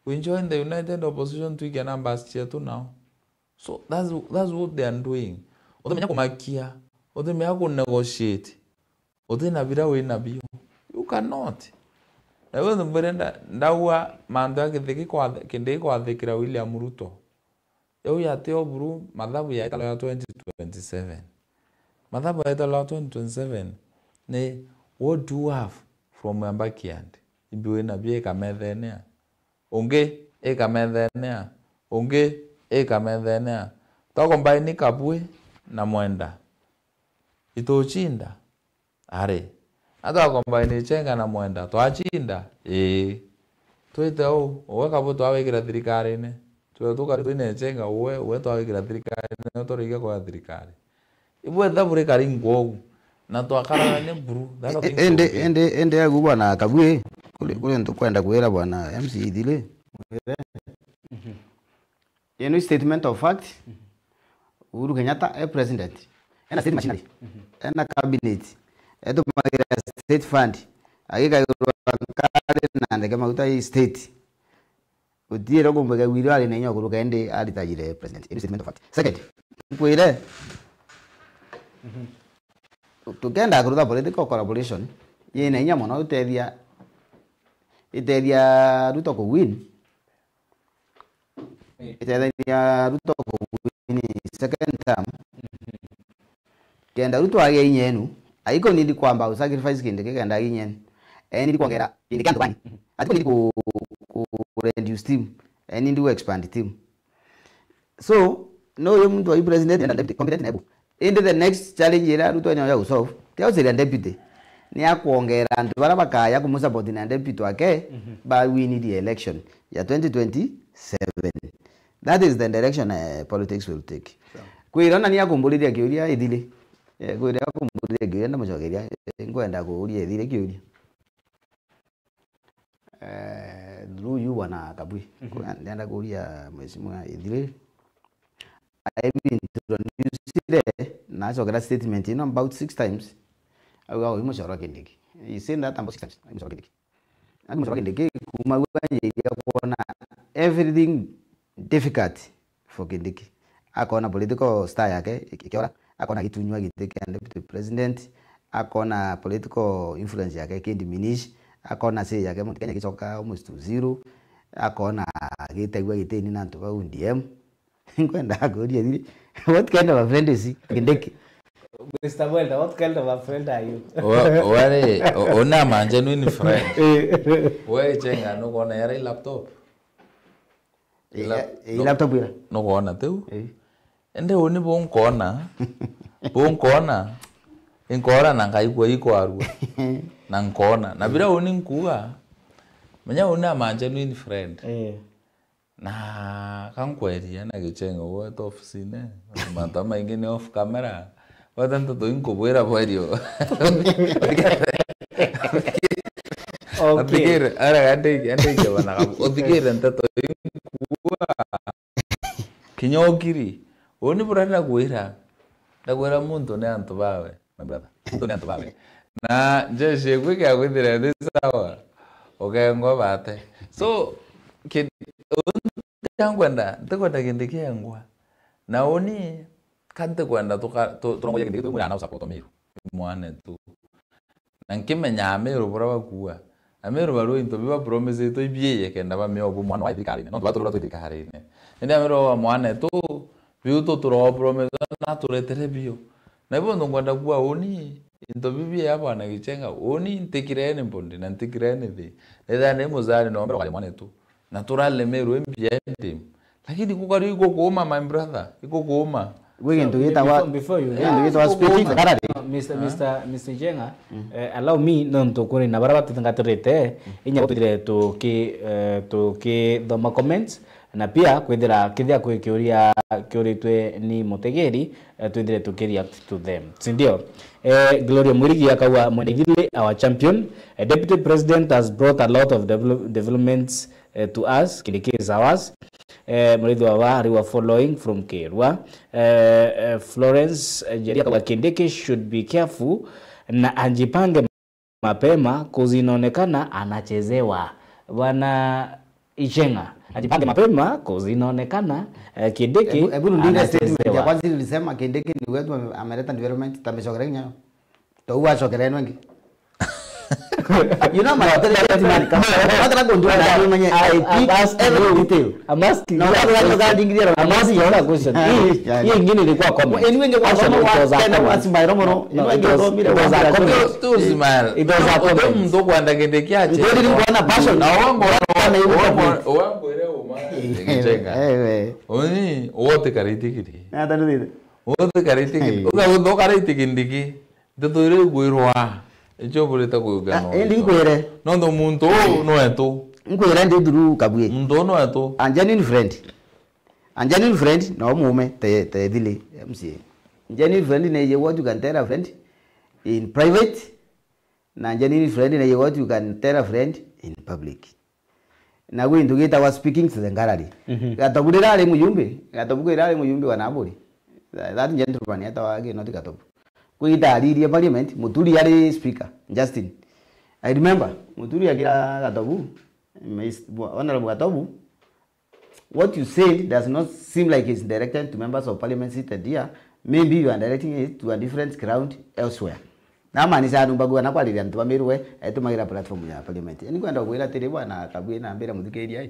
we join the united opposition, twikia numbers cietu nao. So that's, that's what they are doing. Utimenya kumakia, utimenya ku negotiate. Utina biria wina bio. You cannot. Na iwe mbere nda-, ndaua mantu ya Kindiki kwathe-, Kindiki kwathikira William Ruto. Yau yatio buru mathabu ya italo ya twenty twenty-seven. Mathabu ya italo ya twenty twenty-seven ni, what do you have from Mwamba Kiandi? Imbi wina bio ika methene a? Ungi ika methene a? Ungi ika methene a? Twakombaini Kabwe na Mwenda. Itucinda? Ari. Atwakombaini Ichenga na Mwenda, twacinda? Ii. Twite uu, uwe Kabwe twawikira thirikarine. Twe tukari twina Ichenga, uwe, uwe twawikira thirikarine, uturikia kwa thirikari. Ibwe thabu rikari nkwogu. Na twakararania buru. That I think indi, so, okay. Indi, indi agu bwana Kabwe, kuri, kuri ntukwenda kwira bwana M C Ithili. Ino statement of fact, Uhuru Kenyatta e president. Ena state machinery. Ena cabinet. Etumagira state fund. Agikairwa nkari na ndege maguta i state. Gutiire kumbuga wiri ari na inya kuruka indi aritajire president. Ino statement of fact. Second, nkwire, tukenda kurutha political collaboration, yina inya mono utethia, itethia Ruto ku win. Itethania Ruto kuwini second term. Kenda Ruto agia inya enu, aiko nindi kwamba u sacrifice Kindiki kenda agia inya enu. Eni ndi kuongera Kindiki antu bani. Atiko nindi ku, ku, ku reduce team. Eni ndi ku expand team. So, no uyu muntu wa president enda deputy competent na ebu. Indi the next challenge iria Ruto enya ya usolve, ti auciria deputy. Ni akwongera antu baria bakaya kumusupport na deputy wake, ba win the election ya twenty twenty-seven. That is the direction, eh, politics will take. Kwira nani akumburiria kiuria Ithili. Eh, kwira akumburiria kiuria ndamucokeria, eh, nkwenda kuuria Ithili kiuria. Eh, through you, bwana Kabwe. Kwa-, ndenda kuuria Mheshimiwa Ithili. I've introduced na acokera statement ino about six times. Auga, "Uyu mucoro wa Kindiki." He said that about six times. "Uyu mucoro wa Kindiki." Uyu mucoro wa Kindiki, kuma au anjiria kuona everything difficult for Kindiki. Akona political star yake iki-, ikiora, akona agitunywa giti kia deputy president, akona political influence yake ikidiminish, akona say yake Mount Kenya igicoka almost to zero, akona agitegwa gitini na antu ba O D M. Nkwenda kuria thiri, what kind of a friend is he? Kindiki. Mister Mwenda, what kind of a friend are you? Wa-, wari, o-, una ma genuine friend. Eh. We Ichenga, nukwona yara i laptop? Ila-, Lap-, ii, no-, laptop ira? Nukwona tiu? Ii. Indi uni bunkona, bunkona, inkora na nkaigua ikwarua. Na nkona. Na bira uni nkuga, menya uni ama genuine friend. Ii. Na kankweria na Gichenga gweta ofisine, mantu maingi ni off camera. Gweta nteto inkubwira bwerio. Okay. Uthikire, ara gande, gande bana kabu. Uthikire nteto inkubwa. Kinya ukiri. Uni burari na gwira. Ndagwira muntu ni antu bawe. My brother. Antu ni antu bawe. Na njeshi iku ikia kwithira thi sawa, ukengwa bate. So, ki-, untu nkwenda, ntikwenda kindi kiengwa. Na uni, ka ntikwenda tuka-, tu-, turongoria kindi kitu, mwira na support Miru. Mwanetu. Na nkimenya Amiru buria bakuua. Amiru barua into biba promisetwe ibiiye kenda bamiobu mwana wa thirikarine. Nontu baturura twi thirikarine. Indi Amiru wa mwanetu, biu tuturoo promise na turetere bio. Na ibo ntu nkwenda kuuga uni, into bibi ya bwana Gichenga, uni ntikireni mbundi na ntikireni thi. Nethira ni muzari no mbere wa mwanetu. Na turalemerwe mbiende. Lakini kukari igukuuma, my brother, igukuuma. Gwi gintu gitagwa, before, before you, gwi gintu gitagwa speaking salary. No, Mister, Mister, Mister Gichenga, eh, allow me, nontu kuri na baria batuthingatirite, inya twithire tuki-, eh, tukithoma comments, na pia kwithira kithia kwi kiuria kiuritwe ni mutegeri, eh, twithire tuki-react to them. Sindio? Eh, Gloria Mwirigi akauga, "Mwene Ithili, our champion. Eh, Deputy President has brought a lot of develop-, developments, eh, to us. Kindiki is ours." Eh, Murithi wa Wa, Riwa following from Kirwa. Eh, eh, Florence, eh, Njeri akauga, "Kindiki should be careful na ajipange mapema, 'cause inaonekana anachezewa." Bwana Gichenga, ajipange mapema, 'cause inaonekana, eh, Kindiki anachezewa. Hebu, hebu rudia statement ya kwanza, nilisema Kindiki ni wetu ame-, ameleta development, tamechokera kinyayo. Tou acokera eno ingi. You know, my authority, man, come on. Nataka kujua na mwenye I, I repeat every detail. I'm asking you a question. I'm asking you a question. Hii, hii ingine ilikuwa comment. Actually, it was a comment. No, it was, it was a comment. It was a comment. Mtu kwenda kende kiache. Ndio nilikuwa na passion. Na wangu, wangu, wangu ile uma. Gichenga. Ewe. Oni, wote karitikiri. Wote karitikiri. Uga, uga karitikiri ndiki. Nteto iria igwirwa, icio burite kuyukia. Ah, no indi nkwire. Nontu muntu uu nwetu. Nkwire ndi through Kabui. Muntu uu nwetu. A genuine friend. A genuine friend, no muume, te, te Ithili M C A. Genuine friend ni what you can tell a friend in private, na genuine friend ni what you can tell a friend in public. Na gwi into gitagwa speaking to the gallery. Mhm. Gatobu rira ari mujumbe, Gatobu kwira ari mujumbe wa Naburi. That, that gentleman etagwa Kinoti Gatobu. Kwita aririe parliament, Muturi ari speaker, Justin. I remember, Muturi akira Gatobu, Mister Honorable Gatobu, "What you said does not seem like it's directed to members of parliament seated here. Maybe you are directing it to a different ground elsewhere." Namaanisha antu bagua na kwariria antu ba Meru we, aitumagira platform ya parliament. Ni kwenda kwira atiri bwana Kabui na mbira muthikiria i.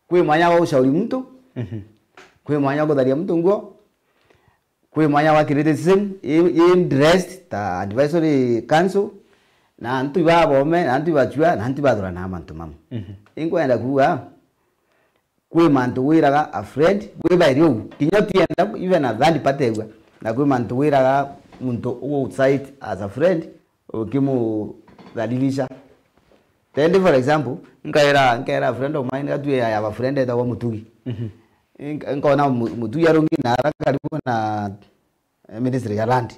Kwi mwanya wa ushauri mtu, mhm, kwi mwanya wa kutharia mtu nguo, kwi mwanya wa criticism, i, i dressed ta advisory council, na antu ibabome, na antu ibachua, na antu ibathurana mantu mamwe. Mhm. Inkwenda kuuga, kwi mantu wiraga a friend, wibairi ugu. Kinya utienda even a third party egua. Na kwi mantu wiraga muntu ugu cite as a friend, ukimudhalilisha. Tendi, for example, nkaira, nkaira a friend of mine, gatue I have a friend etagwa Mutugi. Mhm. Nk-, nkona Mu-, Mutugi arungi na ara karibu na, eh, ministry ya land.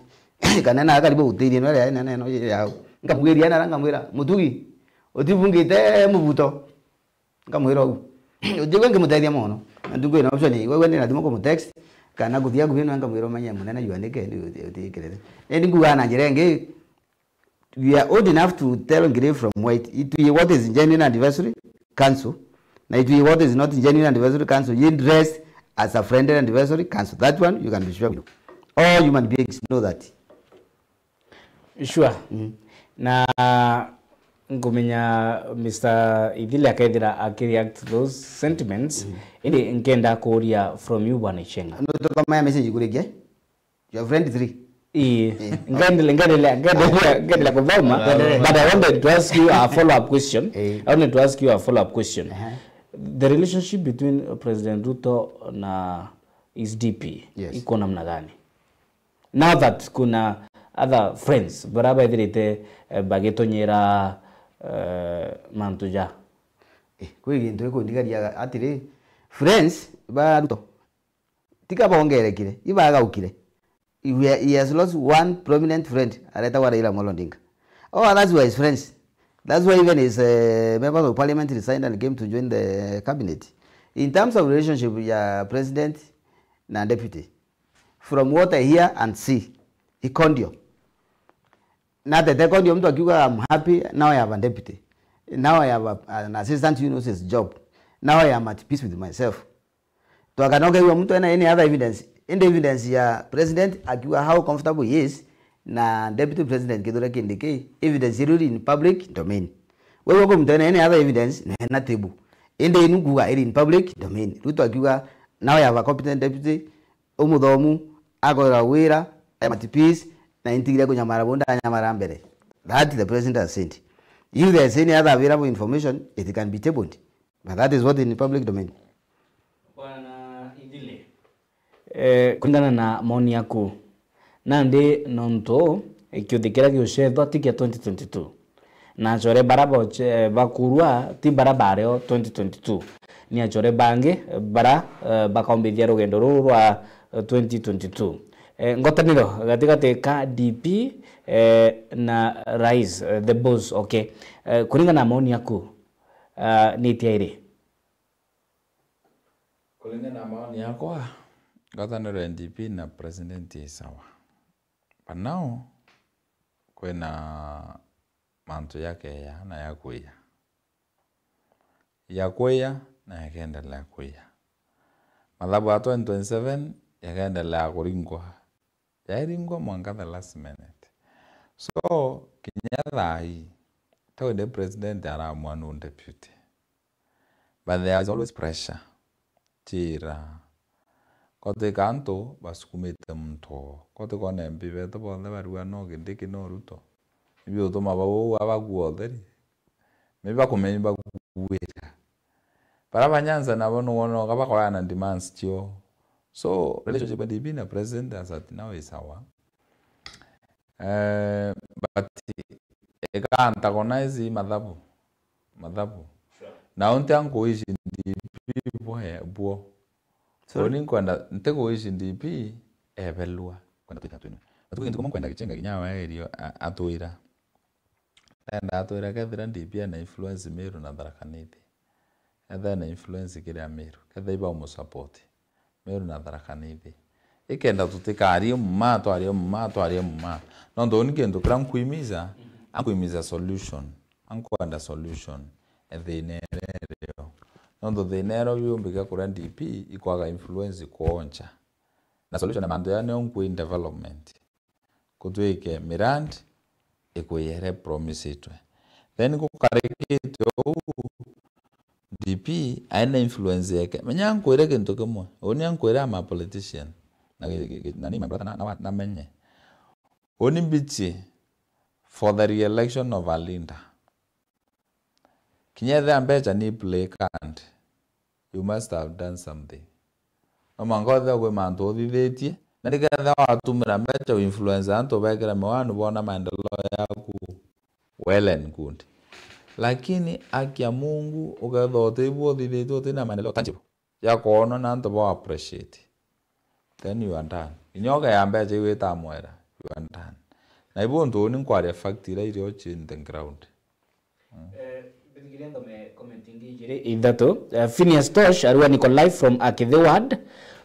Kana na ara karibu gutiria no ya, na, na, no ya. Nkamugeria na ara nkamwira, "Mutugi, utibungite mubuto." Nkamwira uu. Ujigwe nkimutethia mono. Na ntuku ino option, wewe ni lazima kumutext, kana kuthia ngugi no nkamwira, "Umenye munene, you are naked, uti-, utikirite." Indi nguga na njira ingi, we are old enough to tell grey from white. Itui what is genuine advisory council, na itui what is not genuine advisory council. You dress as a friendly advisory council. That one you can be sure we know. All human beings know that. Sure. Mm. Na nkumenya Mister Ithile akethira akireact to those sentiments. Mm. Indi nkenda kuuria from you, Bwana Gichenga. No, tukomaya message kurikia. Your friend three. Ii. Eh. Ngendelea, ngendelea, ngendelea, ngendelea kuthoma. Ngendelea. But I wanted to ask you a follow-up question. Eh. I wanted to ask you a follow-up question. Aha. The relationship between President Ruto na his D P, yes, iko namna gani? Now that kuna other friends baria bethirite, eh, bagitonyera, eh, mantu ja. Eh, kwi gintu gikundigaria ga-, atiri, Friends ba Ruto, tiga bongerekire, ibagaukire. He has lost one prominent friend, aretagwa Raila Amolo Odinga. All others were his friends. That's why even his uh, members of parliament resigned and came to join the cabinet. In terms of relationship ya president na deputy, from what I hear and see, ikondio. Na tete kondio mtu akiuga, "I'm happy, now I have a deputy. Now I have a, an assistant who knows his job. Now I am at peace with myself." Twakana ukaigua mtu ena any other evidence. Indi evidence ya president akiuga how comfortable he is na deputy president Kithure Kindiki, evidence iria iri in public domain. Wewe uko mtu ena any other evidence, na ena table. Indi inu kuuga iri in public domain. Ruto akiuga, "Now I have a competent deputy, umuthomu, akorwa wira, I am at peace, na intigire kunyamara bunda nyamara mbere." That the president has said. If there is any other available information, it can be tabled. But that is what in public domain. Bwana Ithile. Eh, kuringana na maoni yaku, nandi nontu kiuthi kiria giucethwa ti kia twenty twenty-two, na achore bara boche-, bakurua ti bara bario twenty twenty-two, ni achore bangi bara, eh, bakaumbithia rugendo ruru rwa, eh, twenty twenty-two. Eh, ngotaniro gatigati ka D P, eh, na rais, eh, the boss, okay. Eh, kuringana na maoni yaku, ah, ni itia iri? Kuringana na maoni yakwa, ngwataniro ya D P na president i sawa. But now, kwina mantu ya keya na ya kwiya. Ya kwiya na yakeendelea kwiya. Mathabu ya twenty twenty-seven yakeendelea kuringwa. Yairingwa mwanka the last minute. So, kinya thaa ii, tawende president aramua nu deputy. But there is always pressure. Chira. Kotika antu basukumite muntu oo. Kotika ona M P betu bonthe barua no Kindiki no Ruto. Ibi utuma bau uu abakua utheri. Maybe bakumenya bakuira. Bara ba Nyanza nabo nuwona uga bakorana na demands cio. So, relationship ya D P na president as at now is sawa. Eh, but ika antagonize mathabu. Mathabu. Sure. Na unti ankuishi D P bwe-, bwo. Sorry? Uni nkwenda, ntikuishi D P ebelwa. Kwenda twita twinu. Matuku kintu kumwe nkwenda Gichenga kinya waerio a-, atwira. Enda atwira kethira D P ena influence Meru na Tharaka Nithi. Ethira ena influence kiri Ameru. Kethira ibau musupport. Meru na Tharaka Nithi. Ikenda tutikarie mma, twarie mma, twarie mma. Nontu uni kintu kiria nkwimiza, ankwimiza solution. Ankwenda solution. E thina iria irio. Nontu thina irio biumbi kia kuria D P ikwaga influence kwoncha. Na solution ya mantu ya nio nkui development. Kutwike mirandi ikwiyere promisitwe. Then gukarikite uu, D P aina influence yake. Menya nkwire kintu kimwe. Uni nkwire ama politician. Na gi-, gi-, gi-, nani my brother na, na, namenye. Uni mbichi for the re-election of a leader. Kinya ethia mbecha ni play card. You must have done something. No mwanka wethira kwi mantu uthithitie, na nikethira watumira mbecha u influence antu bekira miwani bona maendeleo yaku, well and good. Lakini haki ya Mungu, ukethira uti bu uthithitie utina maendeleo tangible ya kwonwa na antu ba appreciate, then you are done. Inya ukea mbecha iu itamwera, you are done. Na ibu untu uni nkwaria fact iria irio in the ground. Eh, mbithikirie nthome comment ingi igiri ithatu. Eh, Phineas Tosh arua niko live from Akithi Ward.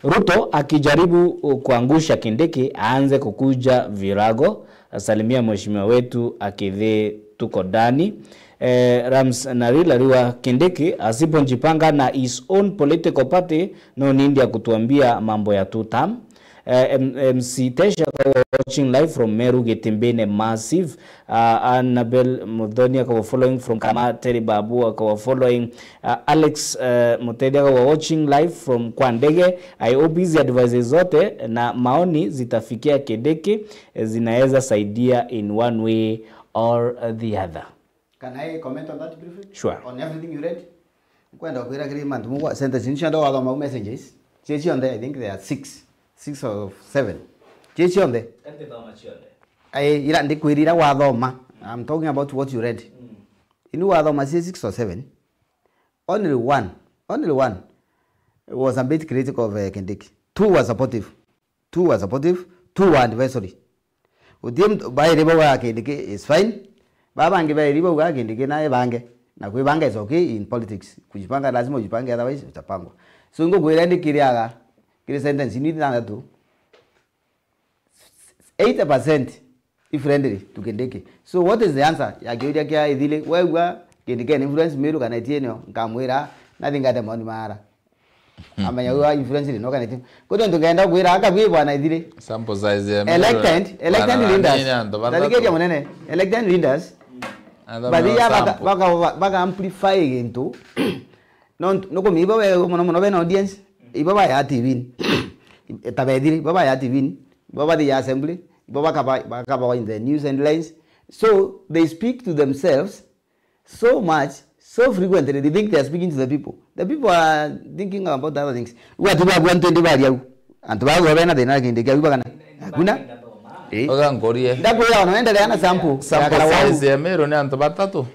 Ruto akijaribu kuangusha Kindiki, aanze kukuja virago. Salimia mheshimiwa wetu Akithi, tuko ndani. Eh, Rams Naril arua Kindiki asipojipanga na his own political party, no need ya kutuambia mambo ya two term. Eh, M-, M C Tesha akauga watching live from Meru Gitimbine massive. Uh, Annabel Muthoni akauga following from Karama, Terry Babu akauga following. Uh, Alex, uh, Mutethi akauga watching live from Kwa Ndege. I hope hizi advices zote na maoni zitafikia Kindiki, eh, zinaweza saidia in one way or the other. Can I comment on that briefly? Sure. On everything you read? Nkwenda kwira kiri mantu mugwa, sentence ncio ndo wathoma u messages. Cie cionthe, I think there are six. Six or seven. Cie cionthe. Kati thoma cionthe. Ai, ira ndikwirira wathoma. I'm talking about what you read. Mm. Inu wathoma cie six or seven. Only one. Only one. was a bit critical of, eh, Kindiki. Two were supportive. Two were supportive, two were advisory. Utie mtu, bairi bauga Kindiki is fine. Baba bangi bairi bauga Kindiki nae bange. Na kwibanga is okay in politics. Kujipanga lazima ujipange, otherwise utapangwa. So, ngukwira ndi kiriaga, kiri sentence ni ithanthatu, eighty percent i friendly to Kindiki. So what is the answer ya kiuria kia Ithili? Wegua Kindiki ena influence Meru kana Itieno, nkamwira, nothing at the Mount Mara. Amenya uyu influence ni no kana Itieno. Kwa hiyo tungenda kwira aka bi bwana Ithili. Sample size ya Meru, elected, elected bwana leaders. Nini antu bathatu? Thikiriria munene. Elected leaders. Antu bathia baka, sample. Baka, baka amplify gintu. No, nukumenya ibo be, mono mono bena audience, ibo baya T V-ni. Ta bethire, ibo baya T V-ni, ibo bathi ya assembly, ibo bakaba, bakaba in the news headlines. So they speak to themselves so much, so frequently, they think they are speaking to the people. The people are thinking about other things. Watu ba bwa ntwende bari au. Antu ba bwa bena thina kindi kia bagana. Hakuna. Eh. Oga nkurie. Ndakwira ona endelea na sample. Sample size ya Meru ni antu batatu.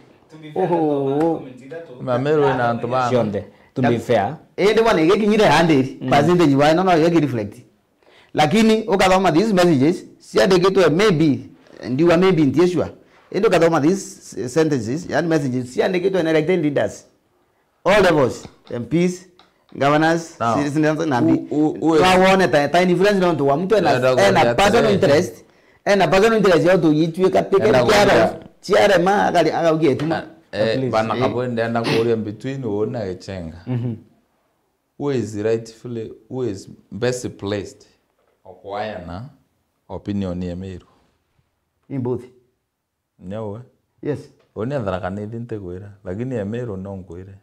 Oho. Ma Meru ina antu bana. Cionthe. To be fair. Eh, ndi bwana igikinyire hundred, percentage wa ino no igiki reflect. Lakini ukathoma these messages ciandikitwe maybe, ndiuga maybe, ntie sure. Indi ukathoma these sentences, yani messages ciandikitwe na elected leaders. All levels, M Ps, governors, now, citizens, na mbi. U-, u-, u-, twawone ta, ta influence nontu wa mtu ena, ena personal interest, ena personal interest ya utu yituika peke kiaro, ciarema, akari, akaugia ituma. Eh, bana Kabwe, ndenda kuuria between uu na Gichenga. Who is rightfully, who is best placed okuayana opinion ya Meru? In both. Nyowe? Yes. Uni Tharaka Nithi ntigwira, lakini Emiru no ngwire.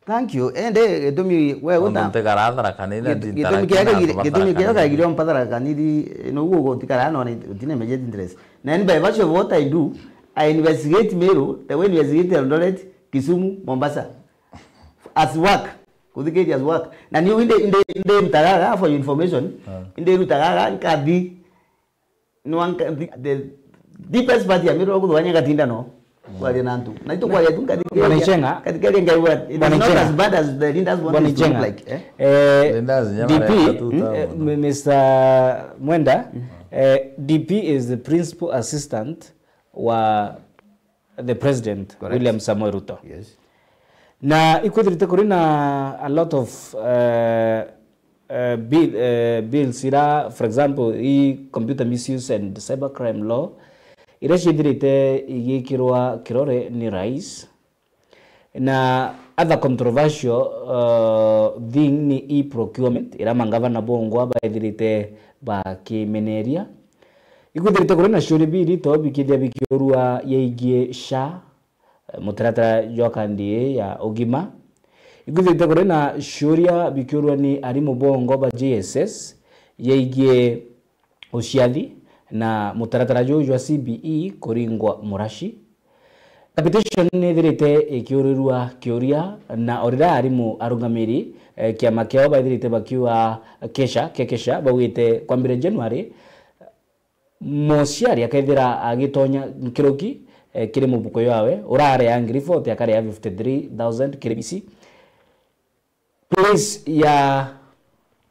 Thank you. Ende gitumi we uta- ntigara Tharaka Nithi. Gitumi kia kagire, gitumi kia kagire ompa Tharaka Nithi, no guo gutikara no ni utina immediate interest. Na by virtue of what I do, I investigate Meru the way I investigate Eldoret, Kisumu, Mombasa. As work. Kuthikiria as work. Na niu indi, indi, indi rutaga for your information. Indi rutaga nkathi Nwanka, the, the deepest part ya Meru kuthugania gatinda no. Kwaria na antu. Na itu kwaria tu nkathikeria. Bwana Ichenga. Nkathikeria ngai wa. It is not as bad as the leaders want it to look like, eh? Eh, D P, eh, M-, Mister Mwenda, eh, D P is the principal assistant wa the president, William Samoei Ruto. Yes. Na ikwithirite kuri na a lot of, eh, eh, bill, eh, bills ira, for example, i Computer Misuse and Cybercrime Law, iria ciithirite igikirwa kirore ni rais. Na other controversial, eh, thing ni e-procurement, ira mangavana bongwa baithirite bakimeneria. Ikwithirite kuri na ciuria biiri to bikithia bikiurua yaigie SHA, eh, mutaratara jwa kandi ii ya ugima. Ikwithirite kuri na ciuria bikiurua ni arimu bongwa ba J S S yaigie uciathi na mutaratara juu jwa C B E kuringwa muraci. Capitation nithirite ikiurirua kiuria na o riria arimu arungamiri, eh, kiama kiao baithirite bakiuga kesha, kekesha, baugite kwambire January, muciari akethira agitonya nkiruki, eh, kiri mubuko yawe, urarea ngiri forty, akarea fifty three thousand kiri B C. Place ya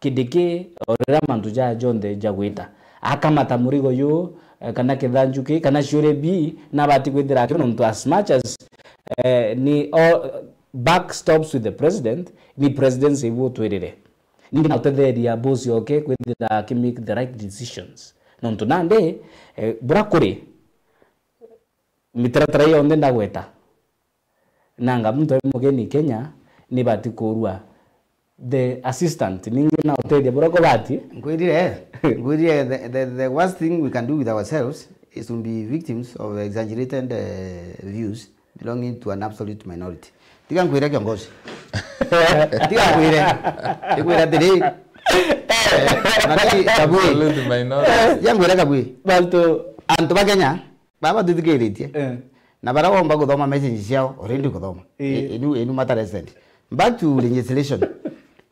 Kindiki, o riria mantu jaa jonthe jagwita, akamata murigo yu, eh, kana kithanju ki, kana ciuria bi, nabati kwithira akio nontu as much as, eh, ni all, buck stops with the president, ni presidency ibu utwirire. Ningi na utetheria boss oke kwithira aki make the right decisions. Nontu nandi, eh, bura kuri, mitaratara yonthe ndagweta, nanga muntu ari mugeni Kenya, nibati kurua the assistant, ningi na uteethia buria kubati. Ngwirire, ngwirire the, the, the worst thing we can do with ourselves is to be victims of exaggerated, eh, views belonging to an absolute minority. Tiga nkwire kiongozi. Tiga nkwire. Ikwira atiri. Eh, na ni Kabui. Absolute minority. Tiga nkwire Kabui. Bantu. Antu ba Kenya, baba twithikiritie. Eh. Na bara womba guthoma message ciao, already guthoma. Eh. I-, inu, inu matter recent. Back to legislation.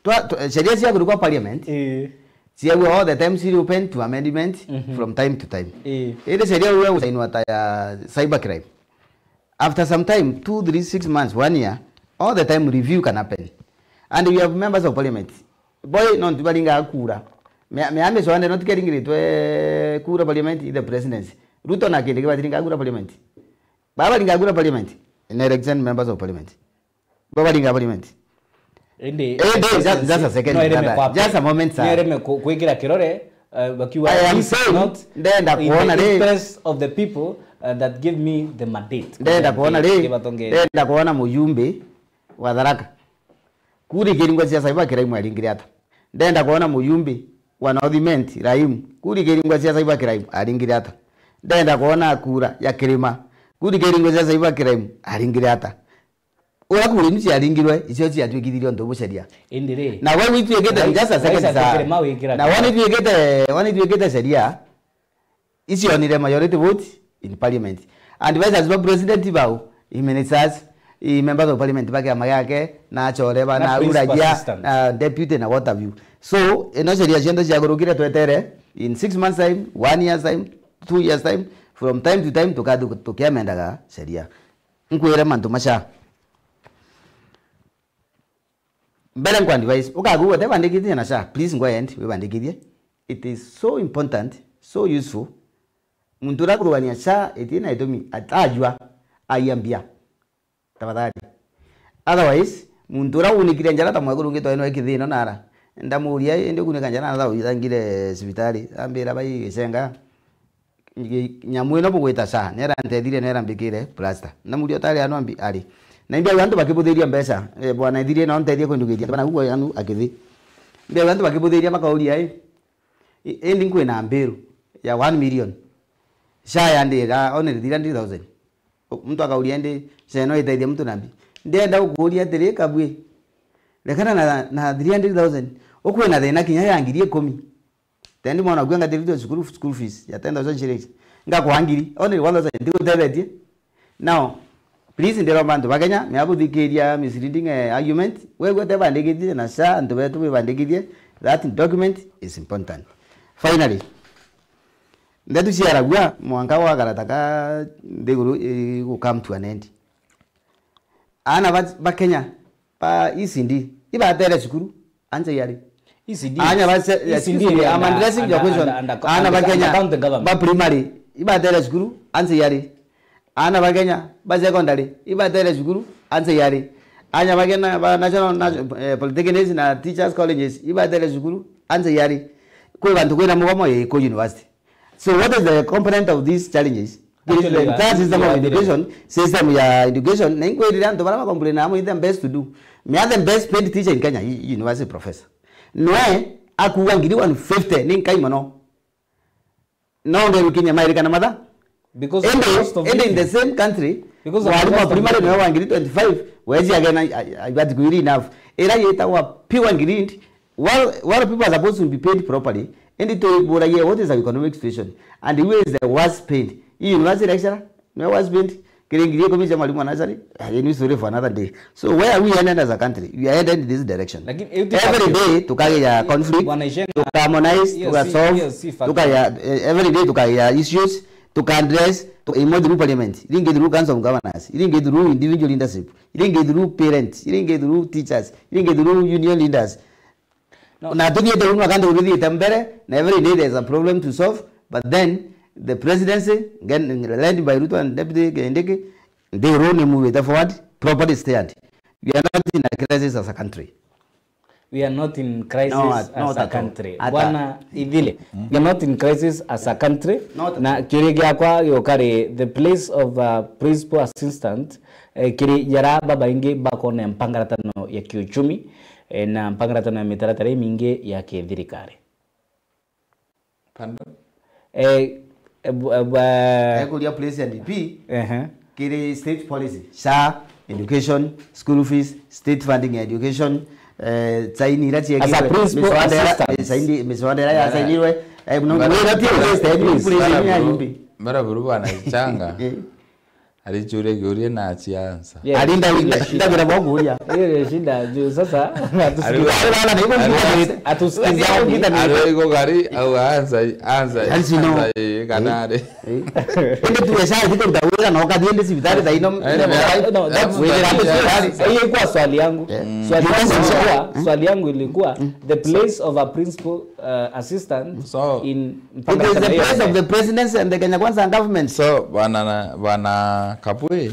Twa, twa, sheria cia kurikwa parliament. Eh. Ciagua all the time ciri open to amendment from time to time. Eh. Indi sheria uria gusainwa ta ya cyber crime. After some time, two, three, six months, one year, all the time review can happen. And we have members of parliament. Boy, no ntibaringaga kura. Mea, mea miswande no tikeringitwe kura parliament, i the presidency. Ruto na Kindiki batiringaga kura parliament. Baba baringaga kura parliament. In election members of parliament. Baba baringaga parliament. Indi, eh, just, just a second, no, ireme brother. Kwapa. Just a moment, sir. No, ireme ku-, kwikira kirore, uh, bakiuga, I am saying, ndenda kuona ri, interest of the people, uh, that give me the mandate. Ndenda kuona ri, ndenda kuona mujumbe wa Tharaka. Kura ikiringwa cia Cyber Crime aringire ata? Ndenda kuona mujumbe wa North Imenti, Rahim. Kura ikiringwa cia Cyber Crime aringire ata? Ndenda kuona kura ya Kirima. Kura ikiringwa cia Cyber Crime aringire ata? Uria kura inu ciaringirwe, icio ciatuikithirie untu buceria. Indi ri, na we wituikite, just a second, sir. Na we nituikite, we nituikite ceria, icionire majority vote in parliament. Advisors ba president bau, i ministers, i members of parliament ba kiama giake, na achore ba, na uragia, na deputy, na what have you. So, ino sheria cionthe ciagurukire twetere, in six months time, one year's time, two years time, from time to time, tukathu-, tukiamendaga sheria. Nkwire mantu macha. Mbere nkwa advice, ukagua utebandikithie na SHA, please go ahead, wibandikithie. It is so important, so useful. Muntu uria akurugania SHA itina itumi atajua aiambia. Tafadhali. Otherwise, muntu uria unikire njara ta mwekuru ungi tweno ikithino nara. Ndamuria, "Indi ukunika njara na thaa ithangire cibitari?" Ambira, "Bai gicenga." Ngi-, nyamu ino bugwita SHA, nera ntethirie, nera mbikire plaster. Ndamuria, "Utari anu ambi?" Ari. Na imbi antu bakibuthiria mbeca, eh, bwana, ethirie no ntethie kwindugiria bana, uguo anu akithi. Imbi antu bakibuthiria bakauria, "I, i, indi nkwina mbiru ya one million. SHA yandira only three hundred thousand." Muntu akauria, "Indi SHA ino itethia muntu nambi?" Ndenda gukuria atiri, Kabui, rekana na, na three hundred thousand, ukwina thina kinya ya ngiri ikumi. Tendi mwana waku angatirithwe school, school fees ya ten thousand shillings. Ngakwa ngiri, only one thousand, ntigutethetie. Now, please, ndiromba antu ba Kenya, mea buthikiria misleading, eh, argument. Wewe utebandikithie na SHA, antu betu bibandikithie, that document is important. Finally, ndeto ciaragua mwanka wa karata ka nthiguru, eh, gu come to an end. Aana ba, ba Kenya, ba E C D, ibatere cukuru, answer yari. E C D, aana ba se-, E C D excuse me, I'm addressing your question. Aana ba Kenya, ba primary, ibatere cukuru, answer yari. Aana ba Kenya, ba secondary, ibatere cukuru, answer yari. Aana ba Kenya, ba national, nat-, eh, polytechnics na teachers colleges, ibatere cukuru, answer yari. Kwi bantu kwina mugomo, eh, ku university. So what is the component of these challenges? There is the entire system of education, system ya education, na inkwirire antu bara ba complain amo is the best to do. Me are the best paid teacher in Kenya, u-, university professor. Noe akuwa ngiri one fifty, ni nkai mono. No ngerukinya mairikana matha. Because of the cost of living. Indi in the same country, mwalimu wa primary noe wa ngiri twenty-five, weji agena, I, I, I, but really enough. Ira yetagwa pure ngiri, While, while people are supposed to be paid properly, indi twiburagia what is our economic situation and who is the worst paid? Hii university lecturer, no worst paid. Kiri ngiri ikumi cia mwalimu wa nursery, ah, a new story for another day. So where are we headed as a country? We are headed in this direction. Lakini, eh, every day tukagia conflict, tukaharmonize, tukasolve, tukagia, eh, every day tukagia issues, tukaaddress, tuka-, imwe through parliament, iringi through council of governors, iringi through individual leadership, iringi through parents, iringi through teachers, iringi through union leaders. No. Na tuthiite unu akandi tuthiite mbere, na every day there is a problem to solve, but then the presidency, again, led by Ruto and Deputy Kindiki, they run and move it forward, properly steered. We are not in a crisis as a country. We are not in crisis as a country. Bwana Ithile, we are not in crisis as a country. Na kiuria giakwa giuka ri, the place of, uh, principal assistant, eh, kiri jara babaingi bakona mpangaratano ya kiuchumi, eh, na mpangaratano ya mitaratara imingi ya kithirikari. Pardon? Eh, eh, bu-, eh, bu-, eh, ekuria place ya D P, ehe, kiri state policy, SHA, education, school fees, state funding ya education, eh, saini ira ciekirwe, as a principal assistant, miswada ira, eh, saini, miswada ira ya sainirwe, eh, no, mara, mara, mara buru bwana Ichanga. Eh. Arichuria kiuria na achiansa. Yes. Arinda winda, ndagira boguria. Hiyo ndio shida. Juu sasa hatusikizani. Hatusikizani. Ari iko gari au ansa, ansa. Ansi no. Kanare. Ende tu esa kitu ndawira na ukathie ndi sibitari thaino. No, that's wira ndi sibitari. Hiyo ilikuwa swali yangu. Swali yangu ilikuwa, swali yangu ilikuwa the place of a principal uh, assistant. So, in it is the place of the presidency and the Kenya Kwanza government. So bana, bana Kabwe,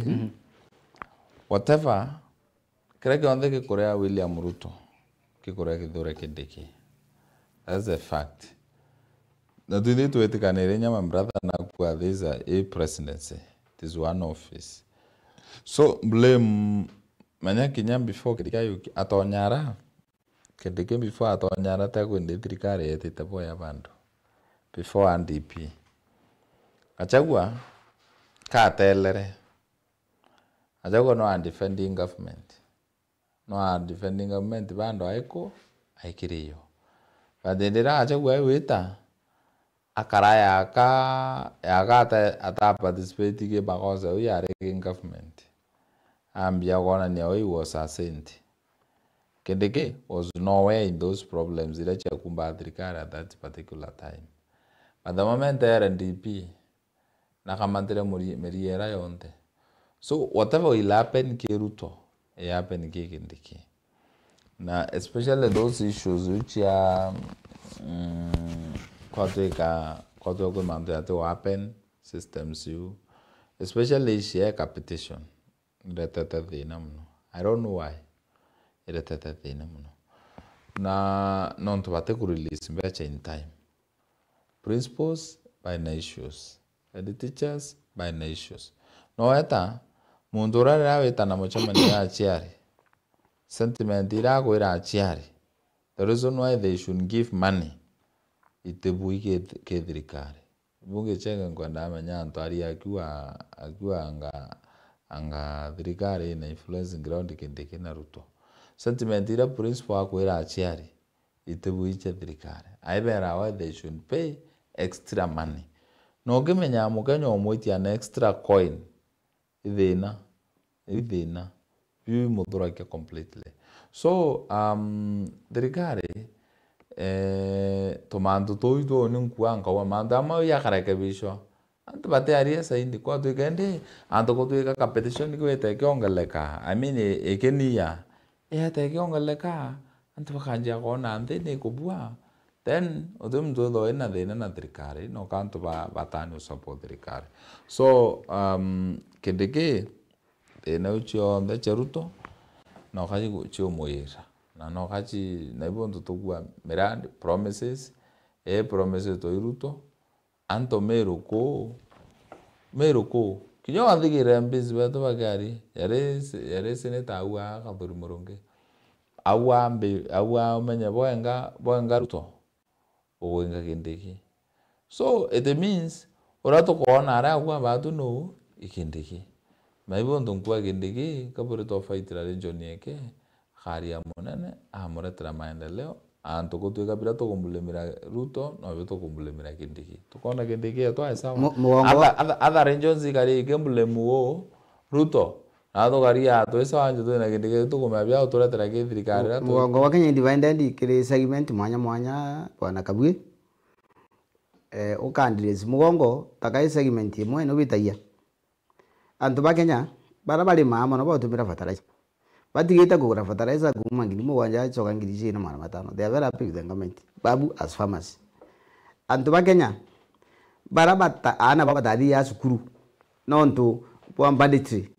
whatever, kira kionthe gikuria William Ruto, gikuria Kithure Kindiki. That's a fact. Na twithe twitikanire nyama brother na kwa this a presidency. It is one office. So blame, manya kinya before Kindiki ayuki atonyara. Kindiki before atonyara te kwindi thirikari yetite boya bandu. Before a D P. Gachagua katelere. Gachagua no a defending government. No a defending government bandu aiku aikirio. But ndira Gachagua aiwita akara yaka, yaka ata, ata participate ki makosa u yari ki government. Ambia kwonania we he was a saint. Kindiki was nowhere in those problems iria ciakumba thirikari at that particular time. But the moment era D P, na kamatire muri-, miriera yonthe. So whatever will happen ki Ruto, it happen ki Kindiki. Na especially those issues which are, mm, kwatwika, kwatwika kwi mantu yati happen, systems iu, especially ici ya capitation, iretete thina muno. I don't know why. Iretete thina muno. Na nontu bati ku release mbeca in time. Principals baina issues. Head teachers baina issues. No weta muntu uria riria wita na mucemanio ya aciari, sentiment iria akwira aciari, the reason why they should give money itibui ki, ki thirikari. Bungi chenge nkwenda amenya antu aria akiwa, akiwa anga, anga thirikari ina influence ground Kindiki na Ruto. Sentiment iria principal akwira aciari, itibui cia thirikari. Aibera we they should pay extra money. Na ukimenya Mukenya umwitia an extra coin, ithina, ithina. Biu imuthurakia completely. So, um, thirikari, eh, tumantu tuu itu ni nkua nkauga mantu amwe yakarekebishwa. Antu batiaria saindi kwatwika indi antu kutwika competition kwite kiongeleka. I mean, i-, ikinia. Iyete kiongeleka, antu bakanjia kwona nthi ni kubua. Then, uti muntu withagwa ina thina na thirikari, no ka antu ba-, batani usupport thirikari. So, um, Kindiki, thina iu cionthe cia Ruto, no ka ciku-, ciumwira. Na no ka ci-, na ibu untu tukua miradi, promises, e promises toi Ruto, antu Meru kuu, Meru kuu. Kinya wathigirira M Ps betu bakiaria, yari, yari senator au aa Kathuri Murungi. Au ambi, au aa umenye bwenga, bwenga Ruto, ugwinga Kindiki. So, it means, uria tukoona aria agwa batu nuu? I Kindiki. Na ibu untu nkua Kindiki, kaburi twafaitira region yeke, akaria munene, amuretera maendeleo, antu gutwika biria tukumbulimira Ruto, nobio tukumbulimira Kindiki. Tukona Kindiki etwa e sawa. Mu-, mugongo wa- Other, other, other regions ikari ikimbulimu uu Ruto, na tukaria twi sawa nju twina Kindiki, tukumenya bia uturetera ki thirikari iria tu- Mugongo wa Kenya Independent kiri segment mwanya mwanya, bwana Kabui. Eh, ukandirici mugongo, ta kai segment imwe nubitagia. Antu ba Kenya, bara barimaa mono bautumira fertilizer. Batigite kugura fertilizer kuuma ngiri mugwanja, acoka ngiri ijiri na magana matano. They are very happy with the government. Babu as farmers. Antu ba Kenya, bara bata-, aana bao batathiaga cukuru, nontu bwa banditry.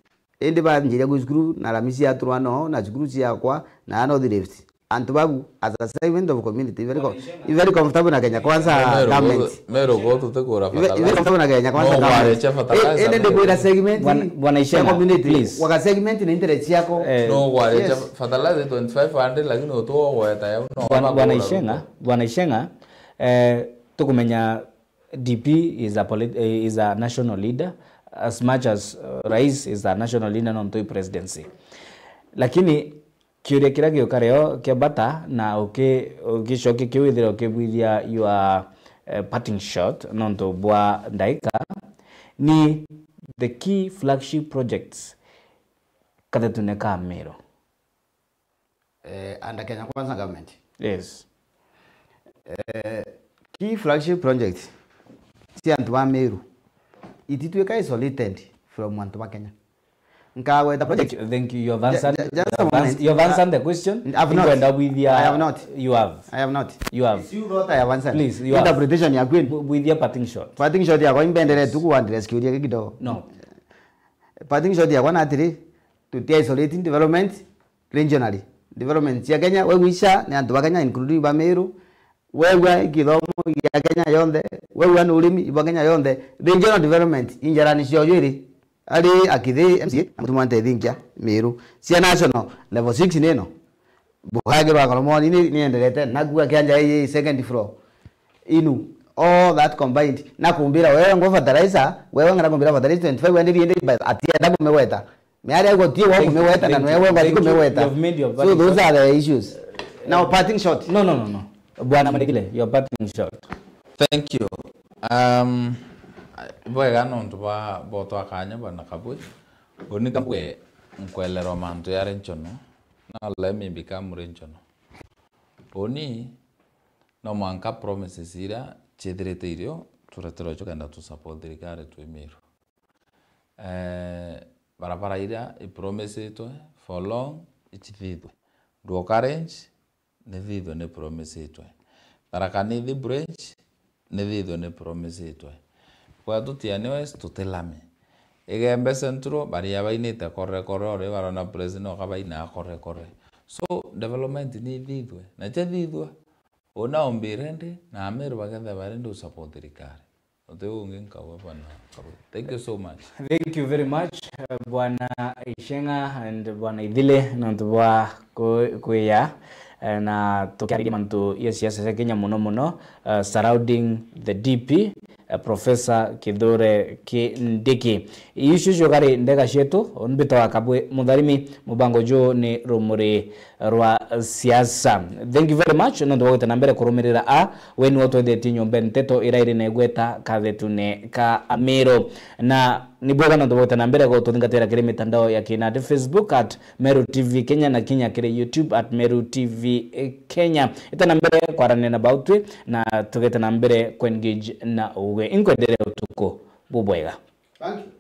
Indi banjiria gwi cukuru, na Alamisi yaturwa no, na cukuru ciakwa, na a North Rift. Antu babu, as a segment of community, very com-, very comfortable na Kenya Kwanza government. Meru go tutikura fertilizer. Very comfortable na Kenya Kwanza government. No gwarecha fertilizer. Eh, indi ndikwira segment. Bwana, Bwana Ichenga, community, please. Waka segment na interest yako. Eh, no gwarecha, yes, fertilizer twenty-five hundred, lakini utuo gweta ya no. Bwana, Bwana Ichenga, Bwana Ichenga, eh, tukumenya D P is a polit-, eh, is a national leader as much as, uh, Rais is a national leader nontu i presidency. Lakini kiuria kiria giuka rio kia bata na uki-, ugicokia kiu withire ukibwithia your, eh, parting shot nontu bwa ndaika ni the key flagship projects kathetune ka Meru? Eh, under Kenya Kwanza government. Yes. Eh, key flagship project cia antu ba Meru ititwika isolated from antu ba Kenya. Nkagweta project. Thank you. You have answered. Ju- just You a have ans- moment. you have answered the question. I've not. Nkwenda bwithia- I have not. You have. I have not. You have. It's you thought I have answered. Please, you have. Interpretation ya Queen. Bu- bwithia parting shot. Parting shot yakwa imbendere tu kuandire kiuria kidogo. No. Parting shot yakwa na atiri, tuti isolating development regionally. Development cia Kenya, wegua icia ni antu ba Kenya, including ba Meru. Wegua githomo gia Kenya yonthe, wegua ni urimi ibwa Kenya yonthe. Regional development injarani cio jwiri, ari Akithi M C A na Mutumwa Ntethinkia Meru. Cia national level six nino. Bugagi bwa Koromoni ni, ni enderete, nakua kianja ii second floor. Inu, all that combined. Na kumbira wewe ngo fertilizer, wewe ngana kumbira fertilizer twenty-five hundred atienda kumigweta. Miari ago tie wa kumigweta na wewe ngo kumigweta. So those are the issues. Now parting shot. No, no, no, no. Bwana Madikile, your parting shot. Thank you. Um, bwega nontu bwa botwa kanya bwana Kabwe. Uni kabwe nkwelerwa mantu yari nchono. Now let me become regional. Uni no mwanka promises iria ciithirite irio tureterwe cio kenda tu support thirikari twi Meru. Eh, barabara iria ipromisitwe for long ichithithwe. Nduoka Range nithithwe nipromisitwe. Tharaka Nithi Bridge nithithwe nipromisitwe. Kwetu Tiani West tuti lami. Igembe Central baria bainite kore kore ori barona president oka bainaa kore kore. So development nithithwe. Na chathithwa, una umbire ndi na Ameru bagethe bari ndi usupport thirikari. Uti ungi nkauga bwana Kabwe. Thank you so much. Thank you very much, uh, Bwana Ichenga and Bwana Ithile, nontu bwa ku- kwiya, eh, na tukiariria mantu ya siasa cia Kenya muno muno, uh, surrounding the D P, uh, Professor Kithure Kindiki. Icio ciogari ndega cietu, mbitwa Kabwe Mutharimi, mubango juu ni Rumuri rwa siasa. Thank you very much nontu bwa gwita na mbere kurumirira a we niwe utwethetie nyomba nteto ira iri na igweta kathetune ka Meru. Na ni bwega nontu bwa gwita na mbere gututhingatira kiri mitandao ya kinandi, Facebook at Meru T V Kenya na kinya kiri YouTube at Meru T V Kenya. Ita na mbere kwarania na bautwi na tugete na mbere ku engage na uge. Inkwendere utuku bubwega. Thank you.